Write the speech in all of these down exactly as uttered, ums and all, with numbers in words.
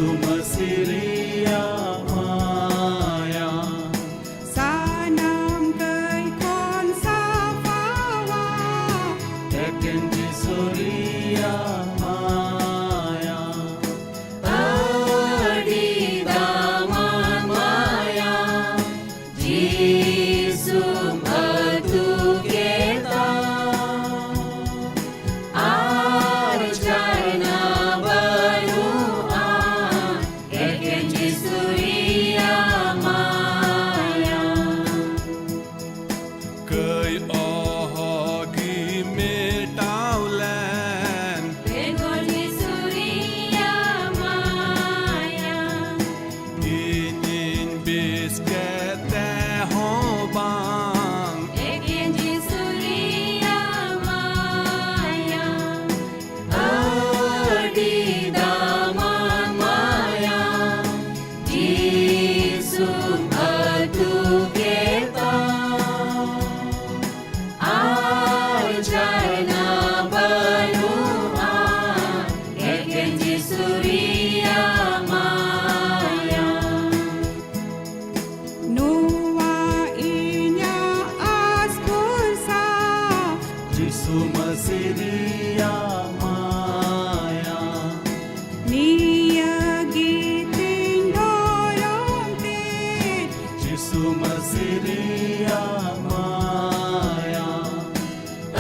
ᱢᱟᱹᱥᱤ ᱨᱮᱭᱟᱜ ᱢᱟᱭᱟ ᱥᱟᱱᱟᱢ ᱠᱟᱹᱭ ᱠᱷᱚᱱ ᱥᱟᱯᱷᱟᱣᱟ᱾ ᱮᱠᱮᱱ ᱡᱤᱥᱩ ᱨᱮᱭᱟᱜ ᱢᱟᱭᱟ ᱟᱹᱰᱤ ᱫᱟᱢᱟᱱ ᱢᱟᱭᱟ᱾ ᱡᱤᱥᱩᱢ ᱟᱹᱛᱩ ᱠᱮᱫᱟ ᱟᱨ ᱡᱷᱟᱨᱱᱟ ᱵᱟᱹᱱᱩᱜᱼᱟ᱾ ᱮᱠᱮᱱ ᱡᱤᱥᱩ ᱨᱮᱭᱟᱜ ᱢᱟᱭᱟ ᱠᱟᱹᱭ ᱚᱦᱚᱜᱤ ᱢᱮᱴᱟᱣ ᱞᱮᱱ᱾ ᱵᱮᱜᱚᱨ ᱡᱤᱥᱩ ᱨᱮᱭᱟᱜ ᱢᱟᱭᱟ ᱤᱧᱤᱧ ᱵᱮᱥ ᱠᱮᱫ ᱛᱮᱦᱚᱸ ᱵᱟᱝ᱾ ᱮᱠᱮᱱ ᱡᱤᱥᱩ ᱨᱮᱭᱟᱜ ᱢᱟᱭᱟ ᱟᱹᱰᱤ ᱫᱟᱢᱟᱱ ᱢᱟᱭᱟ᱾ ᱡᱤᱥᱩᱢ ᱟᱹᱛᱩ ᱠᱮᱫᱟ ᱟᱨ ᱡᱷᱟᱨᱱᱟ ᱵᱟᱹᱱᱩᱜᱼᱟ᱾ ᱮᱠᱮᱱ ᱡᱤᱥᱩ ᱨᱮᱭᱟᱜ ᱢᱟᱭᱟ ᱱᱚᱣᱟ ᱤᱧᱟᱹᱜ ᱟᱥ ᱵᱷᱚᱨᱥᱟ᱾ ᱡᱤᱥᱩ ᱢᱟᱹᱥᱤ ᱨᱮᱭᱟᱜ ᱢᱟᱭᱟ ᱱᱤᱭᱟᱹ ᱜᱮ ᱛᱤᱧ ᱫᱷᱚᱨᱚᱢ ᱛᱮ᱾ ᱡᱤᱥᱩ ᱢᱟᱹᱥᱤ ᱨᱮᱭᱟᱜ ᱢᱟᱭᱟ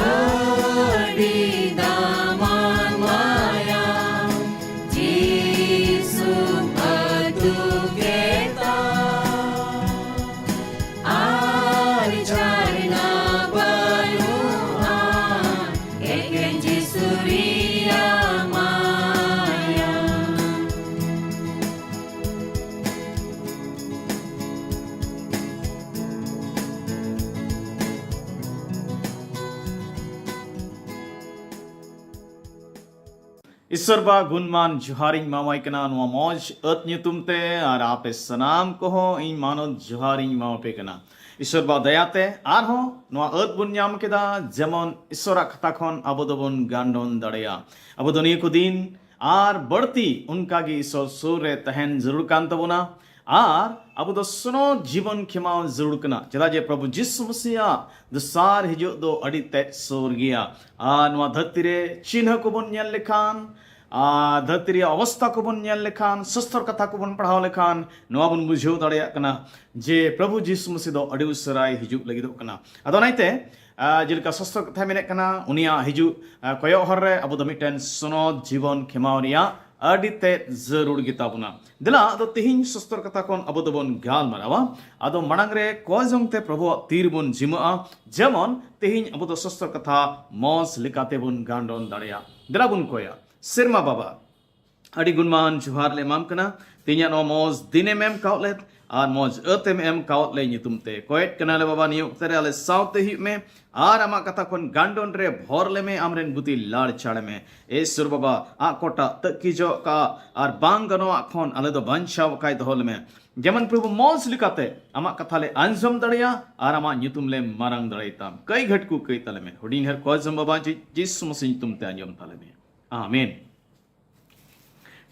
ᱟᱹᱰᱤ ᱫᱟᱢᱟᱱ ᱢᱟᱭᱟ᱾ ᱡᱤᱥᱩ ᱟᱹᱛᱩ ᱠᱮᱫᱟ ᱟᱨ ᱡᱷᱟᱨᱱᱟ ᱵᱟᱹᱱᱩᱜᱼᱟ᱾ ᱮᱠᱮᱱ ᱡᱤᱥᱩ ᱨᱮᱭᱟᱜ ᱢᱟᱭᱟ ᱤᱥᱥᱚᱨ ᱵᱟ ᱜᱩᱱᱢᱟᱱ ᱡᱚᱦᱟᱨᱤᱧ ᱮᱢᱟᱣᱟᱭ ᱠᱟᱱᱟ ᱱᱚᱣᱟ ᱢᱚᱡᱽ ᱟᱹᱛ ᱧᱩᱛᱩᱢ ᱛᱮ, ᱟᱨ ᱟᱯᱮ ᱥᱟᱱᱟᱢ ᱠᱚᱦᱚᱸ ᱤᱧ ᱢᱟᱱᱚᱛ ᱡᱚᱦᱟᱨᱤᱧ ᱮᱢᱟᱣᱟᱯᱮ ᱠᱟᱱᱟ᱾ ᱤᱥᱥᱚᱨ ᱵᱟ ᱫᱟᱭᱟᱛᱮ ᱟᱨᱦᱚᱸ ᱱᱚᱣᱟ ᱟᱹᱛ ᱵᱚᱱ ᱧᱟᱢ ᱠᱮᱫᱟ, ᱡᱮᱢᱚᱱ ᱤᱥᱥᱚᱨᱟᱜ ᱠᱟᱛᱷᱟ ᱠᱷᱚᱱ ᱟᱵᱚ ᱫᱚᱵᱚᱱ ᱜᱟᱱᱰᱚᱱ ᱫᱟᱲᱮᱭᱟᱜᱼᱟ᱾ ᱟᱵᱚ ᱫᱚ ᱱᱤᱭᱟᱹ ᱠᱚ ᱫᱤᱱ ᱟᱨ ᱵᱟᱹᱲᱛᱤ ᱚᱱᱠᱟᱜᱮ ᱤᱥᱚᱨ ᱥᱩᱨ ᱨᱮ ᱛᱟᱦᱮᱱ ᱡᱟᱹᱨᱩᱲ ᱠᱟᱱ ᱛᱟᱵᱚᱱᱟ᱾ ᱟᱨ ᱟᱵᱚ ᱫᱚ ᱥᱚᱱᱚᱛ ᱡᱤᱵᱚᱱ ᱠᱷᱮᱢᱟᱣ ᱡᱟᱹᱨᱩᱲ ᱠᱟᱱᱟ᱾ ᱪᱮᱫᱟᱜ ᱡᱮ ᱯᱨᱚᱵᱷᱩ ᱡᱤᱥᱩ ᱢᱟᱥᱤᱭᱟᱜ ᱫᱚᱥᱟᱨ ᱦᱤᱡᱩᱜ ᱫᱚ ᱟᱹᱰᱤ ᱛᱮᱫ ᱥᱩᱨ ᱜᱮᱭᱟ᱾ ᱟᱨ ᱱᱚᱣᱟ ᱫᱷᱟᱹᱨᱛᱤ ᱨᱮ ᱪᱤᱱᱦᱟᱹ ᱠᱚᱵᱚᱱ ᱧᱮᱞ ᱞᱮᱠᱷᱟᱱ, ᱟᱨ ᱫᱷᱟᱹᱨᱛᱤ ᱨᱮᱭᱟᱜ ᱚᱵᱚᱥᱛᱟ ᱠᱚᱵᱚᱱ ᱧᱮᱞ ᱞᱮᱠᱷᱟᱱ, ᱥᱟᱥᱛᱚᱨ ᱠᱟᱛᱷᱟ ᱠᱚᱵᱚᱱ ᱯᱟᱲᱦᱟᱣ ᱞᱮᱠᱷᱟᱱ, ᱱᱚᱣᱟ ᱵᱚᱱ ᱵᱩᱡᱷᱟᱹᱣ ᱫᱟᱲᱮᱭᱟᱜ ᱠᱟᱱᱟ ᱡᱮ ᱯᱨᱚᱵᱷᱩ ᱡᱤᱥᱩ ᱢᱟᱥᱤ ᱫᱚ ᱟᱹᱰᱤ ᱩᱥᱟᱹᱨᱟᱭ ᱦᱤᱡᱩᱜ ᱞᱟᱹᱜᱤᱫᱚᱜ ᱠᱟᱱᱟ᱾ ᱟᱫᱚ ᱚᱱᱟᱛᱮ, ᱟᱨ ᱡᱮᱞᱮᱠᱟ ᱥᱟᱥᱛᱚᱨ ᱠᱟᱛᱷᱟ ᱢᱮᱱᱮᱫ ᱠᱟᱱᱟ, ᱩᱱᱤᱭᱟᱜ ᱦᱤᱡᱩᱜ, ᱟᱨ ᱠᱚᱭᱚᱜ ᱦᱚᱨ ᱨᱮ ᱟᱵᱚ ᱫᱚ ᱢᱤᱫᱴᱮᱱ ᱥᱚᱱᱚᱛ ᱡᱤᱵᱚᱱ ᱠᱷᱮᱢᱟᱣ ᱨᱮᱭᱟᱜ ᱟᱹᱰᱤ ᱛᱮᱫ ᱡᱟᱹᱨᱩᱲ ᱜᱮᱛᱟ ᱵᱚᱱᱟ᱾ ᱫᱮᱞᱟ, ᱟᱫᱚ ᱛᱮᱦᱮᱧ ᱥᱟᱥᱛᱚᱨ ᱠᱟᱛᱷᱟ ᱠᱷᱚᱱ ᱟᱵᱚ ᱫᱚᱵᱚᱱ ᱜᱟᱞᱢᱟᱨᱟᱣᱟ᱾ ᱟᱫᱚ ᱢᱟᱲᱟᱝ ᱨᱮ ᱠᱚᱭ ᱡᱚᱝ ᱛᱮ ᱯᱨᱚᱵᱷᱩᱣᱟᱜ ᱛᱤ ᱨᱮᱵᱚᱱ ᱡᱤᱢᱟᱹᱜᱼᱟ, ᱡᱮᱢᱚᱱ ᱛᱮᱦᱮᱧ ᱟᱵᱚ ᱫᱚ ᱥᱟᱥᱛᱚᱨ ᱠᱟᱛᱷᱟ ᱢᱚᱸᱡᱽ ᱞᱮᱠᱟᱛᱮ ᱵᱚᱱ ᱜᱟᱱᱰᱚᱱ ᱫᱟᱲᱮᱭᱟᱜ᱾ ᱫᱮᱞᱟ ᱵᱚᱱ ᱠᱚᱭᱟ᱾ ᱥᱮᱨᱢᱟ ᱵᱟᱵᱟ, ᱟᱹᱰᱤ ᱜᱩᱱᱢᱟᱱ ᱡᱚᱦᱟᱨ ᱞᱮ ᱮᱢᱟᱢ ᱠᱟᱱᱟ᱾ ᱛᱮᱦᱮᱧᱟᱜ ᱱᱚᱣᱟ ᱢᱚᱸᱡᱽ ᱫᱤᱱᱮᱢ ᱮᱢ ᱠᱟᱣ ᱞᱮᱫ ᱟᱨ ᱢᱚᱸᱡᱽ ᱟᱹᱛᱮᱢ ᱮᱢ ᱠᱟᱣ ᱞᱮ ᱧᱩᱛᱩᱢ ᱛᱮ ᱠᱚᱭᱮᱫ ᱠᱟᱱᱟᱞᱮ ᱵᱟᱵᱟ, ᱱᱤᱭᱟᱹ ᱚᱠᱛᱮ ᱨᱮ ᱟᱞᱮ ᱥᱟᱶᱛᱮ ᱦᱩᱭᱩᱜ ᱢᱮ ᱟᱨ ᱟᱢᱟᱜ ᱠᱟᱛᱷᱟ ᱠᱷᱚᱱ ᱜᱟᱱᱰᱚᱱ ᱨᱮ ᱵᱷᱚᱨ ᱞᱮᱢᱮ, ᱟᱢᱨᱮᱱ ᱜᱩᱛᱤ ᱞᱟᱲ ᱪᱟᱲ ᱢᱮ᱾ ᱮ ᱥᱩᱨ ᱵᱟᱵᱟ, ᱟᱜ ᱠᱚᱴᱟᱜ ᱛᱟᱹᱠᱤᱡᱚᱜ ᱠᱟᱜ ᱟᱨ ᱵᱟᱝ ᱜᱟᱱᱚᱜ ᱟᱜ ᱠᱷᱚᱱ ᱟᱞᱮ ᱫᱚ ᱵᱟᱧᱪᱟᱣ ᱟᱠᱟᱭ ᱫᱚᱦᱚ ᱞᱮᱢᱮ᱾ ᱡᱮᱢᱚᱱ ᱯᱨᱚᱵᱷᱩ ᱢᱚᱸᱡᱽ ᱞᱮᱠᱟᱛᱮ ᱟᱢᱟᱜ ᱠᱟᱛᱷᱟ ᱞᱮ ᱟᱸᱡᱚᱢ ᱫᱟᱲᱮᱭᱟᱜ ᱟᱨ ᱟᱢᱟᱜ ᱧᱩᱛᱩᱢ ᱞᱮ ᱢᱟᱨᱟᱝ ᱫᱟᱲᱮᱭᱟᱛᱟᱢ᱾ ᱠᱟᱹᱭ ᱜᱷᱟᱹᱴᱠᱩ ᱠᱟᱹᱭ ᱛᱟᱞᱮ ᱢᱮ᱾ ᱦᱩᱰᱤᱧ ᱦᱟᱨ ᱠᱚ ᱟᱸᱡᱚᱢ ᱵᱟᱵᱟ ᱡᱤ-, ᱡᱤᱥᱩ ᱢᱟᱥᱤ ᱧᱩᱛᱩᱢ ᱛᱮ ᱟᱸᱡᱚᱢ ᱛᱟᱞᱮ ᱢᱮ᱾ ᱟᱢᱮᱱ᱾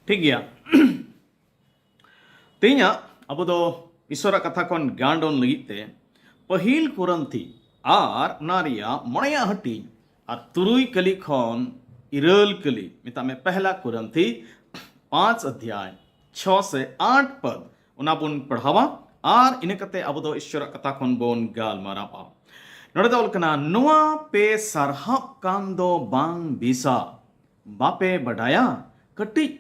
ᱴᱷᱤᱠ ᱜᱮᱭᱟ᱾ ᱛᱮᱦᱮᱧᱟᱜ ᱟᱵᱚ ᱫᱚ ᱤᱥᱚᱨᱟᱜ ᱠᱟᱛᱷᱟ ᱠᱷᱚᱱ ᱜᱟᱱᱰᱚᱱ ᱞᱟᱹᱜᱤᱫ ᱛᱮ ᱯᱟᱹᱦᱤᱞ ᱠᱚᱨᱤᱱᱛᱷᱤ ᱟᱨ ᱚᱱᱟ ᱨᱮᱭᱟᱜ ᱢᱚᱬᱮᱭᱟᱜ ᱦᱟᱹᱴᱤᱧ ᱟᱨ ᱛᱩᱨᱩᱭ ᱠᱟᱹᱞᱤ ᱠᱷᱚᱱ ᱤᱨᱟᱹᱞ ᱠᱟᱹᱞᱤ, ᱢᱮᱛᱟᱜ ᱢᱮ ᱯᱮᱦᱞᱟ ᱠᱚᱨᱤᱱᱛᱷᱤ ᱯᱟᱸᱪ ᱚᱫᱷᱭᱟᱭ ᱪᱷᱚ ᱥᱮ ᱟᱴ ᱯᱚᱫ, ᱚᱱᱟ ᱵᱚᱱ ᱯᱟᱲᱦᱟᱣᱟ᱾ ᱟᱨ ᱤᱱᱟᱹ ᱠᱟᱛᱮ ᱟᱵᱚ ᱫᱚ ᱤᱥᱚᱨᱟᱜ ᱠᱟᱛᱷᱟ ᱠᱷᱚᱱ ᱵᱚᱱ ᱜᱟᱞᱢᱟᱨᱟᱣᱟ᱾ ᱱᱚᱰᱮ ᱫᱚ ᱚᱞ ᱠᱟᱱᱟ, ᱱᱚᱣᱟ ᱯᱮ ᱥᱟᱨᱦᱟᱣ ᱠᱟᱱ ᱫᱚ ᱵᱟᱝ ᱵᱮᱥᱟ᱾ ᱵᱟᱯᱮ ᱵᱟᱰᱟᱭᱟ? ᱠᱟᱹᱴᱤᱡ,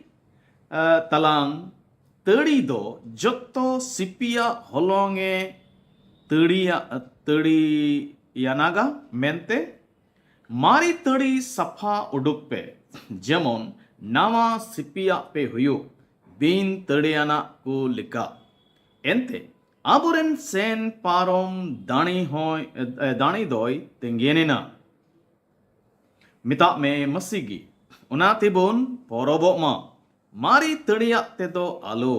ᱮ, ᱛᱟᱞᱟᱝ ᱛᱟᱹᱲᱤ ᱫᱚ ᱡᱚᱛᱚ ᱥᱤᱯᱤᱭᱟᱜ ᱦᱚᱞᱚᱝ ᱮ ᱛᱟᱹᱲᱤᱭᱟ-, ᱛᱟᱹᱲᱤᱭᱟᱱᱟᱜᱟ ᱢᱮᱱᱛᱮ? ᱢᱟᱨᱮ ᱛᱟᱹᱲᱤ ᱥᱟᱯᱷᱟ ᱩᱰᱩᱠ ᱯᱮ, ᱡᱮᱢᱚᱱ ᱱᱟᱣᱟ ᱥᱤᱯᱤᱭᱟᱜ ᱯᱮ ᱦᱩᱭᱩᱜ, ᱵᱤᱱ ᱛᱟᱹᱲᱤᱭᱟᱱᱟᱜ ᱠᱚ ᱞᱮᱠᱟ᱾ ᱮᱱᱛᱮ ᱟᱵᱚᱨᱮᱱ ᱥᱮᱱ ᱯᱟᱨᱚᱢ ᱫᱟᱲᱮ ᱦᱚᱸᱭ, ᱮ, ᱫᱟᱲᱮ ᱫᱚᱭ ᱛᱮᱸᱜᱮᱱᱮᱱᱟ᱾ ᱢᱮᱛᱟᱜ ᱢᱮ ᱢᱟᱹᱥᱤ ᱜᱮ, ᱚᱱᱟ ᱛᱮᱵᱚᱱ ᱯᱚᱨᱚᱵᱚᱜ ᱢᱟ᱾ ᱢᱟᱨᱮ ᱛᱟᱹᱲᱤᱭᱟᱜ ᱛᱮᱫᱚ ᱟᱞᱚ,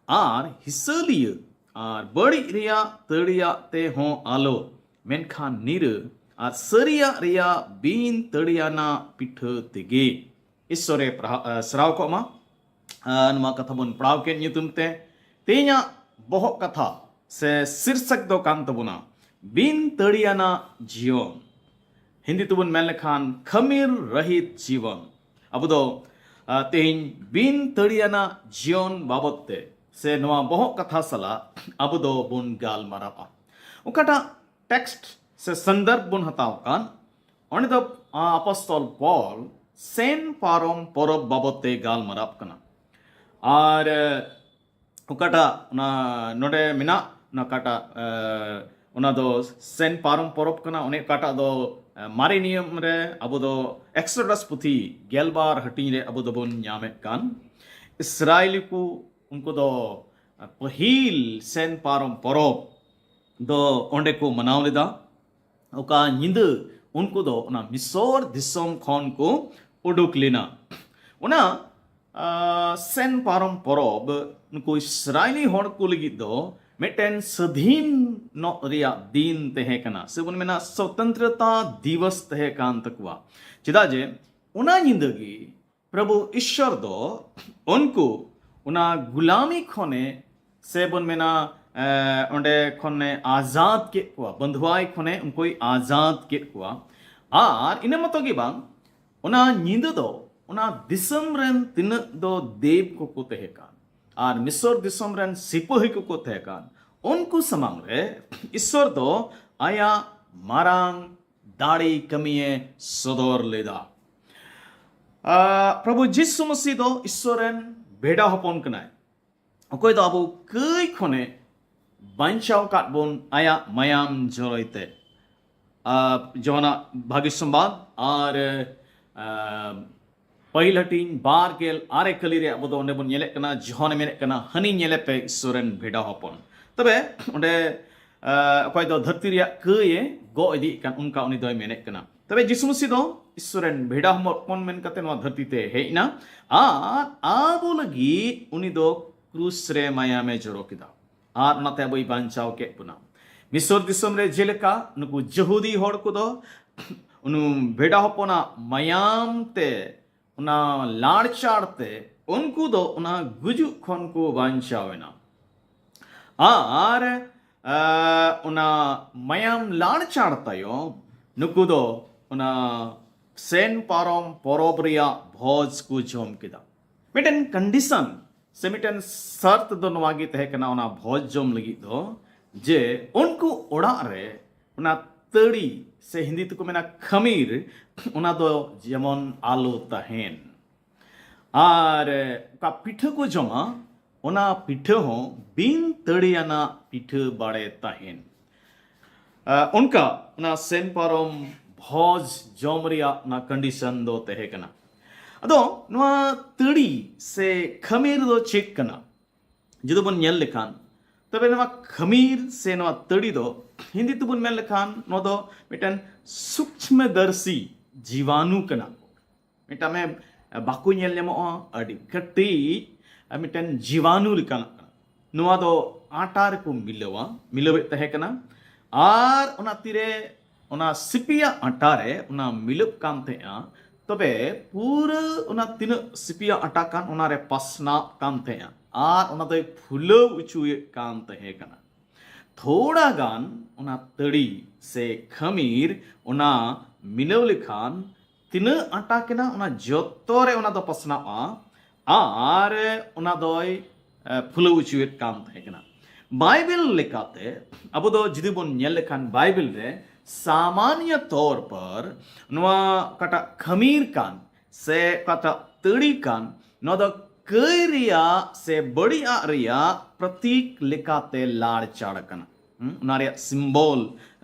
ᱟᱨ ᱦᱤᱥᱟᱹᱞᱤᱭᱟᱹ ᱟᱨ ᱵᱟᱹᱲᱤᱡ ᱨᱮᱭᱟᱜ ᱛᱟᱹᱲᱤᱭᱟᱜ ᱛᱮᱦᱚᱸ ᱟᱞᱚ, ᱢᱮᱱᱠᱷᱟᱱ ᱱᱤᱨᱟᱹ ᱟᱨ ᱥᱟᱹᱨᱤᱭᱟᱜ ᱨᱮᱭᱟᱜ ᱵᱤᱱ ᱛᱟᱹᱲᱤᱭᱟᱱᱟᱜ ᱯᱤᱴᱷᱟᱹ ᱛᱮᱜᱮ᱾ ᱤᱥᱥᱚᱨᱮ ᱯᱨᱟᱦ- ᱟ, ᱥᱟᱨᱦᱟᱣ ᱠᱚᱜ ᱢᱟ᱾ ᱟ, ᱱᱚᱣᱟ ᱠᱟᱛᱷᱟ ᱵᱚᱱ ᱯᱟᱲᱦᱟᱣ ᱠᱮᱫ ᱧᱩᱛᱩᱢ ᱛᱮ ᱛᱮᱦᱮᱧᱟᱜ ᱵᱚᱦᱚᱜ ᱠᱟᱛᱷᱟ ᱥᱮ ᱥᱤᱨᱥᱟᱠ ᱫᱚ ᱠᱟᱱ ᱛᱟᱵᱚᱱᱟ ᱵᱤᱱ ᱛᱟᱹᱲᱤᱭᱟᱱᱟᱜ ᱡᱤᱭᱚᱱ᱾ ᱦᱤᱱᱫᱤ ᱛᱮᱵᱚᱱ ᱢᱮᱱ ᱞᱮᱠᱷᱟᱱ ᱠᱷᱟᱹᱢᱤᱨ ᱨᱟᱹᱦᱤᱛ ᱡᱤᱵᱚᱱ᱾ ᱟᱵᱚ ᱫᱚ ᱟ, ᱛᱮᱦᱮᱧ ᱵᱤᱱ ᱛᱟᱹᱲᱤᱭᱟᱱᱟᱜ ᱡᱤᱭᱚᱱ ᱵᱟᱵᱚᱛ ᱛᱮ ᱥᱮ ᱱᱚᱣᱟ ᱵᱚᱦᱚᱜ ᱠᱟᱛᱷᱟ ᱥᱟᱞᱟᱜ ᱟᱵᱚ ᱫᱚ ᱵᱚᱱ ᱜᱟᱞᱢᱟᱨᱟᱣᱟ᱾ ᱚᱠᱟᱴᱟᱜ ᱴᱮᱠᱥᱴ ᱥᱮ ᱥᱚᱱᱫᱚᱨᱵᱷ ᱵᱚᱱ ᱦᱟᱛᱟᱣ ᱠᱟᱱ, ᱚᱸᱰᱮ ᱫᱚ ᱟ, ᱟᱯᱚᱥᱛᱚᱞ ᱯᱚᱞ ᱥᱮᱱ ᱯᱟᱨᱚᱢ ᱯᱚᱨᱚᱵᱽ ᱵᱟᱵᱚᱛ ᱛᱮ ᱜᱟᱞᱢᱟᱨᱟᱣ ᱠᱟᱱᱟ᱾ ᱟᱨ ᱮ, ᱚᱠᱟᱴᱟᱜ ᱚᱱᱟ ᱱᱚᱰᱮ ᱢᱮᱱᱟᱜ, ᱚᱱᱟ ᱚᱠᱟᱴᱟᱜ ᱮ, ᱚᱱᱟ ᱫᱚ ᱥᱮᱱ ᱯᱟᱨᱚᱢ ᱯᱚᱨᱚᱵᱽ ᱠᱟᱱᱟ᱾ ᱚᱱᱮ ᱚᱠᱟᱴᱟᱜ ᱫᱚ ᱮ, ᱢᱟᱨᱮ ᱱᱤᱭᱚᱢ ᱨᱮ ᱟᱵᱚ ᱫᱚ ᱮᱠᱥᱚᱰᱟᱥ ᱯᱩᱛᱷᱤ ᱜᱮᱞᱵᱟᱨ ᱦᱟᱹᱴᱤᱧ ᱨᱮ ᱟᱵᱚ ᱫᱚᱵᱚᱱ ᱧᱟᱢᱮᱫ ᱠᱟᱱ᱾ ᱤᱥᱨᱟᱭᱮᱞᱤ ᱠᱚ ᱩᱱᱠᱩ ᱫᱚ ᱯᱟᱹᱦᱤᱞ ᱥᱮᱱ ᱯᱟᱨᱚᱢ ᱯᱚᱨᱚᱵᱽ ᱫᱚ ᱚᱸᱰᱮ ᱠᱚ ᱢᱟᱱᱟᱣ ᱞᱮᱫᱟ᱾ ᱚᱠᱟ ᱧᱤᱫᱟᱹ ᱩᱱᱠᱩ ᱫᱚ ᱚᱱᱟ ᱢᱤᱥᱚᱨ ᱫᱤᱥᱚᱢ ᱠᱷᱚᱱ ᱠᱚ ᱩᱰᱩᱠ ᱞᱮᱱᱟ᱾ ᱚᱱᱟ ᱟ, ᱥᱮᱱ ᱯᱟᱨᱚᱢ ᱯᱚᱨᱚᱵᱽ ᱱᱩᱠᱩ ᱤᱥᱨᱟᱭᱮᱞᱤ ᱦᱚᱲ ᱠᱚ ᱞᱟᱹᱜᱤᱫ ᱫᱚ ᱢᱤᱫᱴᱮᱱ ᱥᱟᱹᱫᱷᱤᱱᱚᱜ ᱨᱮᱭᱟᱜ ᱫᱤᱱ ᱛᱟᱦᱮᱸ ᱠᱟᱱᱟ, ᱥᱮ ᱵᱚᱱ ᱢᱮᱱᱟ ᱥᱚᱛᱚᱱᱛᱨᱚᱛᱟ ᱫᱤᱵᱚᱥ ᱛᱟᱦᱮᱸ ᱠᱟᱱ ᱛᱟᱠᱚᱣᱟ᱾ ᱪᱮᱫᱟᱜ ᱡᱮ ᱚᱱᱟ ᱧᱤᱫᱟᱹ ᱜᱮ ᱯᱨᱚᱵᱷᱩ ᱤᱥᱥᱚᱨ ᱫᱚ ᱩᱱᱠᱩ ᱚᱱᱟ ᱜᱩᱞᱟᱢᱤ ᱠᱷᱚᱱᱮ ᱥᱮ ᱵᱚᱱ ᱢᱮᱱᱟ ᱮ, ᱚᱸᱰᱮ ᱠᱷᱚᱱᱮ ᱟᱡᱟᱫ ᱠᱮᱫ ᱠᱚᱣᱟ, ᱵᱟᱹᱱᱫᱷᱩᱣᱟᱭ ᱠᱷᱚᱱᱮ ᱩᱱᱠᱩᱭ ᱟᱡᱟᱫ ᱠᱮᱫ ᱠᱚᱣᱟ᱾ ᱟᱨ ᱤᱱᱟᱹ ᱢᱚᱛᱚ ᱜᱮ ᱵᱟᱝ, ᱚᱱᱟ ᱧᱤᱫᱟᱹ ᱫᱚ ᱚᱱᱟ ᱫᱤᱥᱚᱢ ᱨᱮᱱ ᱛᱤᱱᱟᱹᱜ ᱫᱚ ᱫᱮᱵ ᱠᱚᱠᱚ ᱛᱟᱦᱮᱸ ᱠᱟᱱ ᱟᱨ ᱢᱤᱥᱚᱨ ᱫᱤᱥᱚᱢ ᱨᱮᱱ ᱥᱤᱯᱟᱹᱦᱤ ᱠᱚᱠᱚ ᱛᱟᱦᱮᱸ ᱠᱟᱱ, ᱩᱱᱠᱩ ᱥᱟᱢᱟᱝ ᱨᱮ ᱤᱥᱥᱚᱨ ᱫᱚ ᱟᱭᱟᱜ ᱢᱟᱨᱟᱝ ᱫᱟᱲᱮ ᱠᱟᱹᱢᱤᱭᱮ ᱥᱚᱫᱚᱨ ᱞᱮᱫᱟ᱾ ᱟ, ᱯᱨᱚᱵᱷᱩ ᱡᱤᱥᱩ ᱢᱟᱹᱥᱤ ᱫᱚ ᱤᱥᱥᱚᱨ ᱨᱮᱱ ᱵᱷᱮᱰᱟ ᱦᱚᱯᱚᱱ ᱠᱟᱱᱟᱭ, ᱚᱠᱚᱭ ᱫᱚ ᱟᱵᱚ ᱠᱟᱹᱭ ᱠᱷᱚᱱᱮ ᱵᱟᱧᱪᱟᱣ ᱟᱠᱟᱫ ᱵᱚᱱ ᱟᱭᱟᱜ ᱢᱟᱭᱟᱢ ᱡᱚᱨᱚᱭ ᱛᱮ᱾ ᱟ, ᱡᱚᱦᱟᱱᱟᱜ ᱵᱷᱟᱹᱜᱤ ᱥᱚᱢᱵᱟᱫ ᱟᱨ ᱟ, ᱯᱟᱹᱦᱤᱞ ᱦᱟᱹᱴᱤᱧ ᱵᱟᱨ ᱜᱮᱞ ᱟᱨᱮ ᱠᱟᱹᱞᱤ ᱨᱮ ᱟᱵᱚ ᱫᱚ ᱚᱸᱰᱮ ᱵᱚᱱ ᱧᱮᱞᱮᱫ ᱠᱟᱱᱟ, ᱡᱚᱦᱚᱱᱮ ᱢᱮᱱᱮᱫ ᱠᱟᱱᱟ, "ᱦᱟᱹᱱᱤ ᱧᱮᱞᱮ ᱯᱮ, ᱤᱥᱥᱚᱨ ᱨᱮᱱ ᱵᱷᱮᱰᱟ ᱦᱚᱯᱚᱱ᱾" ᱛᱚᱵᱮ ᱚᱸᱰᱮ ᱟ, ᱚᱠᱚᱭ ᱫᱚ ᱫᱷᱟᱹᱨᱛᱤ ᱨᱮᱭᱟᱜ ᱠᱟᱹᱭ ᱮ ᱜᱚᱜ ᱤᱫᱤᱭᱮᱫ ᱠᱟᱱ, ᱚᱱᱠᱟ ᱩᱱᱤ ᱫᱚᱭ ᱢᱮᱱᱮᱫ ᱠᱟᱱᱟ᱾ ᱛᱚᱵᱮ ᱡᱤᱥᱩ ᱢᱟᱹᱥᱤ ᱫᱚ ᱤᱥᱥᱚᱨ ᱨᱮᱱ ᱵᱷᱮᱰᱟ ᱦᱚᱯᱚᱱ ᱢᱮᱱ ᱠᱟᱛᱮ ᱱᱚᱣᱟ ᱫᱷᱟᱹᱨᱛᱤ ᱛᱮ ᱦᱮᱡ ᱮᱱᱟ ᱟᱨ ᱟᱵᱚ ᱞᱟᱹᱜᱤᱫ ᱩᱱᱤ ᱫᱚ ᱠᱨᱩᱥ ᱨᱮ ᱢᱟᱭᱟᱢᱮ ᱡᱚᱨᱚ ᱠᱮᱫᱟ ᱟᱨ ᱚᱱᱟᱛᱮ ᱟᱵᱚᱭ ᱵᱟᱧᱪᱟᱣ ᱠᱮᱫ ᱵᱚᱱᱟ᱾ ᱢᱤᱥᱚᱨ ᱫᱤᱥᱚᱢ ᱨᱮ ᱡᱮᱞᱮᱠᱟ ᱱᱩᱠᱩ ᱡᱟᱹᱦᱩᱫᱤ ᱦᱚᱲ ᱠᱚᱫᱚ ᱩᱱᱤ ᱵᱷᱮᱰᱟ ᱦᱚᱯᱚᱱᱟᱜ ᱢᱟᱭᱟᱢ ᱛᱮ ᱚᱱᱟ ᱞᱟᱲᱪᱟᱲ ᱛᱮ ᱩᱱᱠᱩ ᱫᱚ ᱚᱱᱟ ᱜᱩᱡᱩᱜ ᱠᱷᱚᱱ ᱠᱚ ᱵᱟᱧᱪᱟᱣ ᱮᱱᱟ᱾ ᱟᱨ ᱟᱸ, ᱚᱱᱟ ᱢᱟᱭᱟᱢ ᱞᱟᱲᱪᱟᱲ ᱛᱟᱭᱚᱢ ᱱᱩᱠᱩ ᱫᱚ ᱚᱱᱟ ᱥᱮᱱ ᱯᱟᱨᱚᱢ ᱯᱚᱨᱚᱵᱽ ᱨᱮᱭᱟᱜ ᱵᱷᱚᱡᱽ ᱠᱚ ᱡᱚᱢ ᱠᱮᱫᱟ᱾ ᱢᱤᱫᱴᱮᱱ ᱠᱚᱱᱰᱤᱥᱚᱱ ᱥᱮ ᱢᱤᱫᱴᱮᱱ ᱥᱟᱨᱛ ᱫᱚ ᱱᱚᱣᱟ ᱜᱮ ᱛᱟᱦᱮᱸ ᱠᱟᱱᱟ ᱚᱱᱟ ᱵᱷᱚᱡᱽ ᱡᱚᱢ ᱞᱟᱹᱜᱤᱫ ᱫᱚ, ᱡᱮ ᱩᱱᱠᱩ ᱚᱲᱟᱜ ᱨᱮ ᱚᱱᱟ ᱛᱟᱹᱲᱤ ᱥᱮ ᱦᱤᱱᱫᱤ ᱛᱮᱠᱚ ᱢᱮᱱᱟ ᱠᱷᱟᱢᱤᱨ, ᱚᱱᱟ ᱫᱚ ᱡᱮᱢᱚᱱ ᱟᱞᱚ ᱛᱟᱦᱮᱱ᱾ ᱟᱨ ᱚᱠᱟ ᱯᱤᱴᱷᱟᱹ ᱠᱚ ᱡᱚᱢᱟ, ᱚᱱᱟ ᱯᱤᱴᱷᱟᱹ ᱦᱚᱸ ᱵᱤᱱ ᱛᱟᱹᱲᱤᱭᱟᱱᱟᱜ ᱯᱤᱴᱷᱟᱹ ᱵᱟᱲᱮ ᱛᱟᱦᱮᱱ᱾ ᱟᱸ, ᱚᱱᱠᱟ ᱚᱱᱟ ᱥᱮᱱ ᱯᱟᱨᱚᱢ ᱵᱷᱚᱡᱽ ᱡᱚᱢ ᱨᱮᱭᱟᱜ ᱚᱱᱟ ᱠᱚᱱᱰᱤᱥᱚᱱ ᱫᱚ ᱛᱟᱦᱮᱸ ᱠᱟᱱᱟ᱾ ᱟᱫᱚ ᱱᱚᱣᱟ ᱛᱟᱹᱲᱤ ᱥᱮ ᱠᱷᱟᱹᱢᱤᱨ ᱫᱚ ᱪᱮᱫ ᱠᱟᱱᱟ? ᱡᱩᱫᱤ ᱵᱚᱱ ᱧᱮᱞ ᱞᱮᱠᱷᱟᱱ, ᱛᱚᱵᱮ ᱱᱚᱣᱟ ᱠᱷᱟᱹᱢᱤᱨ ᱥᱮ ᱱᱚᱣᱟ ᱛᱟᱹᱲᱤ ᱫᱚ ᱦᱤᱱᱫᱤ ᱛᱮᱵᱚᱱ ᱢᱮᱱ ᱞᱮᱠᱷᱟᱱ ᱱᱚᱣᱟ ᱫᱚ ᱢᱤᱫᱴᱮᱱ ᱥᱩᱠᱥᱢᱚᱫᱚᱨᱥᱤ ᱡᱤᱵᱟᱱᱩ ᱠᱟᱱᱟ᱾ ᱢᱤᱫᱴᱟᱝ ᱢᱮ ᱵᱟᱠᱚ ᱧᱮᱞ ᱧᱟᱢᱚᱜᱼᱟ, ᱟᱹᱰᱤ ᱠᱟᱹᱴᱤᱡ ᱢᱤᱫᱴᱮᱱ ᱡᱤᱵᱟᱱᱩ ᱞᱮᱠᱟᱱᱟᱜ ᱠᱟᱱᱟ᱾ ᱱᱚᱣᱟ ᱫᱚ ᱟᱴᱟ ᱨᱮᱠᱚ ᱢᱤᱞᱟᱹᱣᱟ, ᱢᱤᱞᱟᱹᱣᱮᱫ ᱛᱟᱦᱮᱸ ᱠᱟᱱᱟ᱾ ᱟᱨ ᱚᱱᱟ ᱛᱤᱨᱮ ᱚᱱᱟ ᱥᱤᱯᱤᱭᱟᱜ ᱟᱴᱟ ᱨᱮ ᱚᱱᱟ ᱢᱤᱞᱟᱹᱜ ᱠᱟᱱ ᱛᱟᱦᱮᱸᱜᱼᱟ, ᱛᱚᱵᱮ ᱯᱩᱨᱟᱹ ᱚᱱᱟ ᱛᱤᱱᱟᱹᱜ ᱥᱤᱯᱤᱭᱟᱜ ᱟᱴᱟ ᱠᱟᱱ ᱚᱱᱟ ᱨᱮ ᱯᱟᱥᱱᱟᱣ ᱠᱟᱱ ᱛᱟᱦᱮᱸᱜᱼᱟ ᱟᱨ ᱚᱱᱟ ᱫᱚᱭ ᱯᱷᱩᱞᱟᱹᱣ ᱦᱚᱪᱚᱭᱮᱫ ᱠᱟᱱ ᱛᱟᱦᱮᱸ ᱠᱟᱱᱟ᱾ ᱛᱷᱚᱲᱟ ᱜᱟᱱ ᱚᱱᱟ ᱛᱟᱹᱲᱤ ᱥᱮ ᱠᱷᱟᱹᱢᱤᱨ ᱚᱱᱟ ᱢᱤᱞᱟᱹᱣ ᱞᱮᱠᱷᱟᱱ ᱛᱤᱱᱟᱹᱜ ᱟᱴᱟ ᱠᱟᱱᱟ ᱚᱱᱟ ᱡᱚᱛᱚ ᱨᱮ ᱚᱱᱟ ᱫᱚ ᱯᱟᱥᱱᱟᱣᱼᱟ ᱟᱨ ᱚᱱᱟ ᱫᱚᱭ ᱮ, ᱯᱷᱩᱞᱟᱹᱣ ᱦᱚᱪᱚᱭᱮᱫ ᱠᱟᱱ ᱛᱟᱦᱮᱸ ᱠᱟᱱᱟ᱾ ᱵᱟᱭᱵᱮᱞ ᱞᱮᱠᱟᱛᱮ ᱟᱵᱚ ᱫᱚ ᱡᱩᱫᱤ ᱵᱚᱱ ᱧᱮᱞ ᱞᱮᱠᱷᱟᱱ ᱵᱟᱭᱵᱮᱞ ᱨᱮ ᱥᱟᱢᱟᱱᱭᱚ ᱛᱚᱨ ᱯᱚᱨ ᱱᱚᱣᱟ ᱚᱠᱟᱴᱟᱜ ᱠᱷᱟᱹᱢᱤᱨ ᱠᱟᱱ ᱥᱮ ᱚᱠᱟᱴᱟᱜ ᱛᱟᱹᱲᱤ ᱠᱟᱱ, ᱱᱚᱣᱟ ᱫᱚ ᱠᱟᱹᱭ ᱨᱮᱭᱟᱜ ᱥᱮ ᱵᱟᱹᱲᱤᱡᱟᱜ ᱨᱮᱭᱟᱜ ᱯᱨᱚᱛᱤᱠ ᱞᱮᱠᱟᱛᱮ ᱞᱟᱲᱪᱟᱲ ᱠᱟᱱᱟ᱾ ᱦᱩᱸ, ᱚᱱᱟ ᱨᱮᱭᱟᱜ ᱥᱤᱢᱵᱚᱞ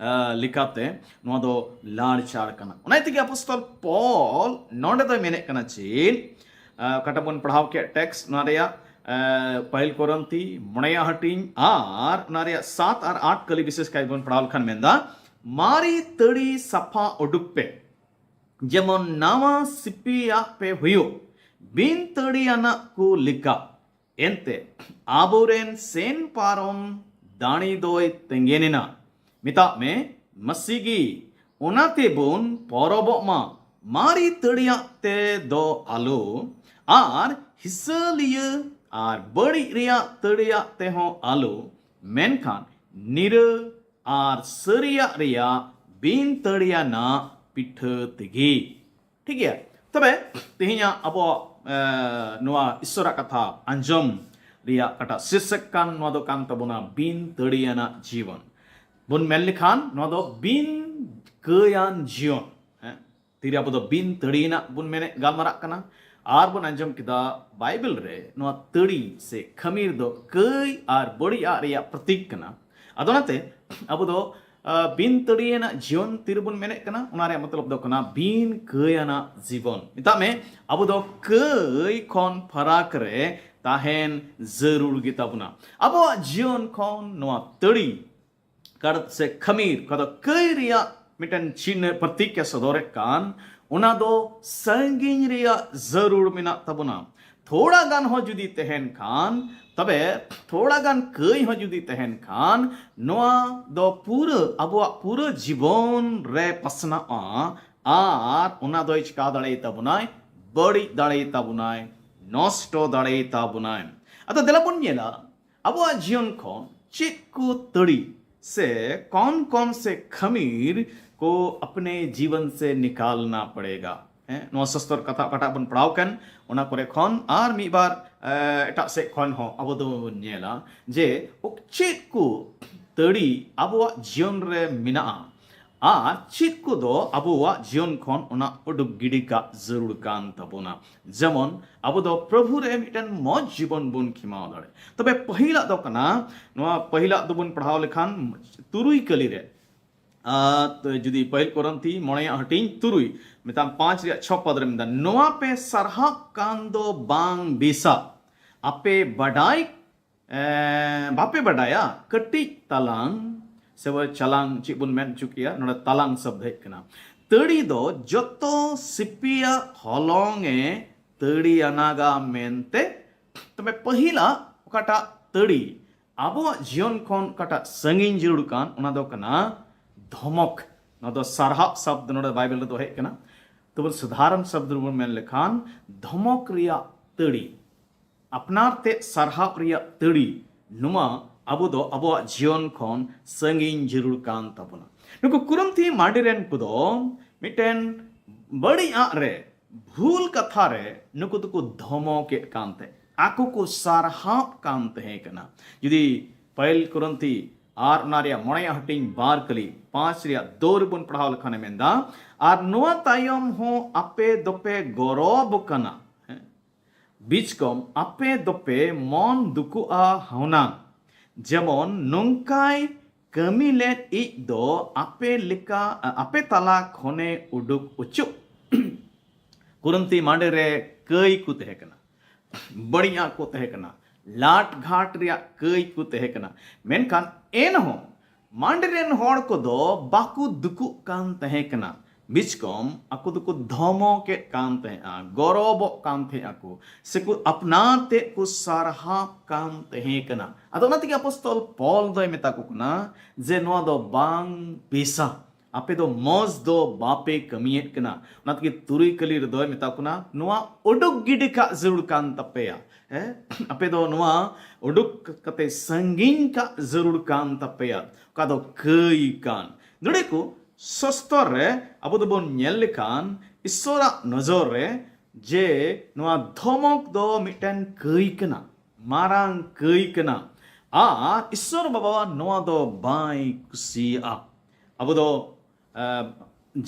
ᱞᱮᱠᱟᱛᱮ ᱱᱚᱣᱟ ᱫᱚ ᱞᱟᱲᱪᱟᱲ ᱠᱟᱱᱟ᱾ ᱚᱱᱟ ᱛᱮᱜᱮ ᱟᱯᱚᱥᱛᱚᱞ ᱯᱚᱞ ᱱᱚᱰᱮ ᱫᱚᱭ ᱢᱮᱱᱮᱫ ᱠᱟᱱᱟ ᱪᱮᱫ? ᱟᱸ, ᱚᱠᱟᱴᱟᱜ ᱵᱚᱱ ᱯᱟᱲᱦᱟᱣ ᱠᱮᱫ ᱴᱮᱠᱥᱴ, ᱚᱱᱟ ᱨᱮᱭᱟᱜ ᱟᱸ, ᱯᱟᱹᱦᱤᱞ ᱠᱚᱨᱚᱱᱛᱤ ᱢᱚᱬᱮᱭᱟᱜ ᱦᱟᱹᱴᱤᱧ ᱟᱨ ᱚᱱᱟ ᱨᱮᱭᱟᱜ ᱥᱟᱛ ᱟᱨ ᱟᱴ ᱠᱟᱹᱞᱤ ᱵᱤᱥᱮᱥ ᱠᱟᱭ ᱵᱚᱱ ᱯᱟᱲᱦᱟᱣ ᱞᱮᱠᱷᱟᱱ ᱢᱮᱱᱫᱟ, ᱢᱟᱨᱮ ᱛᱟᱹᱲᱤ ᱥᱟᱯᱷᱟ ᱩᱰᱩᱠ ᱯᱮ, ᱡᱮᱢᱚᱱ ᱱᱟᱣᱟ ᱥᱤᱯᱤᱭᱟᱜ ᱯᱮ ᱦᱩᱭᱩᱜ, ᱵᱤᱱ ᱛᱟᱹᱲᱤᱭᱟᱱᱟᱜ ᱠᱚ ᱞᱮᱠᱟ᱾ ᱮᱱᱛᱮ ᱟᱵᱚᱨᱮᱱ ᱥᱮᱱ ᱯᱟᱨᱚᱢ ᱫᱟᱲᱮ ᱫᱚᱭ ᱛᱮᱸᱜᱮᱱᱮᱱᱟ᱾ ᱢᱮᱛᱟᱜ ᱢᱮ, ᱢᱟᱹᱥᱤ ᱜᱮ, ᱚᱱᱟᱛᱮ ᱵᱚᱱ ᱯᱚᱨᱚᱵᱚᱜ ᱢᱟ᱾ ᱢᱟᱨᱮ ᱛᱟᱹᱲᱤᱭᱟᱜ ᱛᱮ ᱫᱚ ᱟᱞᱚ, ᱟᱨ ᱦᱤᱥᱟᱹᱞᱤᱭᱟᱹ ᱟᱨ ᱵᱟᱹᱲᱤᱡ ᱨᱮᱭᱟᱜ ᱛᱟᱹᱲᱤᱭᱟᱜ ᱛᱮᱦᱚᱸ ᱟᱞᱚ, ᱢᱮᱱᱠᱷᱟᱱ ᱱᱤᱨᱟᱹ ᱟᱨ ᱥᱟᱹᱨᱤᱭᱟᱜ ᱨᱮᱭᱟᱜ ᱵᱤᱱ ᱛᱟᱹᱲᱤᱭᱟᱱᱟᱜ ᱯᱤᱴᱷᱟᱹ ᱛᱮᱜᱮ᱾ ᱴᱷᱤᱠ ᱜᱮᱭᱟ᱾ ᱛᱚᱵᱮ ᱛᱮᱦᱮᱧᱟᱜ ᱟᱵᱚ, ᱮ, ᱱᱚᱣᱟ ᱤᱥᱚᱨᱟᱜ ᱠᱟᱛᱷᱟ ᱟᱸᱡᱚᱢ ᱨᱮᱭᱟᱜ ᱚᱠᱟᱴᱟᱜ ᱥᱤᱨᱥᱟᱹᱠ ᱠᱟᱱ, ᱱᱚᱣᱟ ᱫᱚ ᱠᱟᱱ ᱛᱟᱵᱚᱱᱟ ᱵᱤᱱ ᱛᱟᱹᱲᱤᱭᱟᱱᱟᱜ ᱡᱤᱭᱚᱱ᱾ ᱵᱚᱱ ᱢᱮᱱ ᱞᱮᱠᱷᱟᱱ ᱱᱚᱣᱟ ᱫᱚ ᱵᱤᱱ ᱠᱟᱹᱭᱟᱱ ᱡᱤᱭᱚᱱ᱾ ᱦᱮᱸ? ᱛᱤᱨᱮ ᱟᱵᱚ ᱫᱚ ᱵᱤᱱ ᱛᱟᱹᱲᱤᱭᱟᱱᱟᱜ ᱵᱚᱱ ᱢᱮᱱᱮᱫ, ᱜᱟᱞᱢᱟᱨᱟᱜ ᱠᱟᱱᱟ᱾ ᱟᱨ ᱵᱚᱱ ᱟᱸᱡᱚᱢ ᱠᱮᱫᱟ ᱵᱟᱭᱵᱮᱞ ᱨᱮ ᱱᱚᱣᱟ ᱛᱟᱹᱲᱤ ᱥᱮ ᱠᱷᱟᱹᱢᱤᱨ ᱫᱚ ᱠᱟᱹᱭ ᱟᱨ ᱵᱟᱹᱲᱤᱡ ᱟᱜ ᱨᱮᱭᱟᱜ ᱯᱨᱚᱛᱤᱠ ᱠᱟᱱᱟ᱾ ᱟᱫᱚ ᱚᱱᱟᱛᱮ ᱟᱵᱚ ᱫᱚ, ᱟ, ᱵᱤᱱ ᱛᱟᱹᱲᱤᱭᱟᱱᱟᱜ ᱡᱤᱭᱚᱱ ᱛᱤᱨᱮᱵᱚᱱ ᱢᱮᱱᱮᱫ ᱠᱟᱱᱟ, ᱚᱱᱟ ᱨᱮᱭᱟᱜ ᱢᱚᱛᱞᱚᱵ ᱫᱚ ᱠᱟᱱᱟ ᱵᱤᱱ ᱠᱟᱹᱭᱟᱱᱟᱜ ᱡᱤᱵᱚᱱ᱾ ᱢᱮᱛᱟᱜ ᱢᱮ, ᱟᱵᱚ ᱫᱚ ᱠᱟᱹᱭ ᱠᱷᱚᱱ ᱯᱷᱟᱨᱟᱠ ᱨᱮ ᱛᱟᱦᱮᱱ ᱡᱟᱹᱨᱩᱲ ᱜᱮᱛᱟ ᱵᱚᱱᱟ᱾ ᱟᱵᱚᱣᱟᱜ ᱡᱤᱭᱚᱱ ᱠᱷᱚᱱ ᱱᱚᱣᱟ ᱛᱟᱹᱲᱤ ᱠᱟᱨ ᱥᱮ ᱠᱷᱟᱹᱢᱤᱨ, ᱚᱠᱟ ᱫᱚ ᱠᱟᱹᱭ ᱨᱮᱭᱟᱜ ᱢᱤᱫᱴᱮᱱ ᱪᱤᱱᱦᱟᱹ ᱯᱨᱚᱛᱤᱠ ᱮ ᱥᱚᱫᱚᱨᱮᱫ ᱠᱟᱱ, ᱚᱱᱟ ᱫᱚ ᱥᱟᱺᱜᱤᱧ ᱨᱮᱭᱟᱜ ᱡᱟᱹᱨᱩᱲ ᱢᱮᱱᱟᱜ ᱛᱟᱵᱚᱱᱟ᱾ ᱛᱷᱚᱲᱟ ᱜᱟᱱ ᱦᱚᱸ ᱡᱩᱫᱤ ᱛᱟᱦᱮᱱ ᱠᱷᱟᱱ, ᱛᱚᱵᱮ ᱛᱷᱚᱲᱟ ᱜᱟᱱ ᱠᱟᱹᱭ ᱦᱚᱸ ᱡᱩᱫᱤ ᱛᱟᱦᱮᱱ ᱠᱷᱟᱱ, ᱱᱚᱣᱟ ᱫᱚ ᱯᱩᱨᱟᱹ, ᱟᱵᱚᱣᱟᱜ ᱯᱩᱨᱟᱹ ᱡᱤᱵᱚᱱ ᱨᱮ ᱯᱟᱥᱱᱟᱜᱼᱟ᱾ ᱟᱨ ᱚᱱᱟ ᱫᱚᱭ ᱪᱤᱠᱟ ᱫᱟᱲᱮᱭᱟᱛᱟ ᱵᱚᱱᱟᱭ? ᱵᱟᱹᱲᱤᱡ ᱫᱟᱲᱮᱭᱟᱛᱟ ᱵᱚᱱᱟᱭ, ᱱᱚᱥᱴᱚ ᱫᱟᱲᱮᱭᱟᱛᱟ ᱵᱚᱱᱟᱭ᱾ ᱟᱫᱚ ᱫᱮᱞᱟ ᱵᱚᱱ ᱧᱮᱞᱟ, ᱟᱵᱚᱣᱟᱜ ᱡᱤᱭᱚᱱ ᱠᱷᱚᱱ ᱪᱮᱫ ᱠᱚ ᱛᱟᱹᱲᱤ ᱥᱮ ᱠᱚᱱ ᱠᱚᱱ ᱥᱮ ᱠᱷᱟᱹᱢᱤᱨ ᱠᱚ ᱟᱯᱱᱮ ᱡᱤᱵᱚᱱ ᱥᱮ ᱱᱤᱠᱟᱞᱱᱟ ᱯᱟᱲᱮᱜᱟ᱾ ᱦᱮᱸ, ᱱᱚᱣᱟ ᱥᱚᱥᱛᱚᱨ ᱠᱟᱛᱷᱟ ᱚᱠᱟᱴᱟᱜ ᱵᱚᱱ ᱯᱟᱲᱦᱟᱣ ᱠᱟᱱ, ᱚᱱᱟ ᱠᱚᱨᱮ ᱠᱷᱚᱱ ᱟᱨ ᱢᱤᱫ ᱵᱟᱨ, ᱮ, ᱮᱴᱟᱜ ᱥᱮᱫ ᱠᱷᱚᱱ ᱦᱚᱸ ᱟᱵᱚ ᱫᱚᱵᱚᱱ ᱧᱮᱞᱟ ᱡᱮ ᱪᱮᱫ ᱠᱚ ᱛᱟᱹᱲᱤ ᱟᱵᱚᱣᱟᱜ ᱡᱤᱭᱚᱱ ᱨᱮ ᱢᱮᱱᱟᱜᱼᱟ ᱟᱨ ᱪᱮᱫ ᱠᱚᱫᱚ ᱟᱵᱚᱣᱟᱜ ᱡᱤᱭᱚᱱ ᱠᱷᱚᱱ ᱚᱱᱟ ᱩᱰᱩᱠ ᱜᱤᱰᱤ ᱠᱟᱜ ᱡᱟᱹᱨᱩᱲ ᱠᱟᱱ ᱛᱟᱵᱚᱱᱟ᱾ ᱡᱮᱢᱚᱱ ᱟᱵᱚ ᱫᱚ ᱯᱨᱚᱵᱷᱩ ᱨᱮ ᱢᱤᱫᱴᱮᱱ ᱢᱚᱡᱽ ᱡᱤᱵᱚᱱ ᱵᱚᱱ ᱠᱷᱮᱢᱟᱣ ᱫᱟᱲᱮᱭᱟᱜᱼᱟ᱾ ᱛᱚᱵᱮ ᱯᱟᱹᱦᱤᱞᱟᱜ ᱫᱚ ᱠᱟᱱᱟ, ᱱᱚᱣᱟ ᱯᱟᱹᱦᱤᱞᱟᱜ ᱫᱚᱵᱚᱱ ᱯᱟᱲᱦᱟᱣ ᱞᱮᱠᱷᱟᱱ ᱛᱩᱨᱩᱭ ᱠᱟᱹᱞᱤ ᱨᱮ, ᱟᱨ ᱡᱩᱫᱤ ᱯᱟᱹᱦᱤᱞ ᱠᱚᱨᱤᱱᱛᱷᱤ ᱢᱚᱬᱮᱭᱟᱜ ᱦᱟᱹᱴᱤᱧ ᱛᱩᱨᱩᱭ, ᱢᱮᱛᱟᱢ ᱯᱟᱸᱪ ᱨᱮᱭᱟᱜ ᱪᱷᱚ ᱯᱟᱫ ᱨᱮ ᱢᱮᱱᱫᱟ, ᱱᱚᱣᱟ ᱯᱮ ᱥᱟᱨᱦᱟᱜ ᱠᱟᱱ ᱫᱚ ᱵᱟᱝ ᱵᱮᱥᱟ, ᱟᱯᱮ ᱵᱟᱰᱟᱭ, ᱮ, ᱵᱟᱯᱮ ᱵᱟᱰᱟᱭᱟ, ᱠᱟᱹᱴᱤᱡ ᱛᱟᱞᱟᱝ ᱥᱮ ᱵᱚᱞᱮ ᱪᱟᱞᱟᱝ, ᱪᱮᱫ ᱵᱚᱱ ᱢᱮᱱ ᱦᱚᱪᱚ ᱠᱮᱭᱟ, ᱱᱚᱰᱮ ᱛᱟᱞᱟᱝ ᱥᱚᱵᱫ ᱦᱮᱡ ᱠᱟᱱᱟ᱾ ᱛᱟᱹᱲᱤ ᱫᱚ ᱡᱚᱛᱚ ᱥᱤᱯᱤᱭᱟᱜ ᱦᱚᱞᱚᱝ ᱮ ᱛᱟᱹᱲᱤ ᱟᱱᱟᱜᱟ ᱢᱮᱱᱛᱮ᱾ ᱛᱚᱵᱮ ᱯᱟᱹᱦᱤᱞᱟᱜ ᱚᱠᱟᱴᱟᱜ ᱛᱟᱹᱲᱤ ᱟᱵᱚᱣᱟᱜ ᱡᱤᱭᱚᱱ ᱠᱷᱚᱱ ᱚᱠᱟᱴᱟᱜ ᱥᱟᱺᱜᱤᱧ ᱡᱟᱹᱨᱩᱲ ᱠᱟᱱ, ᱚᱱᱟ ᱫᱚ ᱠᱟᱱᱟ ᱫᱷᱚᱢᱚᱠ᱾ ᱱᱚᱣᱟ ᱫᱚ ᱥᱟᱨᱦᱟᱜ ᱥᱚᱵᱫ ᱱᱚᱰᱮ ᱵᱟᱭᱵᱮᱞ ᱨᱮᱫᱚ ᱦᱮᱡ ᱠᱟᱱᱟ᱾ ᱛᱚᱵᱚᱱ ᱥᱟᱫᱷᱟᱨᱚᱱ ᱥᱚᱵᱫ ᱨᱮᱵᱚᱱ ᱢᱮᱱ ᱞᱮᱠᱷᱟᱱ ᱫᱷᱚᱢᱚᱠ ᱨᱮᱭᱟᱜ ᱛᱟᱹᱲᱤ, ᱟᱯᱱᱟᱨ ᱛᱮ ᱥᱟᱨᱦᱟᱣ ᱨᱮᱭᱟᱜ ᱛᱟᱹᱲᱤ, ᱱᱚᱣᱟ ᱟᱵᱚ ᱫᱚ ᱟᱵᱚᱣᱟᱜ ᱡᱤᱭᱚᱱ ᱠᱷᱚᱱ ᱥᱟᱺᱜᱤᱧ ᱡᱟᱹᱨᱩᱲ ᱠᱟᱱ ᱛᱟᱵᱚᱱᱟ᱾ ᱱᱩᱠᱩ ᱠᱩᱨᱩᱱᱛᱷᱤ ᱢᱟᱹᱰᱤ ᱨᱮᱱ ᱠᱚᱫᱚ ᱢᱤᱫᱴᱮᱱ ᱵᱟᱹᱲᱤᱡ ᱟᱜ ᱨᱮ, ᱵᱷᱩᱞ ᱠᱟᱛᱷᱟ ᱨᱮ ᱱᱩᱠᱩ ᱫᱚᱠᱚ ᱫᱷᱚᱢᱚᱠᱮᱫ ᱠᱟᱱ ᱛᱟᱦᱮᱸ, ᱟᱠᱚ ᱠᱚ ᱥᱟᱨᱦᱟᱣ ᱠᱟᱱ ᱛᱟᱦᱮᱸ ᱠᱟᱱᱟ᱾ ᱡᱩᱫᱤ ᱯᱟᱹᱦᱤᱞ ᱠᱩᱨᱩᱱᱛᱷᱤ ᱟᱨ ᱚᱱᱟ ᱨᱮᱭᱟᱜ ᱢᱚᱬᱮᱭᱟᱜ ᱦᱟᱹᱴᱤᱧ ᱵᱟᱨ ᱠᱟᱹᱞᱤ ᱯᱟᱸᱪ ᱨᱮᱭᱟᱜ ᱫᱚ ᱨᱮᱵᱚᱱ ᱯᱟᱲᱦᱟᱣ ᱞᱮᱠᱷᱟᱱᱮ ᱢᱮᱱᱫᱟ, ᱟᱨ ᱱᱚᱣᱟ ᱛᱟᱭᱚᱢ ᱦᱚᱸ ᱟᱯᱮ ᱫᱚᱯᱮ ᱜᱚᱨᱚᱵ ᱠᱟᱱᱟ᱾ ᱦᱮᱸ? ᱵᱤᱪᱠᱚᱢ ᱟᱯᱮ ᱫᱚᱯᱮ ᱢᱚᱱ ᱫᱩᱠᱩᱜᱼᱟ ᱦᱩᱱᱟᱝ, ᱡᱮᱢᱚᱱ ᱱᱚᱝᱠᱟᱭ ᱠᱟᱹᱢᱤ ᱞᱮᱫ ᱤᱡ ᱫᱚ ᱟᱯᱮ ᱞᱮᱠᱟ, ᱟᱯᱮ ᱛᱟᱞᱟ ᱠᱷᱚᱱᱮ ᱩᱰᱩᱠ ᱚᱪᱚᱜ᱾ ᱠᱩᱨᱩᱱᱛᱤ ᱢᱟᱹᱰᱤ ᱨᱮ ᱠᱟᱹᱭ ᱠᱚ ᱛᱟᱦᱮᱸ ᱠᱟᱱᱟ, ᱵᱟᱹᱲᱤᱡᱟᱜ ᱠᱚ ᱛᱟᱦᱮᱸ ᱠᱟᱱᱟ, ᱞᱟᱴ ᱜᱷᱟᱴ ᱨᱮᱭᱟᱜ ᱠᱟᱹᱭ ᱠᱚ ᱛᱟᱦᱮᱸ ᱠᱟᱱᱟ᱾ ᱢᱮᱱᱠᱷᱟᱱ ᱮᱱᱦᱚᱸ ᱢᱟᱹᱰᱤ ᱨᱮᱱ ᱦᱚᱲ ᱠᱚᱫᱚ ᱵᱟᱠᱚ ᱫᱩᱠᱩᱜ ᱠᱟᱱ ᱛᱟᱦᱮᱸ ᱠᱟᱱᱟ᱾ ᱵᱤᱪᱠᱚᱢ ᱟᱠᱚ ᱫᱚᱠᱚ ᱫᱷᱚᱢᱚᱠᱮᱫ ᱠᱟᱱ ᱛᱟᱦᱮᱸᱜᱼᱟ, ᱜᱚᱨᱚᱵᱚᱜ ᱠᱟᱱ ᱛᱟᱦᱮᱸᱜᱼᱟ ᱠᱚ, ᱥᱮᱠᱚ ᱟᱯᱱᱟᱨ ᱛᱮᱫ ᱠᱚ ᱥᱟᱨᱦᱟᱣ ᱠᱟᱱ ᱛᱟᱦᱮᱸ ᱠᱟᱱᱟ᱾ ᱟᱫᱚ ᱚᱱᱟ ᱛᱮᱜᱮ ᱟᱯᱚᱥᱛᱚᱞ ᱯᱚᱞ ᱫᱚᱭ ᱢᱮᱛᱟ ᱠᱚ ᱠᱟᱱᱟ ᱡᱮ ᱱᱚᱣᱟ ᱫᱚ ᱵᱟᱝ ᱵᱮᱥᱟ, ᱟᱯᱮ ᱫᱚ ᱢᱚᱡᱽ ᱫᱚ ᱵᱟᱯᱮ ᱠᱟᱹᱢᱤᱭᱮᱫ ᱠᱟᱱᱟ᱾ ᱚᱱᱟ ᱛᱮᱜᱮ ᱛᱩᱨᱩᱭ ᱠᱟᱹᱞᱤ ᱨᱮᱫᱚᱭ ᱢᱮᱛᱟ ᱠᱚ ᱠᱟᱱᱟ, ᱱᱚᱣᱟ ᱩᱰᱩᱠ ᱜᱤᱰᱤ ᱠᱟᱜ ᱡᱟᱹᱨᱩᱲ ᱠᱟᱱ ᱛᱟᱯᱮᱭᱟ᱾ ᱦᱮᱸ? ᱟᱯᱮ ᱫᱚ ᱱᱚᱣᱟ ᱩᱰᱩᱠ ᱠᱟᱛᱮ ᱥᱟᱺᱜᱤᱧ ᱠᱟᱜ ᱡᱟᱹᱨᱩᱲ ᱠᱟᱱ ᱛᱟᱯᱮᱭᱟ, ᱚᱠᱟ ᱫᱚ ᱠᱟᱹᱭ ᱠᱟᱱ᱾ ᱱᱚᱰᱮ ᱠᱚ ᱥᱚᱥᱛᱚᱨ ᱨᱮ ᱟᱵᱚ ᱫᱚᱵᱚᱱ ᱧᱮᱞ ᱞᱮᱠᱷᱟᱱ ᱤᱥᱥᱚᱨᱟᱜ ᱱᱚᱡᱚᱨ ᱨᱮ ᱡᱮ ᱱᱚᱣᱟ ᱫᱷᱚᱢᱚᱠ ᱫᱚ ᱢᱤᱫᱴᱮᱱ ᱠᱟᱹᱭ ᱠᱟᱱᱟ, ᱢᱟᱨᱟᱝ ᱠᱟᱹᱭ ᱠᱟᱱᱟ᱾ ᱟᱨ ᱤᱥᱥᱚᱨ ᱵᱟᱵᱟ ᱱᱚᱣᱟ ᱫᱚ ᱵᱟᱭ ᱠᱩᱥᱤᱭᱟᱜᱼᱟ᱾ ᱟᱵᱚ ᱫᱚ, ᱟᱸ,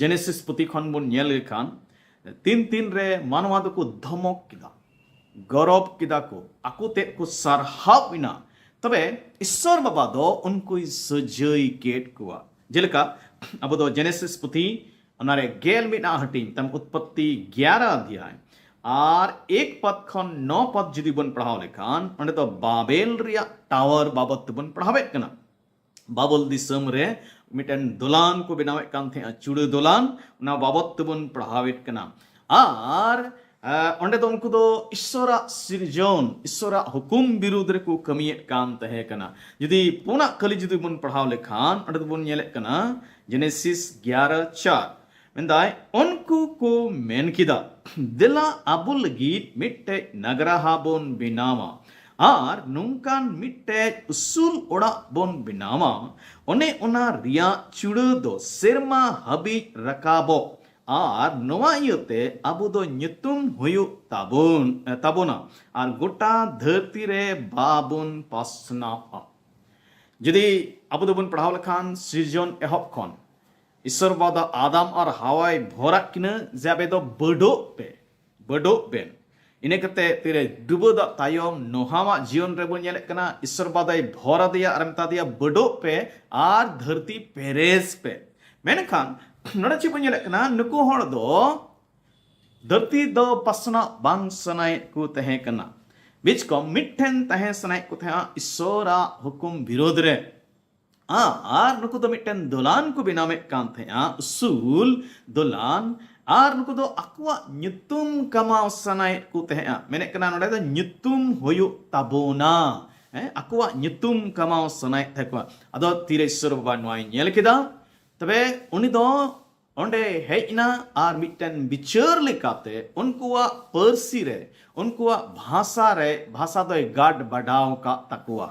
ᱡᱮᱱᱮᱥᱤᱥ ᱯᱩᱛᱷᱤ ᱠᱷᱚᱱ ᱵᱚᱱ ᱧᱮᱞ ᱞᱮᱠᱷᱟᱱ ᱛᱤᱱ ᱛᱤᱱ ᱨᱮ ᱢᱟᱱᱣᱟ ᱫᱚᱠᱚ ᱫᱷᱚᱢᱚᱠ ᱠᱮᱫᱟ, ᱜᱚᱨᱚᱵ ᱠᱮᱫᱟ ᱠᱚ, ᱟᱠᱚ ᱛᱮᱫ ᱠᱚ ᱥᱟᱨᱦᱟᱣ ᱮᱱᱟ, ᱛᱚᱵᱮ ᱤᱥᱥᱚᱨ ᱵᱟᱵᱟ ᱫᱚ ᱩᱱᱠᱩᱭ ᱥᱟᱹᱡᱟᱹᱭ ᱠᱮᱫ ᱠᱚᱣᱟ᱾ ᱡᱮᱞᱮᱠᱟ ᱟᱵᱚ ᱫᱚ ᱡᱮᱱᱮᱥᱤᱥ ᱯᱩᱛᱷᱤ ᱚᱱᱟᱨᱮ ᱜᱮᱞ ᱢᱤᱫ ᱟᱜ ᱦᱟᱹᱴᱤᱧ ᱛᱟᱢ ᱩᱛᱯᱚᱛᱛᱤ ᱜᱭᱟᱨᱟ ᱚᱫᱷᱭᱟᱭ ᱟᱨ ᱮᱠ ᱯᱚᱫ ᱠᱷᱚᱱ ᱱᱚ ᱯᱚᱫ ᱡᱩᱫᱤ ᱵᱚᱱ ᱯᱟᱲᱦᱟᱣ ᱞᱮᱠᱷᱟᱱ ᱚᱸᱰᱮ ᱫᱚ ᱵᱟᱵᱮᱞ ᱨᱮᱭᱟᱜ ᱴᱟᱣᱟᱨ ᱵᱟᱵᱚᱫ ᱛᱮᱵᱚᱱ ᱯᱟᱲᱦᱟᱣᱮᱫ ᱠᱟᱱᱟ᱾ ᱵᱟᱵᱚᱞ ᱫᱤᱥᱚᱢ ᱨᱮ ᱢᱤᱫᱴᱮᱱ ᱫᱚᱞᱟᱱ ᱠᱚ ᱵᱮᱱᱟᱣᱮᱫ ᱠᱟᱱ ᱛᱟᱦᱮᱸᱜᱼᱟ, ᱪᱩᱲᱟᱹ ᱫᱚᱞᱟᱱ, ᱚᱱᱟ ᱵᱟᱵᱚᱫ ᱛᱮᱵᱚᱱ ᱯᱟᱲᱦᱟᱣᱮᱫ ᱠᱟᱱᱟ᱾ ᱟᱨ, ᱟᱸ, ᱚᱸᱰᱮ ᱫᱚ ᱩᱱᱠᱩ ᱫᱚ ᱤᱥᱥᱚᱨᱟᱜ ᱥᱤᱨᱡᱚᱱ, ᱤᱥᱥᱚᱨᱟᱜ ᱦᱩᱠᱩᱢ ᱵᱤᱨᱩᱫᱽ ᱨᱮᱠᱚ ᱠᱟᱹᱢᱤᱭᱮᱫ ᱠᱟᱱ ᱛᱟᱦᱮᱸ ᱠᱟᱱᱟ᱾ ᱡᱩᱫᱤ ᱯᱩᱱᱟᱜ ᱠᱟᱹᱞᱤ ᱡᱩᱫᱤ ᱵᱚᱱ ᱯᱟᱲᱦᱟᱣ ᱞᱮᱠᱷᱟᱱ ᱚᱸᱰᱮ ᱫᱚᱵᱚᱱ ᱧᱮᱞᱮᱫ ᱠᱟᱱᱟ ᱡᱮᱱᱮᱥᱤᱥ ᱜᱭᱟᱨᱟ ᱪᱟᱨ, ᱢᱮᱱᱫᱟᱭ, ᱩᱱᱠᱩ ᱠᱚ ᱢᱮᱱ ᱠᱮᱫᱟ, ᱫᱮᱞᱟ ᱟᱵᱚ ᱞᱟᱹᱜᱤᱫ ᱢᱤᱫᱴᱮᱡ ᱱᱟᱜᱽᱨᱟᱦᱟ ᱵᱚᱱ ᱵᱮᱱᱟᱣᱟ ᱟᱨ ᱱᱚᱝᱠᱟᱱ ᱢᱤᱫᱴᱮᱡ ᱩᱥᱩᱞ ᱚᱲᱟᱜ ᱵᱚᱱ ᱵᱮᱱᱟᱣᱟ, ᱚᱱᱮ ᱚᱱᱟ ᱨᱮᱭᱟᱜ ᱪᱩᱲᱟᱹ ᱫᱚ ᱥᱮᱨᱢᱟ ᱦᱟᱹᱵᱤᱡ ᱨᱟᱠᱟᱵᱚᱜ, ᱟᱨ ᱱᱚᱣᱟ ᱤᱭᱟᱹᱛᱮ ᱟᱵᱚ ᱫᱚ ᱧᱩᱛᱩᱢ ᱦᱩᱭᱩᱜ ᱛᱟᱵᱚᱱ, ᱛᱟᱵᱚᱱᱟ, ᱟᱨ ᱜᱚᱴᱟ ᱫᱷᱟᱹᱨᱛᱤ ᱨᱮ ᱵᱟᱵᱚᱱ ᱯᱟᱥᱱᱟᱣᱟ᱾ ᱡᱩᱫᱤ ᱟᱵᱚ ᱫᱚᱵᱚᱱ ᱯᱟᱲᱦᱟᱣ ᱞᱮᱠᱷᱟᱱ, ᱥᱤᱨᱡᱚᱱ ᱮᱦᱚᱵ ᱠᱷᱚᱱ ᱤᱥᱚᱨ ᱵᱟᱵᱟ ᱫᱚ ᱟᱫᱟᱢ ᱟᱨ ᱦᱟᱣᱟᱭ ᱵᱷᱚᱨᱟᱜ ᱠᱤᱱᱟᱹ ᱡᱮ, ᱟᱵᱮ ᱫᱚ ᱵᱟᱹᱰᱚᱜ ᱯᱮ, ᱵᱟᱹᱰᱚᱜ ᱵᱮᱱ᱾ ᱤᱱᱟᱹ ᱠᱟᱛᱮ ᱛᱤᱨᱮ ᱰᱩᱵᱟᱹ ᱫᱟᱜ ᱛᱟᱭᱚᱢ ᱱᱳᱦᱟᱣᱟᱜ ᱡᱤᱭᱚᱱ ᱨᱮᱵᱚᱱ ᱧᱮᱞᱮᱫ ᱠᱟᱱᱟ, ᱤᱥᱚᱨ ᱵᱟᱵᱟ ᱫᱚᱭ ᱵᱷᱚᱨ ᱟᱫᱮᱭᱟ ᱟᱨ ᱢᱮᱛᱟ ᱫᱮᱭᱟ, ᱵᱟᱹᱰᱚᱜ ᱯᱮ ᱟᱨ ᱫᱷᱟᱹᱨᱛᱤ ᱯᱮᱨᱮᱡ ᱯᱮ᱾ ᱢᱮᱱᱠᱷᱟᱱ ᱱᱚᱰᱮ ᱪᱮᱫ ᱵᱚᱱ ᱧᱮᱞᱮᱫ ᱠᱟᱱᱟ? ᱱᱩᱠᱩ ᱦᱚᱲ ᱫᱚ ᱫᱷᱟᱹᱨᱛᱤ ᱫᱚ ᱯᱟᱥᱱᱟᱣ ᱵᱟᱝ ᱥᱟᱱᱟᱭᱮᱫ ᱠᱚ ᱛᱟᱦᱮᱸ ᱠᱟᱱᱟ᱾ ᱵᱤᱪᱠᱚᱢ ᱢᱤᱫᱴᱷᱮᱱ ᱛᱟᱦᱮᱸ ᱥᱟᱱᱟᱭᱮᱫ ᱠᱚ ᱛᱟᱦᱮᱸᱜᱼᱟ ᱤᱥᱚᱨᱟᱜ ᱦᱩᱠᱩᱢ ᱵᱤᱨᱳᱫᱷ ᱨᱮ᱾ ᱟᱨ ᱱᱩᱠᱩ ᱫᱚ ᱢᱤᱫᱴᱮᱱ ᱫᱚᱞᱟᱱ ᱠᱚ ᱵᱮᱱᱟᱣᱮᱫ ᱠᱟᱱ ᱛᱟᱦᱮᱸᱜᱼᱟ, ᱩᱥᱩᱞ ᱫᱚᱞᱟᱱ᱾ ᱟᱨ ᱱᱩᱠᱩ ᱫᱚ ᱟᱠᱚᱣᱟᱜ ᱧᱩᱛᱩᱢ ᱠᱟᱢᱟᱣ ᱥᱟᱱᱟᱭᱮᱫ ᱠᱚ ᱛᱟᱦᱮᱸᱜᱼᱟ᱾ ᱢᱮᱱᱮᱫ ᱠᱟᱱᱟ ᱱᱚᱰᱮ ᱫᱚ ᱧᱩᱛᱩᱢ ᱦᱩᱭᱩᱜ ᱛᱟᱵᱚᱱᱟ᱾ ᱦᱮᱸ, ᱟᱠᱚᱣᱟᱜ ᱧᱩᱛᱩᱢ ᱠᱟᱢᱟᱣ ᱥᱟᱱᱟᱭᱮᱫ ᱛᱟᱦᱮᱸ ᱠᱚᱣᱟ᱾ ᱟᱫᱚ ᱛᱤᱨᱮ ᱤᱥᱚᱨ ᱵᱟᱵᱟ ᱱᱚᱣᱟᱭ ᱧᱮᱞ ᱠᱮᱫᱟ, ᱛᱚᱵᱮ ᱩᱱᱤ ᱫᱚ ᱚᱸᱰᱮ ᱦᱮᱡ ᱮᱱᱟ ᱟᱨ ᱢᱤᱫᱴᱮᱱ ᱵᱤᱪᱟᱹᱨ ᱞᱮᱠᱟᱛᱮ ᱩᱱᱠᱩᱣᱟᱜ ᱯᱟᱹᱨᱥᱤ ᱨᱮ, ᱩᱱᱠᱩᱣᱟᱜ ᱵᱷᱟᱥᱟ ᱨᱮ, ᱵᱷᱟᱥᱟ ᱫᱚᱭ ᱜᱟᱰ ᱵᱟᱰᱟᱣ ᱟᱠᱟᱫ ᱛᱟᱠᱚᱣᱟ᱾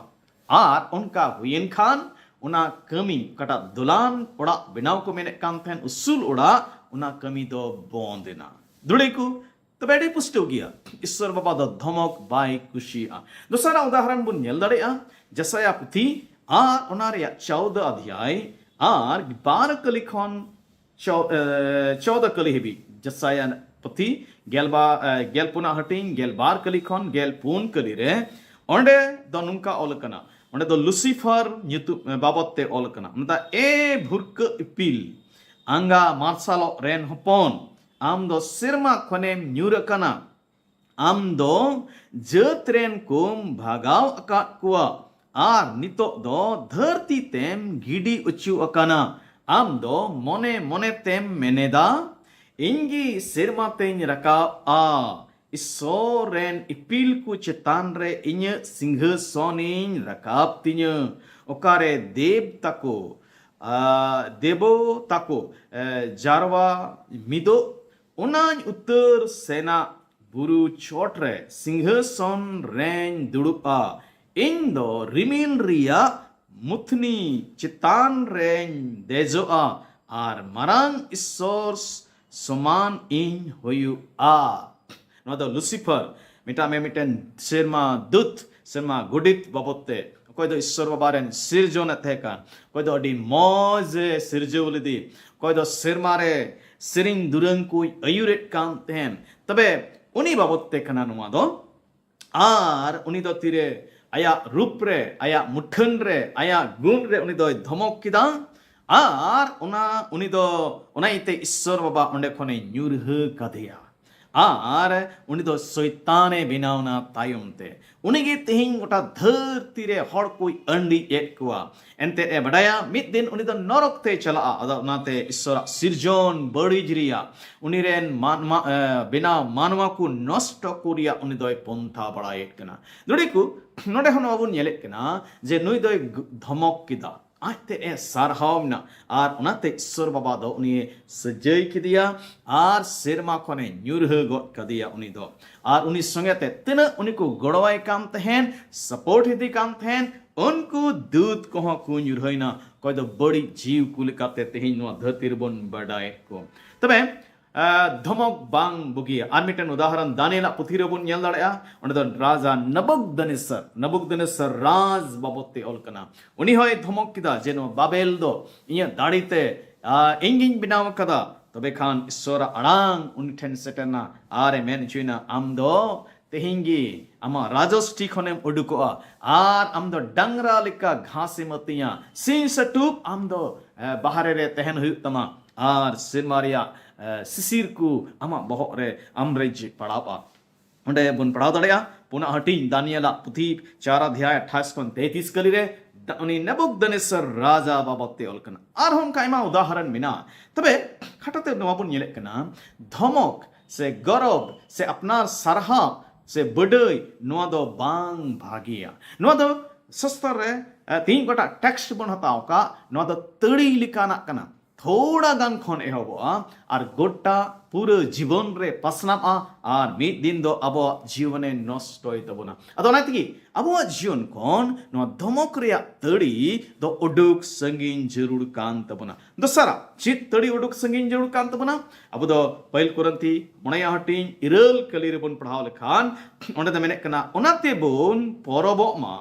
ᱟᱨ ᱚᱱᱠᱟ ᱦᱩᱭᱮᱱ ᱠᱷᱟᱱ ᱚᱱᱟ ᱠᱟᱹᱢᱤ, ᱚᱠᱟᱴᱟᱜ ᱫᱚᱞᱟᱱ ᱚᱲᱟᱜ ᱵᱮᱱᱟᱣ ᱠᱚ ᱢᱮᱱᱮᱫ ᱠᱟᱱ ᱛᱟᱦᱮᱱ, ᱩᱥᱩᱞ ᱚᱲᱟᱜ, ᱚᱱᱟ ᱠᱟᱹᱢᱤ ᱫᱚ ᱵᱚᱱᱫ ᱮᱱᱟ᱾ ᱫᱩᱲᱤ ᱠᱚ, ᱛᱚᱵᱮ ᱟᱹᱰᱤ ᱯᱩᱥᱴᱟᱹᱣ ᱜᱮᱭᱟ, ᱤᱥᱚᱨ ᱵᱟᱵᱟ ᱫᱚ ᱫᱷᱚᱢᱚᱠ ᱵᱟᱭ ᱠᱩᱥᱤᱭᱟᱜᱼᱟ᱾ ᱫᱚᱥᱟᱨᱟᱜ ᱩᱫᱟᱦᱚᱨᱚᱱ ᱵᱚᱱ ᱧᱮᱞ ᱫᱟᱲᱮᱭᱟᱜᱼᱟ ᱡᱮᱥᱟᱭᱟ ᱯᱩᱛᱷᱤ, ᱟᱨ ᱚᱱᱟ ᱨᱮᱭᱟᱜ ᱪᱳᱫᱟ ᱚᱫᱷᱭᱟᱭ, ᱟᱨ ᱵᱟᱨ ᱠᱟᱹᱞᱤ ᱠᱷᱚᱱ ᱪᱚ-, ᱮ, ᱪᱳᱫᱟ ᱠᱟᱹᱞᱤ ᱦᱟᱹᱵᱤᱡ᱾ ᱡᱮᱥᱟᱭᱟ ᱯᱩᱛᱷᱤ ᱜᱮᱞᱵᱟ-, ᱮ, ᱜᱮᱞ ᱯᱩᱱᱟᱜ ᱦᱟᱹᱴᱤᱧ, ᱜᱮᱞ ᱵᱟᱨ ᱠᱟᱹᱞᱤ ᱠᱷᱚᱱ ᱜᱮᱞ ᱯᱩᱱ ᱠᱟᱹᱞᱤ ᱨᱮ᱾ ᱚᱸᱰᱮ ᱫᱚ ᱱᱚᱝᱠᱟ ᱚᱞ ᱟᱠᱟᱱᱟ, ᱚᱸᱰᱮ ᱫᱚ ᱞᱩᱥᱤᱯᱷᱟᱨ ᱧᱩᱛᱩᱢ, ᱮ, ᱵᱟᱵᱚᱛ ᱛᱮ ᱚᱞ ᱟᱠᱟᱱᱟ᱾ ᱢᱮᱱᱫᱟ, ᱮ ᱵᱷᱩᱨᱠᱟᱹ ᱤᱯᱤᱞ, ᱟᱸᱜᱟ ᱢᱟᱨᱥᱟᱞᱚᱜ ᱨᱮᱱ ᱦᱚᱯᱚᱱ, ᱟᱢ ᱫᱚ ᱥᱮᱨᱢᱟ ᱠᱷᱚᱱᱮᱢ ᱧᱩᱨ ᱟᱠᱟᱱᱟ᱾ ᱟᱢ ᱫᱚ ᱡᱟᱹᱛ ᱨᱮᱱ ᱠᱚᱢ ᱵᱷᱟᱜᱟᱣ ᱟᱠᱟᱫ ᱠᱚᱣᱟ ᱟᱨ ᱱᱤᱛᱚᱜ ᱫᱚ ᱫᱷᱟᱹᱨᱛᱤ ᱛᱮᱢ ᱜᱤᱰᱤ ᱚᱪᱚ ᱟᱠᱟᱱᱟ᱾ ᱟᱢ ᱫᱚ ᱢᱚᱱᱮ ᱢᱚᱱᱮ ᱛᱮᱢ ᱢᱮᱱᱮᱫᱟ, ᱤᱧ ᱜᱮ ᱥᱮᱨᱢᱟ ᱛᱮᱧ ᱨᱟᱠᱟᱵᱼᱟ, ᱤᱥᱚᱨ ᱨᱮᱱ ᱤᱯᱤᱞ ᱠᱚ ᱪᱮᱛᱟᱱ ᱨᱮ ᱤᱧᱟᱹᱜ ᱥᱤᱝᱦᱟᱹᱥᱚᱱᱤᱧ ᱨᱟᱠᱟᱵ ᱛᱤᱧᱟᱹ᱾ ᱚᱠᱟᱨᱮ ᱫᱮᱵ ᱛᱟᱠᱚ? ᱟᱨ ᱫᱮᱵᱚ ᱛᱟᱠᱚ ᱮ, ᱡᱟᱨᱣᱟ ᱢᱤᱫᱚᱜ, ᱚᱱᱟᱧ ᱩᱛᱟᱹᱨ ᱥᱮᱱᱟᱜ ᱵᱩᱨᱩ ᱪᱚᱴ ᱨᱮ ᱥᱤᱝᱦᱟᱥᱚᱱ ᱨᱮᱧ ᱫᱩᱲᱩᱵᱼᱟ᱾ ᱤᱧ ᱫᱚ ᱨᱤᱢᱤᱞ ᱨᱮᱭᱟᱜ ᱢᱩᱛᱷᱱᱤ ᱪᱮᱛᱟᱱ ᱨᱮᱧ ᱫᱮᱡᱚᱜᱼᱟ ᱟᱨ ᱢᱟᱨᱟᱝ ᱤᱥᱥᱚᱨ ᱥᱚᱢᱟᱱ ᱤᱧ ᱦᱩᱭᱩᱜᱼᱟ᱾ ᱱᱚᱣᱟ ᱫᱚ ᱞᱩᱥᱤᱯᱷᱟᱨ, ᱢᱮᱛᱟᱜ ᱢᱮ ᱢᱤᱫᱴᱮᱱ ᱥᱮᱨᱢᱟ ᱫᱩᱛ, ᱥᱮᱨᱢᱟ ᱜᱚᱰᱮᱛ ᱵᱟᱵᱚᱫ ᱛᱮ, ᱚᱠᱚᱭ ᱫᱚ ᱤᱥᱥᱚᱨ ᱵᱟᱵᱟ ᱨᱮᱱ ᱥᱤᱨᱡᱚᱱᱮᱫ ᱛᱟᱦᱮᱸ ᱠᱟᱱ, ᱚᱠᱚᱭ ᱫᱚ ᱟᱹᱰᱤ ᱢᱚᱡᱽ ᱮ ᱥᱤᱨᱡᱟᱹᱣ ᱞᱮᱫᱮ, ᱚᱠᱚᱭ ᱫᱚ ᱥᱮᱨᱢᱟ ᱨᱮ ᱥᱮᱨᱮᱧ ᱫᱩᱨᱟᱹᱝ ᱠᱚᱭ ᱟᱹᱭᱩᱨᱮᱫ ᱠᱟᱱ ᱛᱟᱦᱮᱸᱱ᱾ ᱛᱚᱵᱮ ᱩᱱᱤ ᱵᱟᱵᱚᱫ ᱛᱮ ᱠᱟᱱᱟ ᱱᱚᱣᱟ ᱫᱚ᱾ ᱟᱨ ᱩᱱᱤ ᱫᱚ ᱛᱤᱨᱮ ᱟᱭᱟᱜ ᱨᱩᱯ ᱨᱮ, ᱟᱭᱟᱜ ᱢᱩᱴᱷᱟᱹᱱ ᱨᱮ, ᱟᱭᱟᱜ ᱜᱩᱱ ᱨᱮ ᱩᱱᱤ ᱫᱚᱭ ᱫᱷᱚᱢᱚᱠ ᱠᱮᱫᱟ᱾ ᱟᱨ ᱚᱱᱟ, ᱩᱱᱤ ᱫᱚ, ᱚᱱᱟ ᱤᱭᱟᱹᱛᱮ ᱤᱥᱥᱚᱨ ᱵᱟᱵᱟ ᱚᱸᱰᱮ ᱠᱷᱚᱱᱮ ᱧᱩᱨᱦᱟᱹ ᱠᱟᱫᱮᱭᱟ᱾ ᱟᱨ ᱩᱱᱤ ᱫᱚ ᱥᱚᱭᱛᱟᱱᱮ ᱵᱮᱱᱟᱣᱱᱟ ᱛᱟᱭᱚᱢ ᱛᱮ᱾ ᱩᱱᱤᱜᱮ ᱛᱮᱦᱮᱧ ᱜᱚᱴᱟ ᱫᱷᱟᱹᱨᱛᱤ ᱨᱮ ᱦᱚᱲ ᱠᱚᱭ ᱟᱹᱱᱰᱤᱡ ᱮᱫ ᱠᱚᱣᱟ᱾ ᱮᱱᱛᱮᱫ ᱮ ᱵᱟᱰᱟᱭᱟ, ᱢᱤᱫ ᱫᱤᱱ ᱩᱱᱤ ᱫᱚ ᱱᱚᱨᱚᱠ ᱛᱮᱭ ᱪᱟᱞᱟᱜᱼᱟ᱾ ᱟᱫᱚ ᱚᱱᱟᱛᱮ ᱤᱥᱥᱚᱨᱟᱜ ᱥᱤᱨᱡᱚᱱ ᱵᱟᱹᱲᱤᱡ ᱨᱮᱭᱟᱜ, ᱩᱱᱤ ᱨᱮᱱ ᱢᱟᱱᱣᱟ, ᱮ, ᱵᱮᱱᱟᱣ ᱢᱟᱱᱣᱟ ᱠᱚ ᱱᱚᱥᱴᱚ ᱠᱚ ᱨᱮᱭᱟᱜ ᱩᱱᱤ ᱫᱚᱭ ᱯᱚᱱᱛᱷᱟ ᱵᱟᱲᱟᱭᱮᱫ ᱠᱟᱱᱟ᱾ ᱫᱩᱲᱤ ᱠᱚ, ᱱᱚᱰᱮ ᱦᱚᱸ ᱱᱚᱣᱟ ᱵᱚᱱ ᱧᱮᱞᱮᱫ ᱠᱟᱱᱟ ᱡᱮ ᱱᱩᱭ ᱫᱚᱭ ᱜ-, ᱫᱷᱚᱢᱚᱠ ᱠᱮᱫᱟ, ᱟᱡ ᱛᱮᱫ ᱮ ᱥᱟᱨᱦᱟᱣ ᱮᱱᱟ, ᱟᱨ ᱚᱱᱟᱛᱮ ᱤᱥᱥᱚᱨ ᱵᱟᱵᱟ ᱫᱚ ᱩᱱᱤᱭᱮ ᱥᱟᱹᱡᱟᱹᱭ ᱠᱮᱫᱮᱭᱟ ᱟᱨ ᱥᱮᱨᱢᱟ ᱠᱷᱚᱱᱮ ᱧᱩᱨᱦᱟᱹ ᱜᱚᱫ ᱠᱟᱫᱮᱭᱟ ᱩᱱᱤ ᱫᱚ᱾ ᱟᱨ ᱩᱱᱤ ᱥᱚᱸᱜᱮ ᱛᱮ ᱛᱤᱱᱟᱹᱜ ᱩᱱᱤ ᱠᱚ ᱜᱚᱲᱚᱣᱟᱭ ᱠᱟᱱ ᱛᱟᱦᱮᱸᱱ, ᱥᱟᱯᱳᱨᱴ ᱮᱫᱮ ᱠᱟᱱ ᱛᱟᱦᱮᱸᱱ, ᱩᱱᱠᱩ ᱫᱩᱛ ᱠᱚᱦᱚᱸ ᱠᱚ ᱧᱩᱨᱦᱟᱹᱭᱱᱟ᱾ ᱚᱠᱚᱭ ᱫᱚ ᱵᱟᱹᱲᱤᱡ ᱡᱤᱣᱤ ᱠᱚ ᱞᱮᱠᱟᱛᱮ ᱛᱮᱦᱮᱧ ᱱᱚᱣᱟ ᱫᱷᱟᱹᱨᱛᱤ ᱨᱮᱵᱚᱱ ᱵᱟᱰᱟᱭᱮᱫ ᱠᱚ᱾ ᱛᱚᱵᱮ, ᱟ, ᱫᱷᱚᱢᱚᱠ ᱵᱟᱝ ᱵᱩᱜᱤᱭᱟ᱾ ᱟᱨ ᱢᱤᱫᱴᱮᱱ ᱩᱫᱟᱦᱚᱨᱚᱱ ᱫᱟᱱᱤᱭᱮᱞᱟᱜ ᱯᱩᱛᱷᱤ ᱨᱮᱵᱚᱱ ᱧᱮᱞ ᱫᱟᱲᱮᱭᱟᱜᱼᱟ᱾ ᱚᱸᱰᱮ ᱫᱚ ᱨᱟᱡᱟ ᱱᱟᱵᱩᱠᱫᱚᱱᱮᱥᱚᱨ, ᱱᱟᱵᱩᱠᱫᱚᱱᱮᱥᱚᱨ ᱨᱟᱡᱽ ᱵᱟᱵᱚᱫ ᱛᱮ ᱚᱞ ᱠᱟᱱᱟ᱾ ᱩᱱᱤ ᱦᱚᱸᱭ ᱫᱷᱚᱢᱚᱠ ᱠᱮᱫᱟ ᱡᱮ ᱱᱚᱣᱟ ᱵᱟᱵᱮᱞ ᱫᱚ ᱤᱧᱟᱹᱜ ᱫᱟᱲᱮ ᱛᱮ, ᱟ, ᱤᱧ ᱜᱤᱧ ᱵᱮᱱᱟᱣ ᱟᱠᱟᱫᱟ᱾ ᱛᱚᱵᱮ ᱠᱷᱟᱱ ᱤᱥᱥᱚᱨᱟᱜ ᱟᱲᱟᱝ ᱩᱱᱤ ᱴᱷᱮᱱ ᱥᱮᱴᱮᱨᱱᱟ ᱟᱨ ᱮ ᱢᱮᱱ ᱦᱚᱪᱚᱭᱮᱱᱟ, ᱟᱢ ᱫᱚ ᱛᱮᱦᱮᱧ ᱜᱮ ᱟᱢᱟᱜ ᱨᱟᱡᱚᱥᱴᱷᱤ ᱠᱷᱚᱱᱮᱢ ᱩᱰᱩᱠᱚᱜᱼᱟ ᱟᱨ ᱟᱢ ᱫᱚ ᱰᱟᱝᱨᱟ ᱞᱮᱠᱟ ᱜᱷᱟᱥᱮᱢ ᱟᱹᱛᱤᱧᱟ, ᱥᱤᱧ ᱥᱟᱹᱴᱩᱵ ᱟᱢ ᱫᱚ, ᱮ, ᱵᱟᱦᱨᱮ ᱨᱮ ᱛᱟᱦᱮᱱ ᱦᱩᱭᱩᱜ ᱛᱟᱢᱟ ᱟᱨ ᱥᱮᱨᱢᱟ ᱨᱮᱭᱟᱜ, ᱮ, ᱥᱤᱥᱤᱨ ᱠᱚ ᱟᱢᱟᱜ ᱵᱚᱦᱚᱜ ᱨᱮ ᱟᱢᱨᱮ ᱡᱮ ᱯᱟᱲᱟᱣᱼᱟ᱾ ᱚᱸᱰᱮ ᱵᱚᱱ ᱯᱟᱲᱦᱟᱣ ᱫᱟᱲᱮᱭᱟᱜᱼᱟ, ᱯᱩᱱᱟᱜ ᱦᱟᱹᱴᱤᱧ ᱫᱟᱱᱤᱭᱮᱞᱟᱜ ᱯᱩᱛᱷᱤ ᱪᱟᱨ ᱚᱫᱷᱭᱟᱭ ᱟᱴᱷᱟᱥ ᱠᱷᱚᱱ ᱛᱮᱭᱛᱤᱥ ᱠᱟᱹᱞᱤ ᱨᱮ ᱫᱟ-, ᱩᱱᱤ ᱱᱮᱵᱩᱠᱫᱱᱮᱥᱥᱚᱨ ᱨᱟᱡᱟ ᱵᱟᱵᱚᱫ ᱛᱮ ᱚᱞ ᱠᱟᱱᱟ᱾ ᱟᱨᱦᱚᱸ ᱚᱱᱠᱟ ᱟᱭᱢᱟ ᱩᱫᱟᱦᱚᱨᱚᱱ ᱢᱮᱱᱟᱜᱼᱟ᱾ ᱛᱚᱵᱮ ᱠᱷᱟᱴᱚ ᱛᱮ ᱱᱚᱣᱟ ᱵᱚᱱ ᱧᱮᱞᱮᱫ ᱠᱟᱱᱟ, ᱫᱷᱚᱢᱚᱠ ᱥᱮ ᱜᱚᱨᱚᱵᱽ ᱥᱮ ᱟᱯᱱᱟᱨ ᱥᱟᱨᱦᱟᱣ ᱥᱮ ᱵᱟᱹᱰᱟᱹᱭ, ᱱᱚᱣᱟ ᱫᱚ ᱵᱟᱝ ᱵᱷᱟᱜᱮᱭᱟ᱾ ᱱᱚᱣᱟ ᱫᱚ ᱥᱟᱥᱛᱨᱚ ᱨᱮ ᱛᱤᱦᱤᱧ ᱚᱠᱟᱴᱟᱜ ᱴᱮᱠᱥᱴ ᱵᱚᱱ ᱦᱟᱛᱟᱣ ᱟᱠᱟᱫ, ᱱᱚᱣᱟ ᱫᱚ ᱛᱟᱹᱲᱤ ᱞᱮᱠᱟᱱᱟᱜ ᱠᱟᱱᱟ᱾ ᱛᱷᱚᱲᱟ ᱜᱟᱱ ᱠᱷᱚᱱ ᱮᱦᱚᱵᱚᱜᱼᱟ ᱟᱨ ᱜᱚᱴᱟ ᱯᱩᱨᱟᱹ ᱡᱤᱵᱚᱱ ᱨᱮ ᱯᱟᱥᱱᱟᱜᱼᱟ ᱟᱨ ᱢᱤᱫ ᱫᱤᱱ ᱫᱚ ᱟᱵᱚᱣᱟᱜ ᱡᱤᱭᱚᱱᱮ ᱱᱚᱥᱴᱚᱭ ᱛᱟᱵᱚᱱᱟ᱾ ᱟᱫᱚ ᱚᱱᱟ ᱛᱮᱜᱮ ᱟᱵᱚᱣᱟᱜ ᱡᱤᱭᱚᱱ ᱠᱷᱚᱱ ᱱᱚᱣᱟ ᱫᱷᱚᱢᱚᱠ ᱨᱮᱭᱟᱜ ᱛᱟᱹᱲᱤ ᱫᱚ ᱩᱰᱩᱠ ᱥᱟᱺᱜᱤᱧ ᱡᱟᱹᱨᱩᱲ ᱠᱟᱱ ᱛᱟᱵᱚᱱᱟ᱾ ᱫᱚᱥᱟᱨᱟ ᱪᱮᱫ ᱛᱟᱹᱲᱤ ᱩᱰᱩᱠ ᱥᱟᱺᱜᱤᱧ ᱡᱟᱹᱨᱩᱲ ᱠᱟᱱ ᱛᱟᱵᱚᱱᱟ? ᱟᱵᱚ ᱫᱚ ᱯᱟᱹᱦᱤᱞ ᱠᱚᱨᱤᱱᱛᱷᱤ ᱢᱚᱬᱮᱭᱟᱜ ᱦᱟᱹᱴᱤᱧ ᱤᱨᱟᱹᱞ ᱠᱟᱹᱞᱤ ᱨᱮᱵᱚᱱ ᱯᱟᱲᱦᱟᱣ ᱞᱮᱠᱷᱟᱱ ᱚᱸᱰᱮ ᱫᱚ ᱢᱮᱱᱮᱫ ᱠᱟᱱᱟ, ᱚᱱᱟᱛᱮ ᱵᱚᱱ ᱯᱚᱨᱚᱵᱚᱜ ᱢᱟ,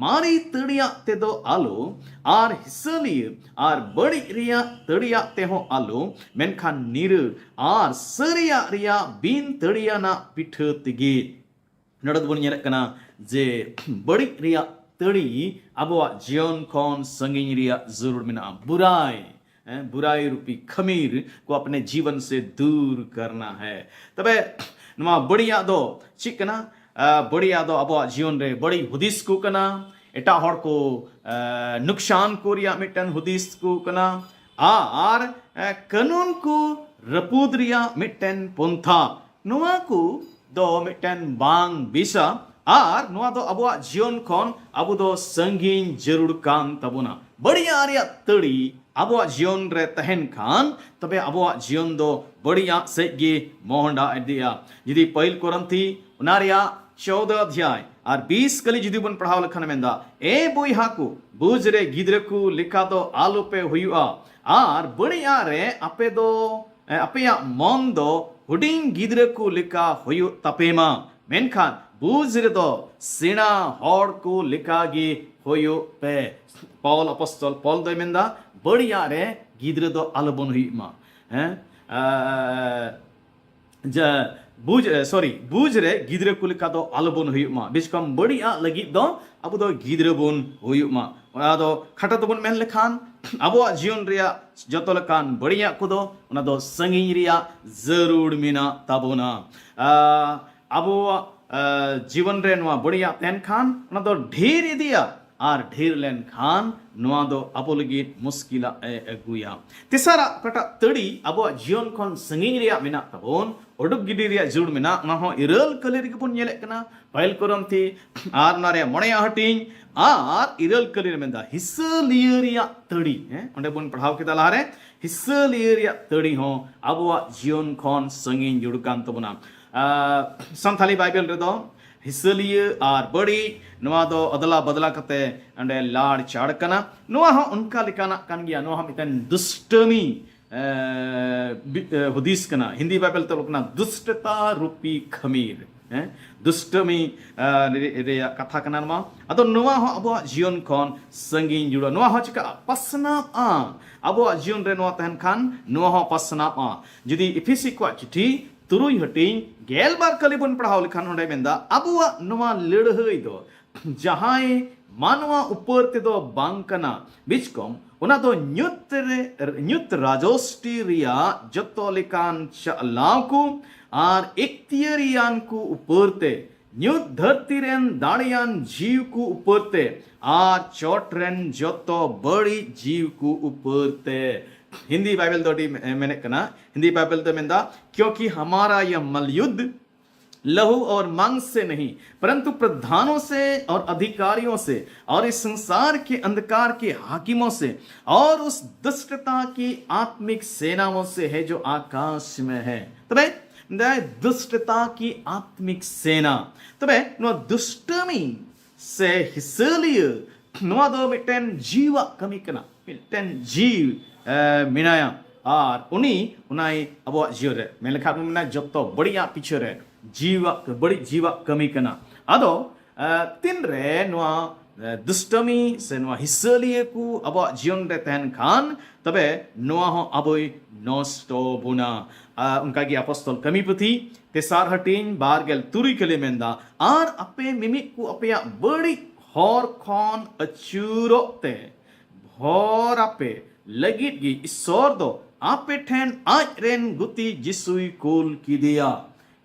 ᱢᱟᱨᱮ ᱛᱟᱹᱲᱤᱭᱟᱜ ᱛᱮᱫᱚ ᱟᱞᱚ, ᱟᱨ ᱦᱤᱥᱟᱹᱞᱤᱭᱟᱹ ᱟᱨ ᱵᱟᱹᱲᱤᱡ ᱨᱮᱭᱟᱜ ᱛᱟᱹᱲᱤᱭᱟᱜ ᱛᱮᱦᱚᱸ ᱟᱞᱚ, ᱢᱮᱱᱠᱷᱟᱱ ᱱᱤᱨᱟᱹ ᱟᱨ ᱥᱟᱹᱨᱤᱭᱟᱜ ᱨᱮᱭᱟᱜ ᱵᱤᱱ ᱛᱟᱹᱲᱤᱭᱟᱱᱟᱜ ᱯᱤᱴᱷᱟᱹ ᱛᱮᱜᱮ᱾ ᱱᱚᱰᱮ ᱫᱚᱵᱚᱱ ᱧᱮᱞᱮᱫ ᱠᱟᱱᱟ ᱡᱮ ᱵᱟᱹᱲᱤᱡ ᱨᱮᱭᱟᱜ ᱛᱟᱹᱲᱤ ᱟᱵᱚᱣᱟᱜ ᱡᱤᱭᱚᱱ ᱠᱷᱚᱱ ᱥᱟᱺᱜᱤᱧ ᱨᱮᱭᱟᱜ ᱡᱟᱹᱨᱩᱲ ᱢᱮᱱᱟᱜᱼᱟ᱾ ᱵᱩᱨᱟᱭ, ᱦᱮᱸ, ᱵᱩᱨᱟᱭ ᱨᱩᱯᱤ ᱠᱷᱟᱢᱤᱨ ᱠᱚ ᱟᱯᱱᱮ ᱡᱤᱵᱚᱱ ᱥᱮ ᱫᱩᱨ ᱠᱟᱨᱱᱟ ᱦᱮ᱾ ᱛᱚᱵᱮ ᱱᱚᱣᱟ ᱵᱟᱹᱲᱤᱡᱟᱜ ᱫᱚ ᱪᱮᱫ ᱠᱟᱱᱟ? ᱟᱸ, ᱵᱟᱹᱲᱤᱡᱟᱜ ᱫᱚ ᱟᱵᱚᱣᱟᱜ ᱡᱤᱭᱚᱱ ᱨᱮ ᱵᱟᱹᱲᱤᱡ ᱦᱩᱫᱤᱥ ᱠᱚ ᱠᱟᱱᱟ, ᱮᱴᱟᱜ ᱦᱚᱲ ᱠᱚ ᱟᱸ, ᱱᱩᱠᱥᱟᱱ ᱠᱚ ᱨᱮᱭᱟᱜ ᱢᱤᱫᱴᱮᱱ ᱦᱩᱫᱤᱥ ᱠᱚ ᱠᱟᱱᱟ, ᱟᱨ ᱟᱸ, ᱠᱟᱹᱱᱩᱱ ᱠᱚ ᱨᱟᱹᱯᱩᱫ ᱨᱮᱭᱟᱜ ᱢᱤᱫᱴᱮᱱ ᱯᱚᱱᱛᱷᱟ᱾ ᱱᱚᱣᱟ ᱠᱚ ᱫᱚ ᱢᱤᱫᱴᱮᱱ ᱵᱟᱝ ᱵᱮᱥᱟ, ᱟᱨ ᱱᱚᱣᱟ ᱫᱚ ᱟᱵᱚᱣᱟᱜ ᱡᱤᱭᱚᱱ ᱠᱷᱚᱱ ᱟᱵᱚ ᱫᱚ ᱥᱟᱺᱜᱤᱧ ᱡᱟᱹᱨᱩᱲ ᱠᱟᱱ ᱛᱟᱵᱚᱱᱟ᱾ ᱵᱟᱹᱲᱤᱡᱟᱜ ᱨᱮᱭᱟᱜ ᱛᱟᱹᱲᱤ ᱟᱵᱚᱣᱟᱜ ᱡᱤᱭᱚᱱ ᱨᱮ ᱛᱟᱦᱮᱱ ᱠᱷᱟᱱ, ᱛᱚᱵᱮ ᱟᱵᱚᱣᱟᱜ ᱡᱤᱭᱚᱱ ᱫᱚ ᱵᱟᱹᱲᱤᱡᱟᱜ ᱥᱮᱫ ᱜᱮ ᱢᱚᱦᱰᱟ ᱤᱫᱤᱜᱼᱟ᱾ ᱡᱩᱫᱤ ᱯᱟᱹᱦᱤᱞ ᱠᱚᱨᱤᱱᱛᱷᱤ ᱚᱱᱟ ᱨᱮᱭᱟᱜ ᱪᱳᱫᱟ ᱚᱫᱷᱭᱟᱭ ᱟᱨ ᱵᱤᱥ ᱠᱟᱹᱞᱤ ᱡᱩᱫᱤ ᱵᱚᱱ ᱯᱟᱲᱦᱟᱣ ᱞᱮᱠᱷᱟᱱ ᱢᱮᱱᱫᱟ, ᱮ ᱵᱚᱭᱦᱟ ᱠᱚ, ᱵᱩᱡᱽ ᱨᱮ ᱜᱤᱫᱽᱨᱟᱹ ᱠᱚ ᱞᱮᱠᱟ ᱫᱚ ᱟᱞᱚᱯᱮ ᱦᱩᱭᱩᱜᱼᱟ, ᱟᱨ ᱵᱟᱹᱲᱤᱡᱟᱜ ᱨᱮ ᱟᱯᱮ ᱫᱚ, ᱮ, ᱟᱯᱮᱭᱟᱜ ᱢᱚᱱ ᱫᱚ ᱦᱩᱰᱤᱧ ᱜᱤᱫᱽᱨᱟᱹ ᱠᱚ ᱞᱮᱠᱟ ᱦᱩᱭᱩᱜ ᱛᱟᱯᱮ ᱢᱟ, ᱢᱮᱱᱠᱷᱟᱱ ᱵᱩᱡᱽ ᱨᱮᱫᱚ ᱥᱮᱬᱟ ᱦᱚᱲ ᱠᱚ ᱞᱮᱠᱟ ᱜᱮ ᱦᱩᱭᱩᱜ ᱯᱮ᱾ ᱯᱟᱣᱞ ᱟᱯᱚᱥᱛᱚᱞ ᱯᱚᱞ ᱫᱚᱭ ᱢᱮᱱᱫᱟ, ᱵᱟᱹᱲᱤᱡᱟᱜ ᱨᱮ ᱜᱤᱫᱽᱨᱟᱹ ᱫᱚ ᱟᱞᱚᱵᱚᱱ ᱦᱩᱭᱩᱜ ᱢᱟ᱾ ᱦᱮᱸ, ᱮ, ᱡᱟ, ᱵᱩᱡᱽ, ᱮ, ᱥᱚᱨᱤ, ᱵᱩᱡᱽ ᱨᱮ ᱜᱤᱫᱽᱨᱟᱹ ᱠᱚ ᱞᱮᱠᱟ ᱫᱚ ᱟᱞᱚᱵᱚᱱ ᱦᱩᱭᱩᱜ ᱢᱟ᱾ ᱵᱮᱥ ᱠᱚᱢ ᱵᱟᱹᱲᱤᱡᱟᱜ ᱞᱟᱹᱜᱤᱫ ᱫᱚ ᱟᱵᱚ ᱫᱚ ᱜᱤᱫᱽᱨᱟᱹ ᱵᱚᱱ ᱦᱩᱭᱩᱜ ᱢᱟ᱾ ᱚᱱᱟ ᱫᱚ ᱠᱷᱟᱴᱚ ᱛᱮᱵᱚᱱ ᱢᱮᱱ ᱞᱮᱠᱷᱟᱱ, ᱟᱵᱚᱣᱟᱜ ᱡᱤᱭᱚᱱ ᱨᱮᱭᱟᱜ ᱡᱚᱛᱚ ᱞᱮᱠᱟᱱ ᱵᱟᱹᱲᱤᱡᱟᱜ ᱠᱚᱫᱚ ᱚᱱᱟ ᱫᱚ ᱥᱟᱺᱜᱤᱧ ᱨᱮᱭᱟᱜ ᱡᱟᱹᱨᱩᱲ ᱢᱮᱱᱟᱜ ᱛᱟᱵᱚᱱᱟ᱾ ᱟ, ᱟᱵᱚᱣᱟᱜ, ᱟ, ᱡᱤᱵᱚᱱ ᱨᱮ ᱱᱚᱣᱟ ᱵᱟᱹᱲᱤᱡᱟᱜ ᱛᱟᱦᱮᱱ ᱠᱷᱟᱱ ᱚᱱᱟ ᱫᱚ ᱰᱷᱮᱨ ᱤᱫᱤᱜᱼᱟ᱾ ᱟᱨ ᱰᱷᱮᱨ ᱞᱮᱱᱠᱷᱟᱱ ᱱᱚᱣᱟ ᱫᱚ ᱟᱵᱚ ᱞᱟᱹᱜᱤᱫ ᱢᱩᱥᱠᱤᱞᱟᱜ ᱮ ᱟᱹᱜᱩᱭᱟ᱾ ᱛᱮᱥᱟᱨᱟᱜ ᱚᱠᱟᱴᱟᱜ ᱛᱟᱹᱲᱤ ᱟᱵᱚᱣᱟᱜ ᱡᱤᱭᱚᱱ ᱠᱷᱚᱱ ᱥᱟᱺᱜᱤᱧ ᱨᱮᱭᱟᱜ ᱢᱮᱱᱟᱜ ᱛᱟᱵᱚᱱ, ᱩᱰᱩᱠ ᱜᱤᱰᱤ ᱨᱮᱭᱟᱜ ᱡᱟᱹᱨᱩᱲ ᱢᱮᱱᱟᱜ, ᱚᱱᱟ ᱦᱚᱸ ᱤᱨᱟᱹᱞ ᱠᱟᱹᱞᱤ ᱨᱮᱜᱮ ᱵᱚᱱ ᱧᱮᱞᱮᱫ ᱠᱟᱱᱟ᱾ ᱯᱟᱹᱦᱤᱞ ᱠᱚᱨᱤᱱᱛᱷᱤ ᱟᱨ ᱚᱱᱟ ᱨᱮᱭᱟᱜ ᱢᱚᱬᱮᱭᱟᱜ ᱦᱟᱹᱴᱤᱧ ᱟᱨ ᱤᱨᱟᱹᱞ ᱠᱟᱹᱞᱤ ᱨᱮ ᱢᱮᱱᱫᱟ ᱦᱤᱥᱟᱹᱞᱤᱭᱟᱹ ᱨᱮᱭᱟᱜ ᱛᱟᱹᱲᱤ᱾ ᱦᱮᱸ, ᱚᱸᱰᱮ ᱵᱚᱱ ᱯᱟᱲᱦᱟᱣ ᱠᱮᱫᱟ ᱞᱟᱦᱟᱨᱮ, ᱦᱤᱥᱟᱹᱞᱤᱭᱟᱹ ᱨᱮᱭᱟᱜ ᱛᱟᱹᱲᱤ ᱦᱚᱸ ᱟᱵᱚᱣᱟᱜ ᱡᱤᱭᱚᱱ ᱠᱷᱚᱱ ᱥᱟᱺᱜᱤᱧ ᱡᱩᱲ ᱠᱟᱱ ᱛᱟᱵᱚᱱᱟ᱾ ᱟᱨ ᱥᱟᱱᱛᱟᱲᱤ ᱵᱟᱭᱵᱮᱞ ᱨᱮᱫᱚ ᱦᱤᱥᱟᱹᱞᱤᱭᱟᱹ ᱟᱨ ᱵᱟᱹᱲᱤᱡ, ᱱᱚᱣᱟ ᱫᱚ ᱟᱫᱞᱟ ᱵᱟᱫᱞᱟ ᱠᱟᱛᱮ ᱚᱸᱰᱮ ᱞᱟᱲ ᱪᱟᱲ ᱠᱟᱱᱟ᱾ ᱱᱚᱣᱟ ᱦᱚᱸ ᱚᱱᱠᱟ ᱞᱮᱠᱟᱱᱟᱜ ᱠᱟᱱ ᱜᱮᱭᱟ᱾ ᱱᱚᱣᱟ ᱦᱚᱸ ᱢᱤᱫᱴᱮᱱ ᱫᱩᱥᱴᱟᱹᱢᱤ, ᱮ, ᱵᱤ-, ᱮ, ᱦᱩᱫᱤᱥ ᱠᱟᱱᱟ᱾ ᱦᱤᱱᱫᱤ ᱵᱟᱭᱵᱮᱞ ᱛᱮ ᱚᱞ ᱠᱟᱱᱟ ᱫᱩᱥᱴᱚᱛᱟ ᱨᱩᱯᱤ ᱠᱷᱟᱢᱤᱨ᱾ ᱦᱮᱸ, ᱫᱩᱥᱴᱟᱹᱢᱤ, ᱮ, ᱨᱮ-, ᱨᱮᱭᱟᱜ ᱠᱟᱛᱷᱟ ᱠᱟᱱᱟ ᱱᱚᱣᱟ᱾ ᱟᱫᱚ ᱱᱚᱣᱟ ᱦᱚᱸ ᱟᱵᱚᱣᱟᱜ ᱡᱤᱭᱚᱱ ᱠᱷᱚᱱ ᱥᱟᱺᱜᱤᱧ ᱡᱩᱲᱟᱹ᱾ ᱱᱚᱣᱟ ᱦᱚᱸ ᱪᱤᱠᱟᱹᱜᱼᱟ? ᱯᱟᱥᱱᱟᱣᱼᱟ᱾ ᱟᱵᱚᱣᱟᱜ ᱡᱤᱭᱚᱱ ᱨᱮ ᱱᱚᱣᱟ ᱛᱟᱦᱮᱱ ᱠᱷᱟᱱ ᱱᱚᱣᱟ ᱦᱚᱸ ᱯᱟᱥᱱᱟᱣᱼᱟ᱾ ᱡᱩᱫᱤ ᱤᱯᱷᱤᱥᱤ ᱠᱚᱣᱟᱜ ᱪᱤᱴᱷᱤ ᱛᱩᱨᱩᱭ ᱦᱟᱹᱴᱤᱧ ᱜᱮᱞᱵᱟᱨ ᱠᱟᱹᱞᱤ ᱵᱚᱱ ᱯᱟᱲᱦᱟᱣ ᱞᱮᱠᱷᱟᱱ ᱚᱸᱰᱮ ᱢᱮᱱᱫᱟ, ᱟᱵᱚᱣᱟᱜ ᱱᱚᱣᱟ ᱞᱟᱹᱲᱦᱟᱹᱭ ᱫᱚ ᱡᱟᱦᱟᱸᱭ ᱢᱟᱱᱣᱟ ᱩᱯᱟᱹᱨ ᱛᱮᱫᱚ ᱵᱟᱝ ᱠᱟᱱᱟ, ᱵᱤᱪᱠᱚᱢ ᱚᱱᱟ ᱫᱚ ᱧᱩᱛ ᱨᱮ, ᱧᱩᱛ ᱨᱟᱡᱚᱥᱴᱤ ᱨᱮᱭᱟᱜ ᱡᱚᱛᱚ ᱞᱮᱠᱟᱱ ᱪᱟᱞᱟᱣ ᱠᱚ ᱟᱨ ᱮᱠᱛᱤᱭᱟᱹᱨᱤᱭᱟᱱ ᱠᱚ ᱩᱯᱟᱹᱨ ᱛᱮ, ᱧᱩᱛ ᱫᱷᱟᱹᱨᱛᱤ ᱨᱮᱱ ᱫᱟᱲᱮᱭᱟᱱ ᱡᱤᱣᱤ ᱠᱚ ᱩᱯᱟᱹᱨ ᱛᱮ ᱟᱨ ᱪᱚᱴ ᱨᱮᱱ ᱡᱚᱛᱚ ᱵᱟᱹᱲᱤᱡ ᱡᱤᱣᱤ ᱠᱚ ᱩᱯᱟᱹᱨ ᱛᱮ᱾ ᱦᱤᱱᱫᱤ ᱵᱟᱭᱵᱮᱞ ᱫᱚ ᱟᱹᱰᱤ ᱢᱮ-, ᱢᱮᱱᱮᱫ ᱠᱟᱱᱟ, ᱦᱤᱱᱫᱤ ᱵᱟᱭᱵᱮᱞ ᱫᱚ ᱢᱮᱱᱫᱟ, क्योंकि हमारा यह मल्लयुद्ध लहू और मांस से नहीं, परंतु प्रधानों से और अधिकारियों से और इस संसार के अंधकार के हाकिमों से और उस दुष्टता की आत्मिक सेनाओं से है जो आकाश में है। ᱛᱚᱵᱮ, ᱫᱩᱥᱴᱚᱛᱟ ᱠᱤ ᱟᱛᱢᱤᱠ ᱥᱮᱱᱟ᱾ ᱛᱚᱵᱮ, ᱱᱚᱣᱟ ᱫᱩᱥᱴᱟᱹᱢᱤ ᱥᱮ ᱦᱤᱥᱟᱹᱞᱤᱭᱟᱹ, ᱱᱚᱣᱟ ᱫᱚ ᱢᱤᱫᱴᱮᱱ ᱡᱤᱣᱟᱜ ᱠᱟᱹᱢᱤ ᱠᱟᱱᱟ᱾ ᱢᱤᱫᱴᱮᱱ ᱡᱤᱣ, ᱮ, ᱢᱮᱱᱟᱭᱟ᱾ ᱟᱨ ᱩᱱᱤ, ᱚᱱᱟᱭ ᱟᱵᱚᱣᱟᱜ ᱡᱤᱭᱚᱱ ᱨᱮ, ᱢᱮᱱ ᱞᱮᱠᱷᱟᱱ ᱵᱚᱱ ᱢᱮᱱᱟ, ᱡᱚᱛᱚ ᱵᱟᱹᱲᱤᱡᱟᱜ ᱯᱤᱪᱷᱟᱹ ᱨᱮ ᱡᱤᱣᱟᱜ, ᱵᱟᱹᱲᱤᱡ ᱡᱤᱣᱟᱜ ᱠᱟᱹᱢᱤ ᱠᱟᱱᱟ᱾ ᱟᱫᱚ, ᱮ, ᱛᱤᱱᱨᱮ ᱱᱚᱣᱟ, ᱮ, ᱫᱩᱥᱴᱟᱹᱢᱤ ᱥᱮ ᱱᱚᱣᱟ ᱦᱤᱥᱟᱹᱞᱤᱭᱟᱹ ᱠᱚ ᱟᱵᱚᱣᱟᱜ ᱡᱤᱭᱚᱱ ᱨᱮ ᱛᱟᱦᱮᱱ ᱠᱷᱟᱱ, ᱛᱚᱵᱮ ᱱᱚᱣᱟ ᱦᱚᱸ ᱟᱵᱚᱭ ᱱᱚᱥᱴᱚ ᱵᱚᱱᱟ᱾ ᱟ, ᱚᱱᱠᱟᱜᱮ ᱟᱯᱚᱥᱛᱚᱞ ᱠᱟᱹᱢᱤ ᱯᱩᱛᱷᱤ ᱛᱮᱥᱟᱨ ᱦᱟᱹᱴᱤᱧ ᱵᱟᱨ ᱜᱮᱞ ᱛᱩᱨᱩᱭ ᱠᱟᱹᱞᱤ ᱢᱮᱱᱫᱟ, ᱟᱨ ᱟᱯᱮ ᱢᱤᱢᱤᱫ ᱠᱚ ᱟᱯᱮᱭᱟᱜ ᱵᱟᱹᱲᱤᱡ ᱦᱚᱨ ᱠᱷᱚᱱ ᱟᱹᱪᱩᱨᱚᱜ ᱛᱮ ᱵᱷᱚᱨ ᱟᱯᱮ ᱞᱟᱹᱜᱤᱫ ᱜᱮ ᱤᱥᱚᱨ ᱫᱚ ᱟᱯᱮ ᱴᱷᱮᱱ ᱟᱡ ᱨᱮᱱ ᱜᱩᱛᱤ ᱡᱤᱥᱩᱭ ᱠᱩᱞ ᱠᱮᱫᱮᱭᱟ᱾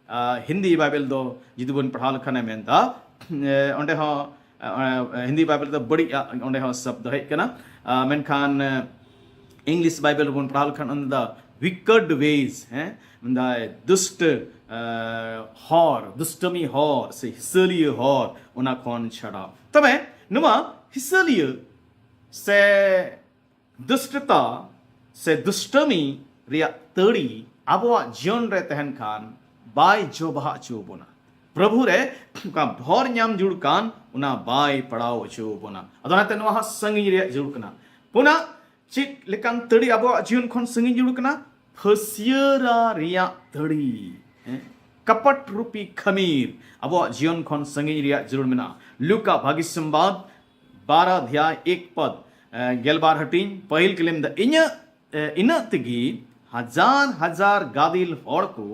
ᱟ, ᱦᱤᱱᱫᱤ ᱵᱟᱭᱵᱮᱞ ᱫᱚ ᱡᱩᱫᱤ ᱵᱚᱱ ᱯᱟᱲᱦᱟᱣ ᱞᱮᱠᱷᱟᱱᱮ ᱢᱮᱱᱫᱟ, ᱮ, ᱚᱸᱰᱮ ᱦᱚᱸ, ᱚᱱᱟ ᱦᱤᱱᱫᱤ ᱵᱟᱭᱵᱮᱞ ᱨᱮᱫᱚ ᱵᱟᱹᱲᱤᱡ ᱟᱜ ᱚᱸᱰᱮ ᱦᱚᱸ ᱥᱚᱵᱫ ᱦᱮᱡ ᱠᱟᱱᱟ᱾ ᱟᱨ ᱢᱮᱱᱠᱷᱟᱱ ᱤᱝᱞᱤᱥ ᱵᱟᱭᱵᱮᱞ ᱨᱮᱵᱚᱱ ᱯᱟᱲᱦᱟᱣ ᱞᱮᱠᱷᱟᱱ ᱚᱱᱟ ᱫᱚ wicked ways, ᱦᱮᱸ, ᱢᱮᱱᱫᱟᱭ ᱫᱩᱥᱴ ᱦᱚᱨ, ᱫᱩᱥᱴᱟᱹᱢᱤ ᱦᱚᱨ ᱥᱮ ᱦᱤᱥᱟᱹᱞᱤᱭᱟᱹ ᱦᱚᱨ, ᱚᱱᱟ ᱠᱷᱚᱱ ᱪᱷᱟᱰᱟᱣ᱾ ᱛᱚᱵᱮ ᱱᱚᱣᱟ ᱦᱤᱥᱟᱹᱞᱤᱭᱟᱹ ᱥᱮ ᱫᱩᱥᱴᱚᱛᱟ ᱥᱮ ᱫᱩᱥᱴᱟᱹᱢᱤ ᱨᱮᱭᱟᱜ ᱛᱟᱹᱲᱤ ᱟᱵᱚᱣᱟᱜ ᱡᱤᱭᱚᱱ ᱨᱮ ᱛᱟᱦᱮᱱ ᱠᱷᱟᱱ ᱵᱟᱭ ᱡᱚ ᱵᱟᱦᱟ ᱦᱚᱪᱚ ᱵᱚᱱᱟ᱾ ᱯᱨᱚᱵᱷᱩ ᱨᱮ ᱚᱠᱟ ᱵᱷᱚᱨ ᱧᱟᱢ ᱡᱩᱲ ᱠᱟᱱ, ᱚᱱᱟ ᱵᱟᱭ ᱯᱟᱲᱟᱣ ᱦᱚᱪᱚ ᱵᱚᱱᱟ᱾ ᱟᱫᱚ ᱚᱱᱟᱛᱮ ᱱᱚᱣᱟ ᱦᱚᱸ ᱥᱟᱺᱜᱤᱧ ᱨᱮᱭᱟᱜ ᱡᱟᱹᱨᱩᱲ ᱠᱟᱱᱟ᱾ ᱯᱩᱱᱟ, ᱪᱮᱫ ᱞᱮᱠᱟᱱ ᱛᱟᱹᱲᱤ ᱟᱵᱚᱣᱟᱜ ᱡᱤᱭᱚᱱ ᱠᱷᱚᱱ ᱥᱟᱺᱜᱤᱧ ᱡᱟᱹᱨᱩᱲ ᱠᱟᱱᱟ? ᱯᱷᱟᱹᱥᱭᱟᱹᱨᱟ ᱨᱮᱭᱟᱜ ᱛᱟᱹᱲᱤ, ᱦᱮᱸ? ᱠᱟᱯᱟᱴ ᱨᱩᱯᱤ ᱠᱷᱟᱢᱤᱨ ᱟᱵᱚᱣᱟᱜ ᱡᱤᱭᱚᱱ ᱠᱷᱚᱱ ᱥᱟᱺᱜᱤᱧ ᱨᱮᱭᱟᱜ ᱡᱟᱹᱨᱩᱲ ᱢᱮᱱᱟᱜᱼᱟ᱾ ᱞᱩᱠᱟ ᱵᱷᱟᱹᱜᱤ ᱥᱚᱢᱵᱟᱫ ᱵᱟᱨ ᱚᱫᱷᱭᱟᱭ ᱮᱠ ᱯᱚᱫ, ᱮ, ᱜᱮᱞᱵᱟᱨ ᱦᱟᱹᱴᱤᱧ, ᱯᱟᱹᱦᱤᱞ ᱠᱟᱹᱞᱤᱢ ᱫᱚ ᱤᱧᱟᱹᱜ, ᱮ, ᱤᱱᱟᱹᱜ ᱛᱮᱜᱮ ᱦᱟᱡᱟᱨ ᱦᱟᱡᱟᱨ ᱜᱟᱫᱮᱞ ᱦᱚᱲ ᱠᱚ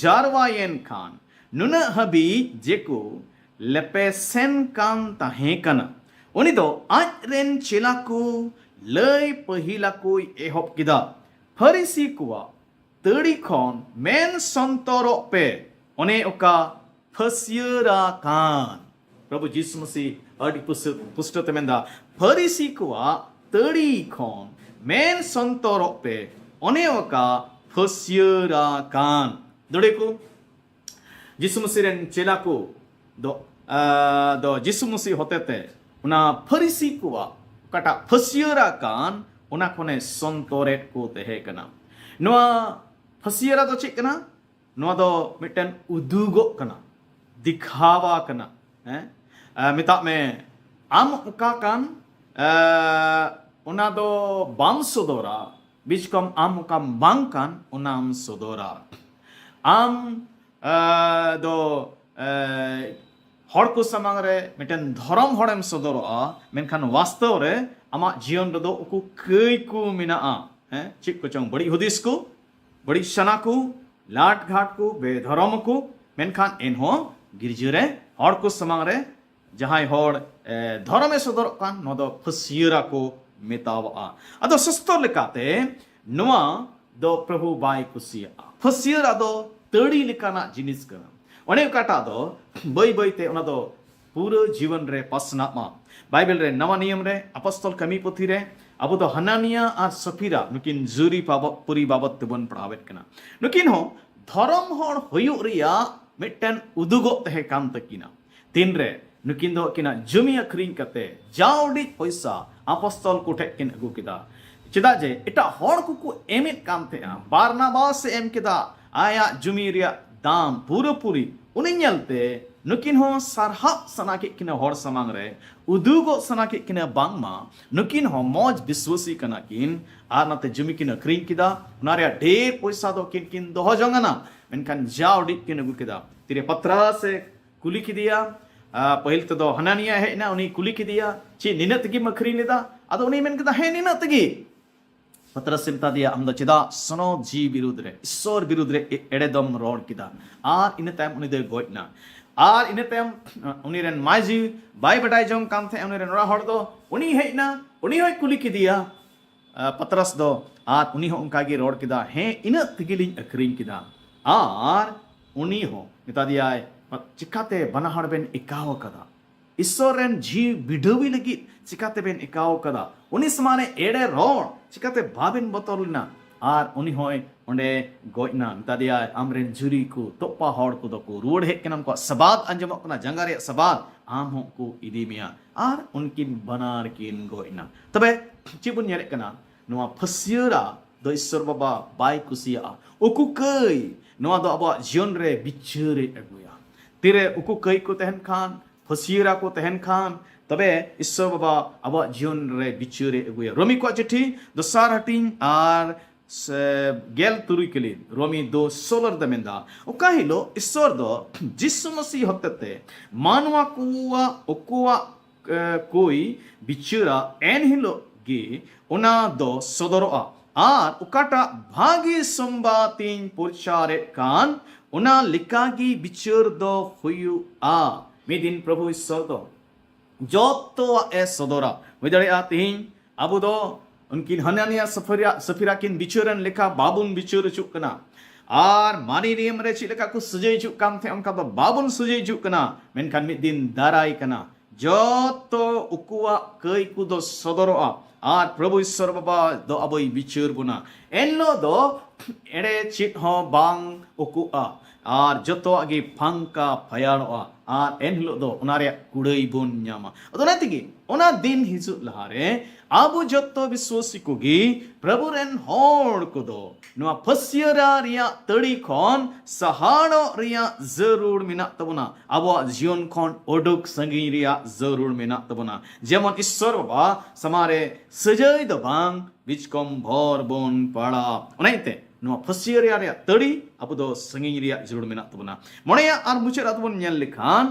ᱡᱟᱨᱣᱟᱭᱮᱱ ᱠᱷᱟᱱ, ᱱᱩᱱᱟᱹᱜ ᱦᱟᱹᱵᱤᱡ ᱡᱮᱠᱚ ᱞᱮᱯᱮᱥᱮᱱ ᱠᱟᱱ ᱛᱟᱦᱮᱸ ᱠᱟᱱᱟ᱾ ᱩᱱᱤ ᱫᱚ ᱟᱡ ᱨᱮᱱ ᱪᱮᱞᱟ ᱠᱚ ᱞᱟᱹᱭ ᱯᱟᱹᱦᱤᱞᱟ ᱠᱚᱭ ᱮᱦᱚᱵ ᱠᱮᱫᱟ, ᱯᱷᱟᱹᱨᱤᱥᱤ ᱠᱚᱣᱟᱜ ᱛᱟᱹᱲᱤ ᱠᱷᱚᱱ ᱢᱮᱱ ᱥᱚᱱᱛᱚᱨᱚᱜ ᱯᱮ, ᱚᱱᱮ ᱚᱠᱟ ᱯᱷᱟᱹᱥᱭᱟᱹᱨᱟ ᱠᱟᱱ᱾ ᱯᱨᱚᱵᱷᱩ ᱡᱤᱥᱩ ᱢᱟᱹᱥᱤ ᱟᱹᱰᱤ ᱯᱩᱥ-, ᱯᱩᱥᱴᱟᱹᱣ ᱛᱮ ᱢᱮᱱᱫᱟ, ᱯᱷᱟᱹᱨᱤᱥᱤ ᱠᱚᱣᱟᱜ ᱛᱟᱹᱲᱤ ᱠᱷᱚᱱ ᱢᱮᱱ ᱥᱚᱱᱛᱚᱨᱚᱜ ᱯᱮ, ᱚᱱᱮ ᱚᱠᱟ ᱯᱷᱟᱹᱥᱭᱟᱹᱨᱟ ᱠᱟᱱ᱾ ᱫᱟᱲᱮ ᱠᱚ, ᱡᱤᱥᱩ ᱢᱟᱹᱥᱤ ᱨᱮᱱ ᱪᱮᱞᱟ ᱠᱚ ᱫᱚ, ᱟ, ᱫᱚ ᱡᱤᱥᱩ ᱢᱟᱹᱥᱤ ᱦᱚᱛᱮᱛᱮ ᱚᱱᱟ ᱯᱷᱟᱹᱨᱤᱥᱤ ᱠᱚᱣᱟᱜ ᱚᱠᱟᱴᱟᱜ ᱯᱷᱟᱹᱥᱭᱟᱹᱨᱟ ᱠᱟᱱ, ᱚᱱᱟ ᱠᱷᱚᱱᱮ ᱥᱚᱱᱛᱚᱨᱮᱫ ᱠᱚ ᱛᱟᱦᱮᱸ ᱠᱟᱱᱟ᱾ ᱱᱚᱣᱟ ᱯᱷᱟᱹᱥᱭᱟᱹᱨᱟ ᱫᱚ ᱪᱮᱫ ᱠᱟᱱᱟ? ᱱᱚᱣᱟ ᱫᱚ ᱢᱤᱫᱴᱮᱱ ᱩᱫᱩᱜᱚᱜ ᱠᱟᱱᱟ, ᱫᱤᱠᱷᱟᱣᱟ ᱠᱟᱱᱟ᱾ ᱦᱮᱸ, ᱟ, ᱢᱮᱛᱟᱜ ᱢᱮ, ᱟᱢ ᱚᱠᱟ ᱠᱟᱱ, ᱟ, ᱚᱱᱟ ᱫᱚ ᱵᱟᱢ ᱥᱚᱫᱚᱨᱟ, ᱵᱤᱪᱠᱚᱢ ᱟᱢ ᱚᱠᱟᱢ ᱵᱟᱝ ᱠᱟᱱ, ᱚᱱᱟᱢ ᱥᱚᱫᱚᱨᱟ᱾ ᱟᱢ, ᱟ, ᱫᱚ, ᱟ, ᱦᱚᱲ ᱠᱚ ᱥᱟᱢᱟᱝ ᱨᱮ ᱢᱤᱫᱴᱮᱱ ᱫᱷᱚᱨᱚᱢ ᱦᱚᱲᱮᱢ ᱥᱚᱫᱚᱨᱚᱜᱼᱟ, ᱢᱮᱱᱠᱷᱟᱱ ᱵᱟᱥᱛᱚᱵ ᱨᱮ ᱟᱢᱟᱜ ᱡᱤᱭᱚᱱ ᱨᱮᱫᱚ ᱩᱠᱩ ᱠᱟᱹᱭ ᱠᱚ ᱢᱮᱱᱟᱜᱼᱟ᱾ ᱦᱮᱸ, ᱪᱮᱫ ᱠᱚᱪᱚᱝ ᱵᱟᱹᱲᱤᱡ ᱦᱩᱫᱤᱥ ᱠᱚ, ᱵᱟᱹᱲᱤᱡ ᱥᱟᱱᱟ ᱠᱚ, ᱞᱟᱴ ᱜᱷᱟᱴ ᱠᱚ, ᱵᱮᱫᱷᱚᱨᱚᱢ ᱠᱚ, ᱢᱮᱱᱠᱷᱟᱱ ᱮᱱᱦᱚᱸ ᱜᱤᱨᱡᱟᱹ ᱨᱮ ᱦᱚᱲ ᱠᱚ ᱥᱟᱢᱟᱝ ᱨᱮ ᱡᱟᱦᱟᱸᱭ ᱦᱚᱲ, ᱮ, ᱫᱷᱚᱨᱚᱢᱮ ᱥᱚᱫᱚᱨᱚᱜ ᱠᱟᱱ, ᱱᱚᱣᱟ ᱫᱚ ᱯᱷᱟᱹᱥᱭᱟᱹᱨᱟ ᱠᱚ ᱢᱮᱛᱟᱣᱟᱜᱼᱟ᱾ ᱟᱫᱚ ᱥᱚᱥᱛᱚᱨ ᱞᱮᱠᱟᱛᱮ ᱱᱚᱣᱟ ᱫᱚ ᱯᱨᱚᱵᱷᱩ ᱵᱟᱭ ᱠᱩᱥᱤᱭᱟᱜᱼᱟ᱾ ᱯᱷᱟᱹᱥᱭᱟᱹᱨᱟ ᱫᱚ ᱛᱟᱹᱲᱤ ᱞᱮᱠᱟᱱᱟᱜ ᱡᱤᱱᱤᱥ ᱠᱟᱱᱟ᱾ ᱚᱱᱮ ᱚᱠᱟᱴᱟᱜ ᱫᱚ ᱵᱟᱹᱭ ᱵᱟᱹᱭᱛᱮ ᱚᱱᱟ ᱫᱚ ᱯᱩᱨᱟᱹ ᱡᱤᱵᱚᱱ ᱨᱮ ᱯᱟᱥᱱᱟᱜ ᱢᱟ᱾ ᱵᱟᱭᱵᱮᱞ ᱨᱮ ᱱᱟᱣᱟ ᱱᱤᱭᱚᱢ ᱨᱮ ᱟᱯᱚᱥᱛᱚᱞ ᱠᱟᱹᱢᱤ ᱯᱩᱛᱷᱤ ᱨᱮ ᱟᱵᱚ ᱫᱚ ᱦᱟᱱᱟᱱᱤᱭᱟ ᱟᱨ ᱥᱟᱯᱷᱤᱨᱟ ᱱᱩᱠᱤᱱ ᱡᱩᱨᱤ ᱵᱟᱵᱚ-, ᱯᱩᱨᱤ ᱵᱟᱵᱚᱛ ᱛᱮᱵᱚᱱ ᱯᱟᱲᱦᱟᱣᱮᱫ ᱠᱟᱱᱟ᱾ ᱱᱩᱠᱤᱱ ᱦᱚᱸ ᱫᱷᱚᱨᱚᱢ ᱦᱚᱲ ᱦᱩᱭᱩᱜ ᱨᱮᱭᱟᱜ ᱢᱤᱫᱴᱮᱱ ᱩᱫᱩᱜᱚᱜ ᱛᱟᱦᱮᱸ ᱠᱟᱱ ᱛᱟᱹᱠᱤᱱᱟ᱾ ᱛᱤᱱᱨᱮ ᱱᱩᱠᱤᱱ ᱫᱚ ᱟᱹᱠᱤᱱᱟᱜ ᱡᱩᱢᱤ ᱟᱹᱠᱷᱨᱤᱧ ᱠᱟᱛᱮ ᱡᱟ ᱩᱰᱤᱡ ᱯᱚᱭᱥᱟ ᱟᱯᱚᱥᱛᱚᱞ ᱠᱚ ᱴᱷᱮᱡ ᱠᱤᱱ ᱟᱹᱜᱩ ᱠᱮᱫᱟ᱾ ᱪᱮᱫᱟᱜ ᱡᱮ ᱮᱴᱟᱜ ᱦᱚᱲ ᱠᱚᱠᱚ ᱮᱢᱮᱫ ᱠᱟᱱ ᱛᱟᱦᱮᱸᱜᱼᱟ, ᱵᱟᱨᱱᱟᱵᱟᱥ ᱮ ᱮᱢ ᱠᱮᱫᱟ ᱟᱭᱟᱜ ᱡᱩᱢᱤ ᱨᱮᱭᱟᱜ ᱫᱟᱢ ᱯᱩᱨᱟᱹᱯᱩᱨᱤ᱾ ᱩᱱᱤ ᱧᱮᱞᱛᱮ ᱱᱩᱠᱤᱱ ᱦᱚᱸ ᱥᱟᱨᱦᱟᱣ ᱥᱟᱱᱟ ᱠᱮᱫ ᱠᱤᱱᱟ ᱦᱚᱲ ᱥᱟᱢᱟᱝ ᱨᱮ, ᱩᱫᱩᱜᱚᱜ ᱥᱟᱱᱟ ᱠᱮᱫ ᱠᱤᱱᱟ ᱵᱟᱝᱢᱟ ᱱᱩᱠᱤᱱ ᱦᱚᱸ ᱢᱚᱡᱽ ᱵᱤᱥᱣᱟᱹᱥᱤ ᱠᱟᱱᱟ ᱠᱤᱱ᱾ ᱟᱨ ᱱᱟᱛᱮ ᱡᱩᱢᱤ ᱠᱤᱱ ᱟᱹᱠᱷᱨᱤᱧ ᱠᱮᱫᱟ, ᱚᱱᱟ ᱨᱮᱭᱟᱜ ᱰᱷᱮᱨ ᱯᱚᱭᱥᱟ ᱫᱚ ᱠᱤᱱ ᱠᱤᱱ ᱫᱚᱦᱚ ᱡᱚᱝ ᱟᱱᱟ, ᱢᱮᱱᱠᱷᱟᱱ ᱡᱟ ᱩᱰᱤᱡ ᱠᱤᱱ ᱟᱹᱜᱩ ᱠᱮᱫᱟ᱾ ᱛᱤᱨᱮ ᱯᱟᱛᱨᱟᱥ ᱮ ᱠᱩᱞᱤ ᱠᱮᱫᱮᱭᱟ, ᱟ, ᱯᱟᱹᱦᱤᱞ ᱛᱮᱫᱚ ᱦᱟᱱᱟᱱᱤᱭᱟ ᱦᱮᱡ ᱮᱱᱟ, ᱩᱱᱤ ᱠᱩᱞᱤ ᱠᱮᱫᱮᱭᱟ, "ᱪᱮᱫ ᱱᱤᱱᱟᱹᱜ ᱛᱮᱜᱮᱢ ᱟᱹᱠᱷᱨᱤᱧ ᱞᱮᱫᱟ?" ᱟᱫᱚ ᱩᱱᱤ ᱢᱮᱱ ᱠᱮᱫᱟ, "ᱦᱮᱸ, ᱱᱤᱱᱟᱹᱜ ᱛᱮᱜᱮ᱾" ᱯᱟᱛᱨᱟᱥ ᱮ ᱢᱮᱛᱟ ᱫᱮᱭᱟ, "ᱟᱢ ᱫᱚ ᱪᱮᱫᱟᱜ ᱥᱚᱱᱚᱛ ᱡᱤᱣᱤ ᱵᱤᱨᱩᱫᱽ ᱨᱮ, ᱤᱥᱥᱚᱨ ᱵᱤᱨᱩᱫᱽ ᱨᱮ ᱮ-, ᱮᱲᱮ ᱫᱚᱢ ᱨᱚᱲ ᱠᱮᱫᱟ?" ᱟᱨ ᱤᱱᱟᱹ ᱛᱟᱭᱚᱢ ᱩᱱᱤ ᱫᱚᱭ ᱜᱚᱡ ᱮᱱᱟ᱾ ᱟᱨ ᱤᱱᱟᱹ ᱛᱟᱭᱚᱢ, ᱟ, ᱩᱱᱤ ᱨᱮᱱ ᱢᱟᱹᱡᱷᱤ ᱵᱟᱭ ᱵᱟᱰᱟᱭ ᱡᱚᱝ ᱠᱟᱱ ᱛᱟᱦᱮᱸᱫ, ᱩᱱᱤ ᱨᱮᱱ ᱚᱲᱟᱜ ᱦᱚᱲ ᱫᱚ, ᱩᱱᱤ ᱦᱮᱡ ᱮᱱᱟ, ᱩᱱᱤ ᱦᱚᱸᱭ ᱠᱩᱞᱤ ᱠᱮᱫᱮᱭᱟ, ᱟ, ᱯᱟᱛᱨᱟᱥ ᱫᱚ, ᱟᱨ ᱩᱱᱤ ᱦᱚᱸ ᱚᱱᱠᱟ ᱜᱮ ᱨᱚᱲ ᱠᱮᱫᱟ, "ᱦᱮᱸ, ᱤᱱᱟᱹᱜ ᱛᱮᱜᱮ ᱞᱤᱧ ᱟᱹᱠᱷᱨᱤᱧ ᱠᱮᱫᱟ᱾" ᱟᱨ ᱩᱱᱤ ᱦᱚᱸ ᱢᱮᱛᱟ ᱫᱮᱭᱟᱭ, "ᱪᱤᱠᱟᱛᱮ ᱵᱟᱱᱟ ᱦᱚᱲ ᱵᱮᱱ ᱮᱠᱟᱣ ᱟᱠᱟᱫᱟ? ᱤᱥᱥᱚᱨ ᱨᱮᱱ ᱡᱤᱣᱤ ᱵᱤᱰᱟᱹᱣᱤ ᱞᱟᱹᱜᱤᱫ ᱪᱤᱠᱟᱛᱮ ᱵᱮᱱ ᱮᱠᱟᱣ ᱟᱠᱟᱫᱟ?" ᱩᱱᱤ ᱥᱟᱢᱟᱝ ᱨᱮ ᱮᱲᱮ ᱨᱚᱲ ᱪᱤᱠᱟᱛᱮ ᱵᱟᱵᱮᱱ ᱵᱚᱛᱚᱨ ᱞᱮᱱᱟ? ᱟᱨ ᱩᱱᱤ ᱦᱚᱸᱭ ᱚᱸᱰᱮ ᱜᱚᱡ ᱮᱱᱟ᱾ ᱢᱮᱛᱟ ᱫᱮᱭᱟᱭ, "ᱟᱢᱨᱮᱱ ᱡᱩᱨᱤ ᱠᱚ, ᱛᱚᱯᱟ ᱦᱚᱲ ᱠᱚᱫᱚ ᱠᱚ ᱨᱩᱣᱟᱹᱲ ᱦᱮᱡ ᱠᱟᱱᱟ, ᱩᱱᱠᱩᱣᱟᱜ ᱥᱟᱵᱟᱫ ᱟᱸᱡᱚᱢᱚᱜ ᱠᱟᱱᱟ, ᱡᱟᱸᱜᱟ ᱨᱮᱭᱟᱜ ᱥᱟᱵᱟᱫ, ᱟᱢ ᱦᱚᱸ ᱠᱚ ᱤᱫᱤ ᱢᱮᱭᱟ᱾" ᱟᱨ ᱩᱱᱠᱤᱱ ᱵᱟᱱᱟᱨ ᱠᱤᱱ ᱜᱚᱡ ᱮᱱᱟ᱾ ᱛᱚᱵᱮ ᱪᱮᱫ ᱵᱚᱱ ᱧᱮᱞᱮᱫ ᱠᱟᱱᱟ? ᱱᱚᱣᱟ ᱯᱷᱟᱹᱥᱭᱟᱹᱨᱟ ᱫᱚ ᱤᱥᱥᱚᱨ ᱵᱟᱵᱟ ᱵᱟᱭ ᱠᱩᱥᱤᱭᱟᱜᱼᱟ᱾ ᱩᱠᱩ ᱠᱟᱹᱭ, ᱱᱚᱣᱟ ᱫᱚ ᱟᱵᱚᱣᱟᱜ ᱡᱤᱭᱚᱱ ᱨᱮ ᱵᱤᱪᱟᱹᱨᱮ ᱟᱹᱜᱩᱭᱟ᱾ ᱛᱤᱨᱮ ᱩᱠᱩ ᱠᱟᱹᱭ ᱠᱚ ᱛᱟᱦᱮᱱ ᱠᱷᱟᱱ, ᱯᱷᱟᱹᱥᱭᱟᱹᱨᱟ ᱠᱚ ᱛᱟᱦᱮᱱ ᱠᱷᱟᱱ, ᱛᱚᱵᱮ ᱤᱥᱥᱚᱨ ᱵᱟᱵᱟ ᱟᱵᱚᱣᱟᱜ ᱡᱤᱭᱚᱱ ᱨᱮ ᱵᱤᱪᱟᱹᱨᱮ ᱟᱹᱜᱩᱭᱟ᱾ ᱨᱳᱢᱤ ᱠᱚᱣᱟᱜ ᱪᱤᱴᱷᱤ ᱫᱚᱥᱟᱨ ᱦᱟᱹᱴᱤᱧ ᱟᱨ ᱥᱮ ᱜᱮᱞ ᱛᱩᱨᱩᱭ ᱠᱟᱹᱞᱤ, ᱨᱳᱢᱤ ᱫᱩ ᱥᱳᱞᱳ ᱨᱮᱫᱚ ᱢᱮᱱᱫᱟ, ᱚᱠᱟ ᱦᱤᱞᱳᱜ ᱤᱥᱥᱚᱨ ᱫᱚ ᱡᱤᱥᱩ ᱢᱟᱹᱥᱤ ᱦᱚᱛᱮᱛᱮ ᱢᱟᱱᱣᱟ ᱠᱚᱣᱟᱜ ᱩᱠᱩᱣᱟᱜ, ᱮ, ᱠᱚᱭ ᱵᱤᱪᱟᱹᱨᱟ, ᱮᱱ ᱦᱤᱞᱳᱜ ᱜᱮ ᱚᱱᱟ ᱫᱚ ᱥᱚᱫᱚᱨᱚᱜᱼᱟ᱾ ᱟᱨ ᱚᱠᱟᱴᱟᱜ ᱵᱷᱟᱹᱜᱤ ᱥᱚᱢᱵᱟᱫ ᱤᱧ ᱯᱨᱚᱪᱟᱨᱮᱫ ᱠᱟᱱ, ᱚᱱᱟ ᱞᱮᱠᱟᱜᱮ ᱵᱤᱪᱟᱹᱨ ᱫᱚ ᱦᱩᱭᱩᱜᱼᱟ᱾ ᱢᱤᱫ ᱫᱤᱱ ᱯᱨᱚᱵᱷᱩ ᱤᱥᱥᱚᱨ ᱫᱚ ᱡᱚᱛᱚᱣᱟᱜ ᱮ ᱥᱚᱫᱚᱨᱟ᱾ ᱦᱩᱭ ᱫᱟᱲᱮᱭᱟᱜᱼᱟ ᱛᱮᱦᱮᱧ ᱟᱵᱚ ᱫᱚ ᱩᱱᱠᱤᱱ ᱦᱟᱱᱟᱱᱤᱭᱟ ᱥᱟᱯᱷᱤᱨᱟ, ᱥᱟᱯᱷᱤᱨᱟ ᱠᱤᱱ ᱵᱤᱪᱟᱹᱨᱮᱱ ᱞᱮᱠᱟ ᱵᱟᱵᱚᱱ ᱵᱤᱪᱟᱹᱨ ᱦᱚᱪᱚᱜ ᱠᱟᱱᱟ᱾ ᱟᱨ ᱢᱟᱨᱮ ᱱᱤᱭᱚᱢ ᱨᱮ ᱪᱮᱫ ᱞᱮᱠᱟ ᱠᱚ ᱥᱟᱹᱡᱟᱹᱭ ᱦᱤᱡᱩᱜ ᱠᱟᱱ ᱛᱟᱦᱮᱸᱫ, ᱚᱱᱠᱟ ᱫᱚ ᱵᱟᱵᱚᱱ ᱥᱟᱹᱡᱟᱹᱭ ᱦᱤᱡᱩᱜ ᱠᱟᱱᱟ᱾ ᱢᱮᱱᱠᱷᱟᱱ ᱢᱤᱫ ᱫᱤᱱ ᱫᱟᱨᱟᱭ ᱠᱟᱱᱟ, ᱡᱚᱛᱚ ᱩᱠᱩᱣᱟᱜ ᱠᱟᱹᱭ ᱠᱚᱫᱚ ᱥᱚᱫᱚᱨᱚᱜᱼᱟ ᱟᱨ ᱯᱨᱚᱵᱷᱩ ᱤᱥᱥᱚᱨ ᱵᱟᱵᱟ ᱫᱚ ᱟᱵᱚᱭ ᱵᱤᱪᱟᱹᱨ ᱵᱚᱱᱟ᱾ ᱮᱱᱦᱤᱞᱳᱜ ᱫᱚ ᱮᱲᱮ ᱪᱮᱫ ᱦᱚᱸ ᱵᱟᱝ ᱩᱠᱩᱜᱼᱟ ᱟᱨ ᱡᱚᱛᱚᱣᱟᱜ ᱜᱮ ᱯᱷᱟᱝᱠᱟ ᱯᱷᱟᱭᱟᱲᱚᱜᱼᱟ᱾ ᱟᱨ ᱮᱱᱦᱤᱞᱳᱜ ᱫᱚ ᱚᱱᱟ ᱨᱮᱭᱟᱜ ᱠᱩᱲᱟᱹᱭ ᱵᱚᱱ ᱧᱟᱢᱟ᱾ ᱟᱫᱚ ᱚᱱᱟ ᱛᱮᱜᱮ ᱚᱱᱟ ᱫᱤᱱ ᱦᱤᱡᱩᱜ ᱞᱟᱦᱟᱨᱮ ᱟᱵᱚ ᱡᱚᱛᱚ ᱵᱤᱥᱣᱟᱹᱥᱤ ᱠᱚᱜᱮ ᱯᱨᱚᱵᱷᱩ ᱨᱮᱱ ᱦᱚᱲ ᱠᱚᱫᱚ ᱱᱚᱣᱟ ᱯᱷᱟᱹᱥᱭᱟᱹᱨᱟ ᱨᱮᱭᱟᱜ ᱛᱟᱹᱲᱤ ᱠᱷᱚᱱ ᱥᱟᱦᱟᱲᱚᱜ ᱨᱮᱭᱟᱜ ᱡᱟᱹᱨᱩᱲ ᱢᱮᱱᱟᱜ ᱛᱟᱵᱚᱱᱟ᱾ ᱟᱵᱚᱣᱟᱜ ᱡᱤᱭᱚᱱ ᱠᱷᱚᱱ ᱩᱰᱩᱠ ᱥᱟᱺᱜᱤᱧ ᱨᱮᱭᱟᱜ ᱡᱟᱹᱨᱩᱲ ᱢᱮᱱᱟᱜ ᱛᱟᱵᱚᱱᱟ᱾ ᱡᱮᱢᱚᱱ ᱤᱥᱥᱚᱨ ᱵᱟᱵᱟ ᱥᱟᱢᱟᱝ ᱨᱮ ᱥᱟᱹᱡᱟᱹᱭ ᱫᱚ ᱵᱟᱝ, ᱵᱤᱪᱠᱚᱢ ᱵᱷᱚᱨ ᱵᱚᱱ ᱯᱟᱲᱟᱜ᱾ ᱚᱱᱟ ᱤᱭᱟᱹᱛᱮ ᱱᱚᱣᱟ ᱯᱷᱟᱹᱥᱭᱟᱹᱨᱟ ᱨᱮᱭᱟᱜ ᱛᱟᱹᱲᱤ ᱟᱵᱚ ᱫᱚ ᱥᱟᱺᱜᱤᱧ ᱨᱮᱭᱟᱜ ᱡᱟᱹᱨᱩᱲ ᱢᱮᱱᱟᱜ ᱛᱟᱵᱚᱱᱟ᱾ ᱢᱚᱬᱮᱭᱟᱜ ᱟᱨ ᱢᱩᱪᱟᱹᱫ ᱟᱫᱚ ᱵᱚᱱ ᱧᱮᱞ ᱞᱮᱠᱷᱟᱱ,